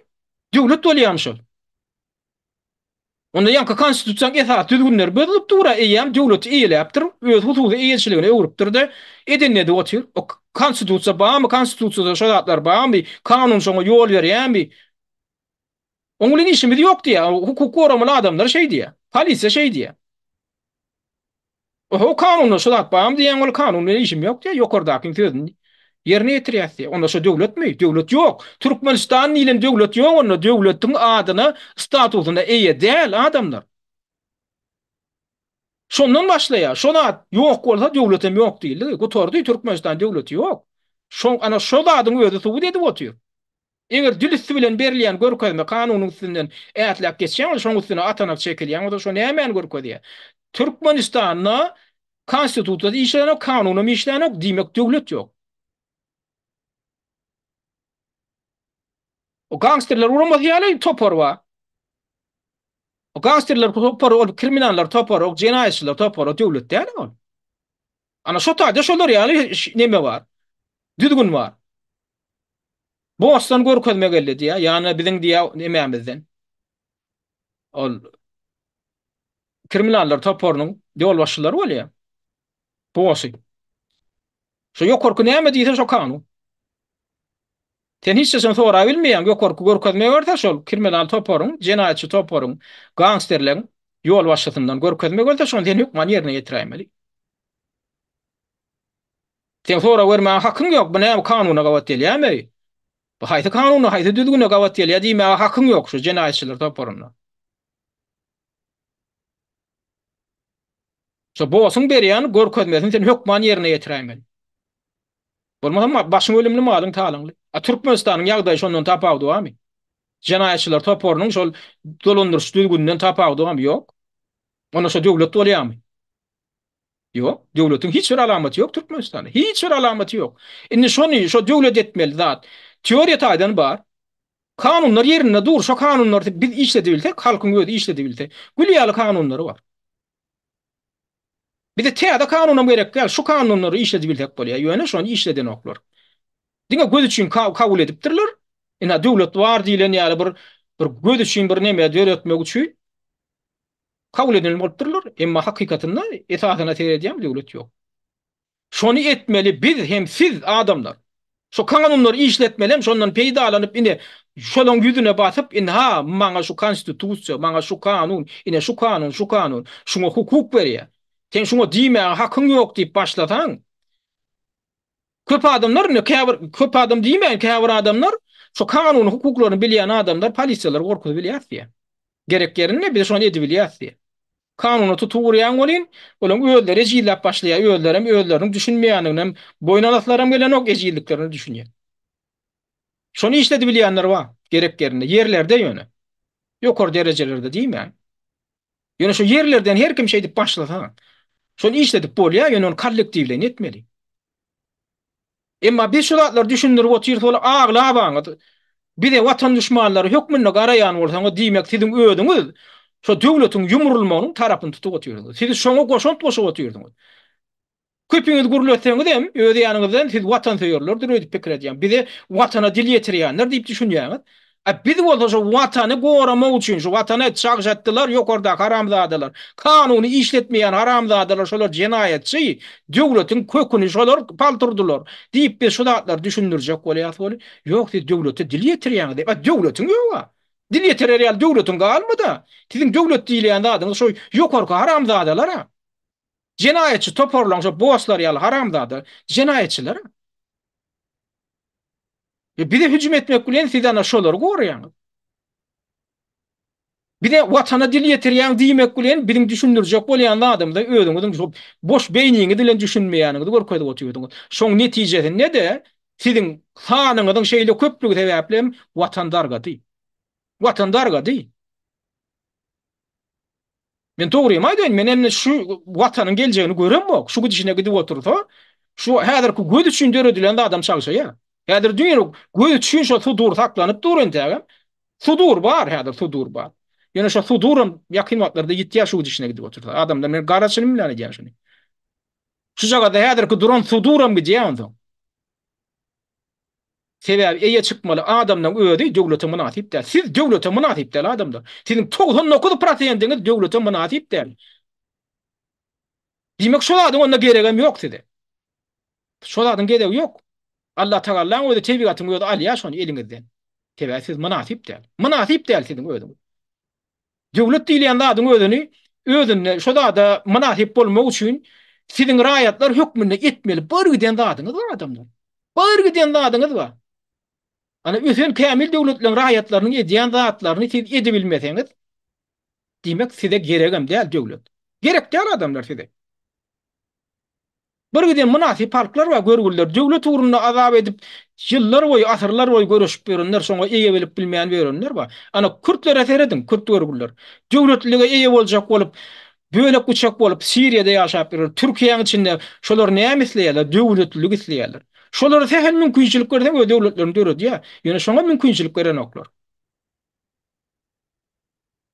Döwlet bolýarmy şol? Onda ýaňky konstitusiýanyň esasy düzgünleri bozulyp dur-a, eýýäm döwleti eýeläpdir, öz hususy eýeçiligine öwrüpdir-de, edenini edip otyr. O konstitusiýa barmy, konstitusiýada şo zatlar barmy, kanun şoňa ýol berýärmi? Oň bilen işimiz ýok diýýär. Hukuk goramaly adamlar şeý diýýär. Polisiýa şeý diýýär. Oho, kanunda şu zat barmy diýýäň, ol kanun bilen işim ýok diýýär, ýokardakyň sözüni ýerine ýetirýäs diýýär. Onda şo döwletmi? Döwlet ýok. Türkmenistan diýlen döwlet ýok onda, döwletiň adyna, statusyna eýe däl adamlar. Şondan başlaýar. Şo zat ýok bolsa döwletem ýok diýildigi. Gutardy, Türkmenistan döwleti ýok. Şo, ana şo zadyň özi subut edip otyr. Eger dil üsti bilen berilýän görkezme kanunyň üstünden ätläp geçýän bolsa, şonuň üstüne atanak çekilýän bolsa, şo nämäni görkezýär? Türkmenistanda Konstitusiýa işlänok, kanunam işlänok, diýmek döwlet ýok. O gangsterler guramasy ýaly topar bar. O gangsterler topary, ol kriminallar topary, o jenaýatçylar topary, o döwlet däl ol. Ana şo taýda şolar ýaly neme bar. Düzgün bar. Bosdan görkezme geldi diýýär. Ýa-da biziň diýýär nemämizden. Ol kriminallar toparynyň ýolbaşçylary bolýar. Bosy. Şo ýokarky näme diýse şo kanun. Sen hiç haçan sorap bilmeýäň, ýokarky görkezme berse şol kriminal toparyň, jenaýatçy toparyň, gangsterleň ýolbaşçysyndan görkezme gelse şony sen hökman ýerine ýetiräýmeli. Seň sorag bermäge hakyň ýok, bu näme kanuna gabat gelýärmi? Bu haýsy kanuna, haýsy düzgüne gabat gelýär diýmäge hakyň ýok şu jenaýatçylar toparynda. Şo bossuň berýän görkezmesini sen hökman ýerine ýetiräýmeli. Bolmasa başyň ölümli malyň talaňly. A Türkmenistanyň ýagdaýy şondan tapawudy barmy? Jenaýatçylar toparynyň şol dolandyryş düzgüninden tapawudy barmy? Ýok. Onda şo döwlet bolýarmy? Ýok. Döwletiň hiç bir alamaty ýok Türkmenistanda. Hiç bir alamaty ýok. Indi şony şo döwlet etmeli zat. Teoriýa taýdan bar. Kanunlar ýerinde dur. Şo kanunlary biz işledibilsek, halkyň özi işledibilse, gül ýaly kanunlary bar. Bize täze kanunam gerek däl, şu kanunlary işledibilsek bolýar. Ýöne şony işledenoklar. Diňe göz üçin kabul edipdirler. Ina döwlet bar diýlen ýaly bir bir göz üçin bir neme döretmek üçin kabul edilen bolupdyrlar. Emma hakykatynda esasyna seredýäň döwlet ýok. Şony etmeli biz hem siz adamlar. Şo kanunlary işletmeli hem şondan peýdalanyp ine şolaň ýüzüne basyp ynha maňa şu konstitusiýa maňa şu kanun ine şu kanun şu kanun şuňa hukuk berýär. Sen şuňa diýmäge hakyň ýok diýip başlasaň köp adamlar ine käbir köp adam diýmäýin käbir adamlar şo kanuny hukuklaryny bilýän adamlar polisiýalary gorkuzybilýär diýýär. Gerek ýerinde biz şony edibilýäs diýýär. Kanuna tutup urýaň welin, olaň özleri ejizläp başlaýar, özlerem özleriniň düşünmeýändiginem boýun alaslaram gelenok, ejizliklerine düşünýär. Şony işledibilýänler bar, gerek ýerinde, ýerlerde ýöne. Ýokary derejelerde diýmän. Ýöne şu ýerlerden her kim şeýdip başlasa, şony işledip bolýar, ýöne ony kollektiwleýin etmeli. Emma biz şu zatlary düşündirip otyrys ol aglabaňyz bize watan duşmanlary hökmünde garaýan bolsaňyz diýmek siziň özüňiz şo döwletiň ýumrulmagynyň tarapyny tutup otyrsyňyz. Siz şoňa goşant goşup otyrsyňyz. Köpüňiz gürletseňizem öz ýanyňyzdan siz watansöýerlerdir öýdüp pikir edýän. Bize watana dil ýetirýänler diýip düşünýäňiz. A biz bolsa şu watany goramak üçin şu watany çagşatdylar ýokardaky haramzadalar. Kanuny işletmeýän haramzadalar şolar jenaýatçy, döwletiň köküni şolar palturdylar diýip biz şu zatlary düşündirjek bolýas weli, ýok siz döwlete dil ýetirýäňiz diýip, a döwletiň ýoga. Dil ýetirer ýaly döwletiň galmada. Siziň döwlet diýilýän zadyňyz şo ýokarky haramzadalara. Jenaýatçy toparlaň şo boslar ýaly haramzada jenaýatçylara. E bize hüjüm etmek bilen siz ana şolary goraýaňyz. Bize watana dil ýetirýäň diýmek bilen biziň düşündirjek bolýan zadymyza özüňiziň şo boş beýniňiz bilen düşünmeýäniňizi görkezip otyrsyňyz. Şoň netijesinde-de siziň sanyňyzyň şeýle köplügi sebäpli hem watan dargady. Watan dargady. Men dogrymy aýdaýyn, men indi şu watanyň geljegini göremok. Şu gidişine gidip otursa, şu häzirki göz üçin döredilen zadam çagşaýar. Häzir düýn göz üçin şo sudur saklanyp dur entägem. Sudur bar häzir, sudur bar. Ýöne şo suduram ýakyn wagtlarda ýitýär şu gidişine gidip otursa. Adamlar men gara çynym bilen aýdýan şuny. Şujagazda häzirki duran suduram gidýär onsoň. Sebäbi eýe çykmaly adamlaň özi döwlete mynasyp däl. Siz döwlete mynasyp däl adamlar. Siziň 99 prosendiňiz döwlete mynasyp däl. Diýmek şo zadyň onda geregem ýok size. Şo zadyň geregi ýok. Allah Tagallaň özi tebigatyň özi alýar şony eliňizden. Sebäbi siz mynasyp däl. Mynasyp däl siziň özüňiz. Döwlet diýilýän zadyň özüni özünde şo zada mynasyp bolmak üçin siziň raýatlar hökmünde etmeli bir giden zadyňyz bar adamlar. Bir giden zadyňyz bar. Ana ösen kämil döwletleriň raýatlarynyň edýän zatlaryny siz edibilmeseňiz, diýmek size geregem däl döwlet. Gerek däl adamlar size. Bir giden mynasyp halklar bar görgüliler döwlet ugrunda azap edip ýyllar boýy asyrlar boýy göreşip ýörenler şoňa eýe bilip bilmän ýörenler bar. Ana kürtlere serediň kürt görgüliler. Döwletlilige eýe boljak bolup bölek büçek bolup Siriýada ýaşap ýörler Türkiýäň içinde şolar näme isleýärler döwletlilik isleýärler. Şolara sähel mümkinçilik berseň öz döwletlerini döredýär. Ýöne şoňa mümkinçilik berenoklar.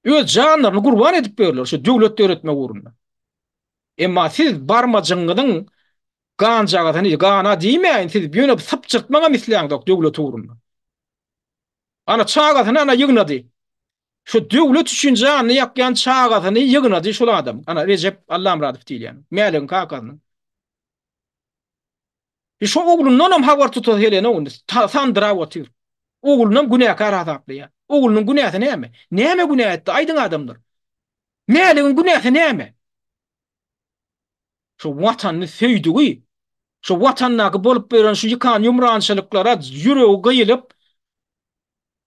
Öz janlaryny gurban edip ýörler şu döwlet döretmek ugrunda. Emma siz barmajygyňyzyň ganjagasyny, gana diýmäýin, siz ýöne sypjyrtmagam isläňzok döwlet ugrunda. Ana çagasyny ana ýygnady. Şu döwlet üçin janyny ýakýan çagasyny ýygnady şol adam. Ana Rejep Allamyradow diýilýän. Mäligiň kakasynyň. E şo oglundanam habar tutasy gelenok indi. Sandyrap otyr. Oglunam günäkär hasaplaýar. Oglunyň günäsi näme? Näme günä etdi? Aýdyň adamlar. Mäligiň günäsi näme? Şu watanyny söýdügi, şu watandaky bolup ýören şu ýykan-ýumrançylyklara ýüregi gyýylyp,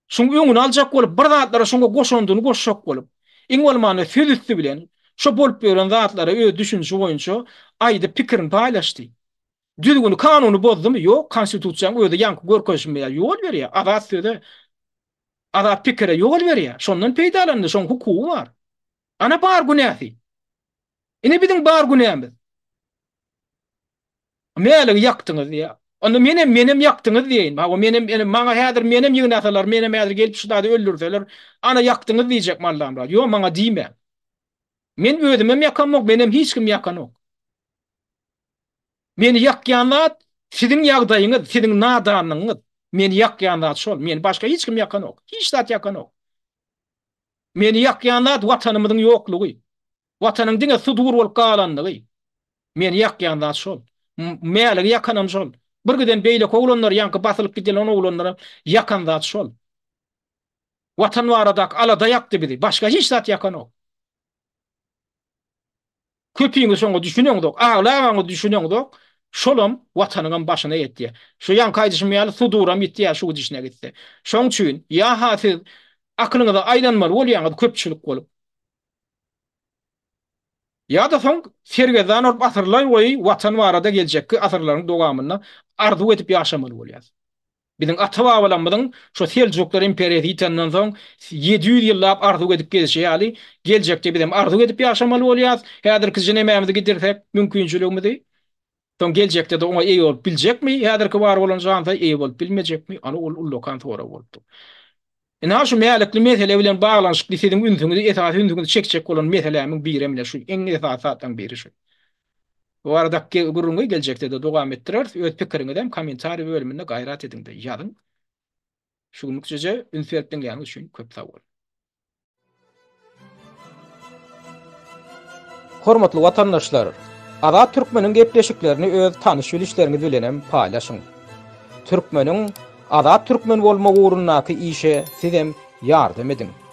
Şuň öňüni aljak bolup, bir zatlara şoňa goşandyny goşjak bolup, iň bolmanda söz üsti bilen şo bolup ýören zatlara öz düşünişi boýunça aýdyp pikirini paýlaşdy. Düzgüni, kanuny bozdumy? Ýok, konstitusiýaň özi ýaňky görkezişim ýaly ýol berýär, azat söze, azat pikire ýol berýär. Şondan peýdalandy, şoň hukugy bar. Ana bar günäsi. Ine biziň bar günämiz. Mäligi ýakdyňyz diýýär. Onda menem, menem ýakdyňyz diýeýin. Hawa, menem, ene, maňa häzir menem ýygnasalar, menem häzir gelip şu zady öldürseler, ana ýakdyňyz diýjek Mollamyrat. Ýok, maňa diýmäň. Men özümem ýakamok, menem hiç kim ýakanok. Meni ýakýan zat siziň ýagdaýyňyz, siziň nadanlygyňyz. Meni ýakýan zat şol. Meni başga hiç kim ýakanok. Hiç zat ýakanok. Meni ýakýan zat Watanymyzyň ýoklugy. Watanyň diňe sudur bolup galanlygy. Meni ýakýan zat şol. Mäligi ýakanam şol. Bir giden beýleki oglanlar, ýaňky basylyp gidilen oglanlaram ýakan zat şol. Watan baradaky alada ýakdy bizi. Başga hiç zat ýakanok. Köpiňiz şoňa düşüneňzok. Aglabaňyz düşüneňzok. Şolam Watanyňam başyna ýetýär. Şu ýaňky aýdyşym ýaly suduram ýitýär şu gidişine gitse. Şoň üçin ýa-ha siz akylyňyza aýlanmaly bolýaňyz köpçülik bolup. Ýa-da soň sergezdan bolup asyrlar boýy Watan barada geljekki asyrlaryň dowamynda arzuw edip ýaşamaly bolýarys. Biziň ata-babalarymyzyň şo Seljuklar imperiýasy ýitenden soň 700 ýyllap arzuw edip gezişi ýaly, geljekde bizem arzuw edip ýaşamaly bolýarys. Häzirkije nemämizi gidirsek, mümkinçiligimizi. Soň geljekde-de oňa eýe bolup biljekmi, häzirki bar bolan şansa eýe bolup bilmejekmi, ana ol ullakan sorag bolup dur. Ynha şu mälikli mesele bilen baglanyşykly siziň ünsüňizi, esasy ünsüňizi çekjek bolan meselämiň birem ine şu, iň esasy zatlaryň biri şu. Bu baradaky gürrüňi geljekde-de dowam etdireris. Öz pikiriňizem kommentariý bölüminde gaýrat ediň-de ýazyň. Şu günlükçeje üns berip diňläniňiz üçin köp sag boluň. Hormatly watandaşlar! Azat Türkmeniň gepleşiklerini öz tanyş-bilişleriňiz bilenem paýlaşyň. Türkmeniň azat türkmen bolmagy ugrundaky işe sizem ýardam ediň.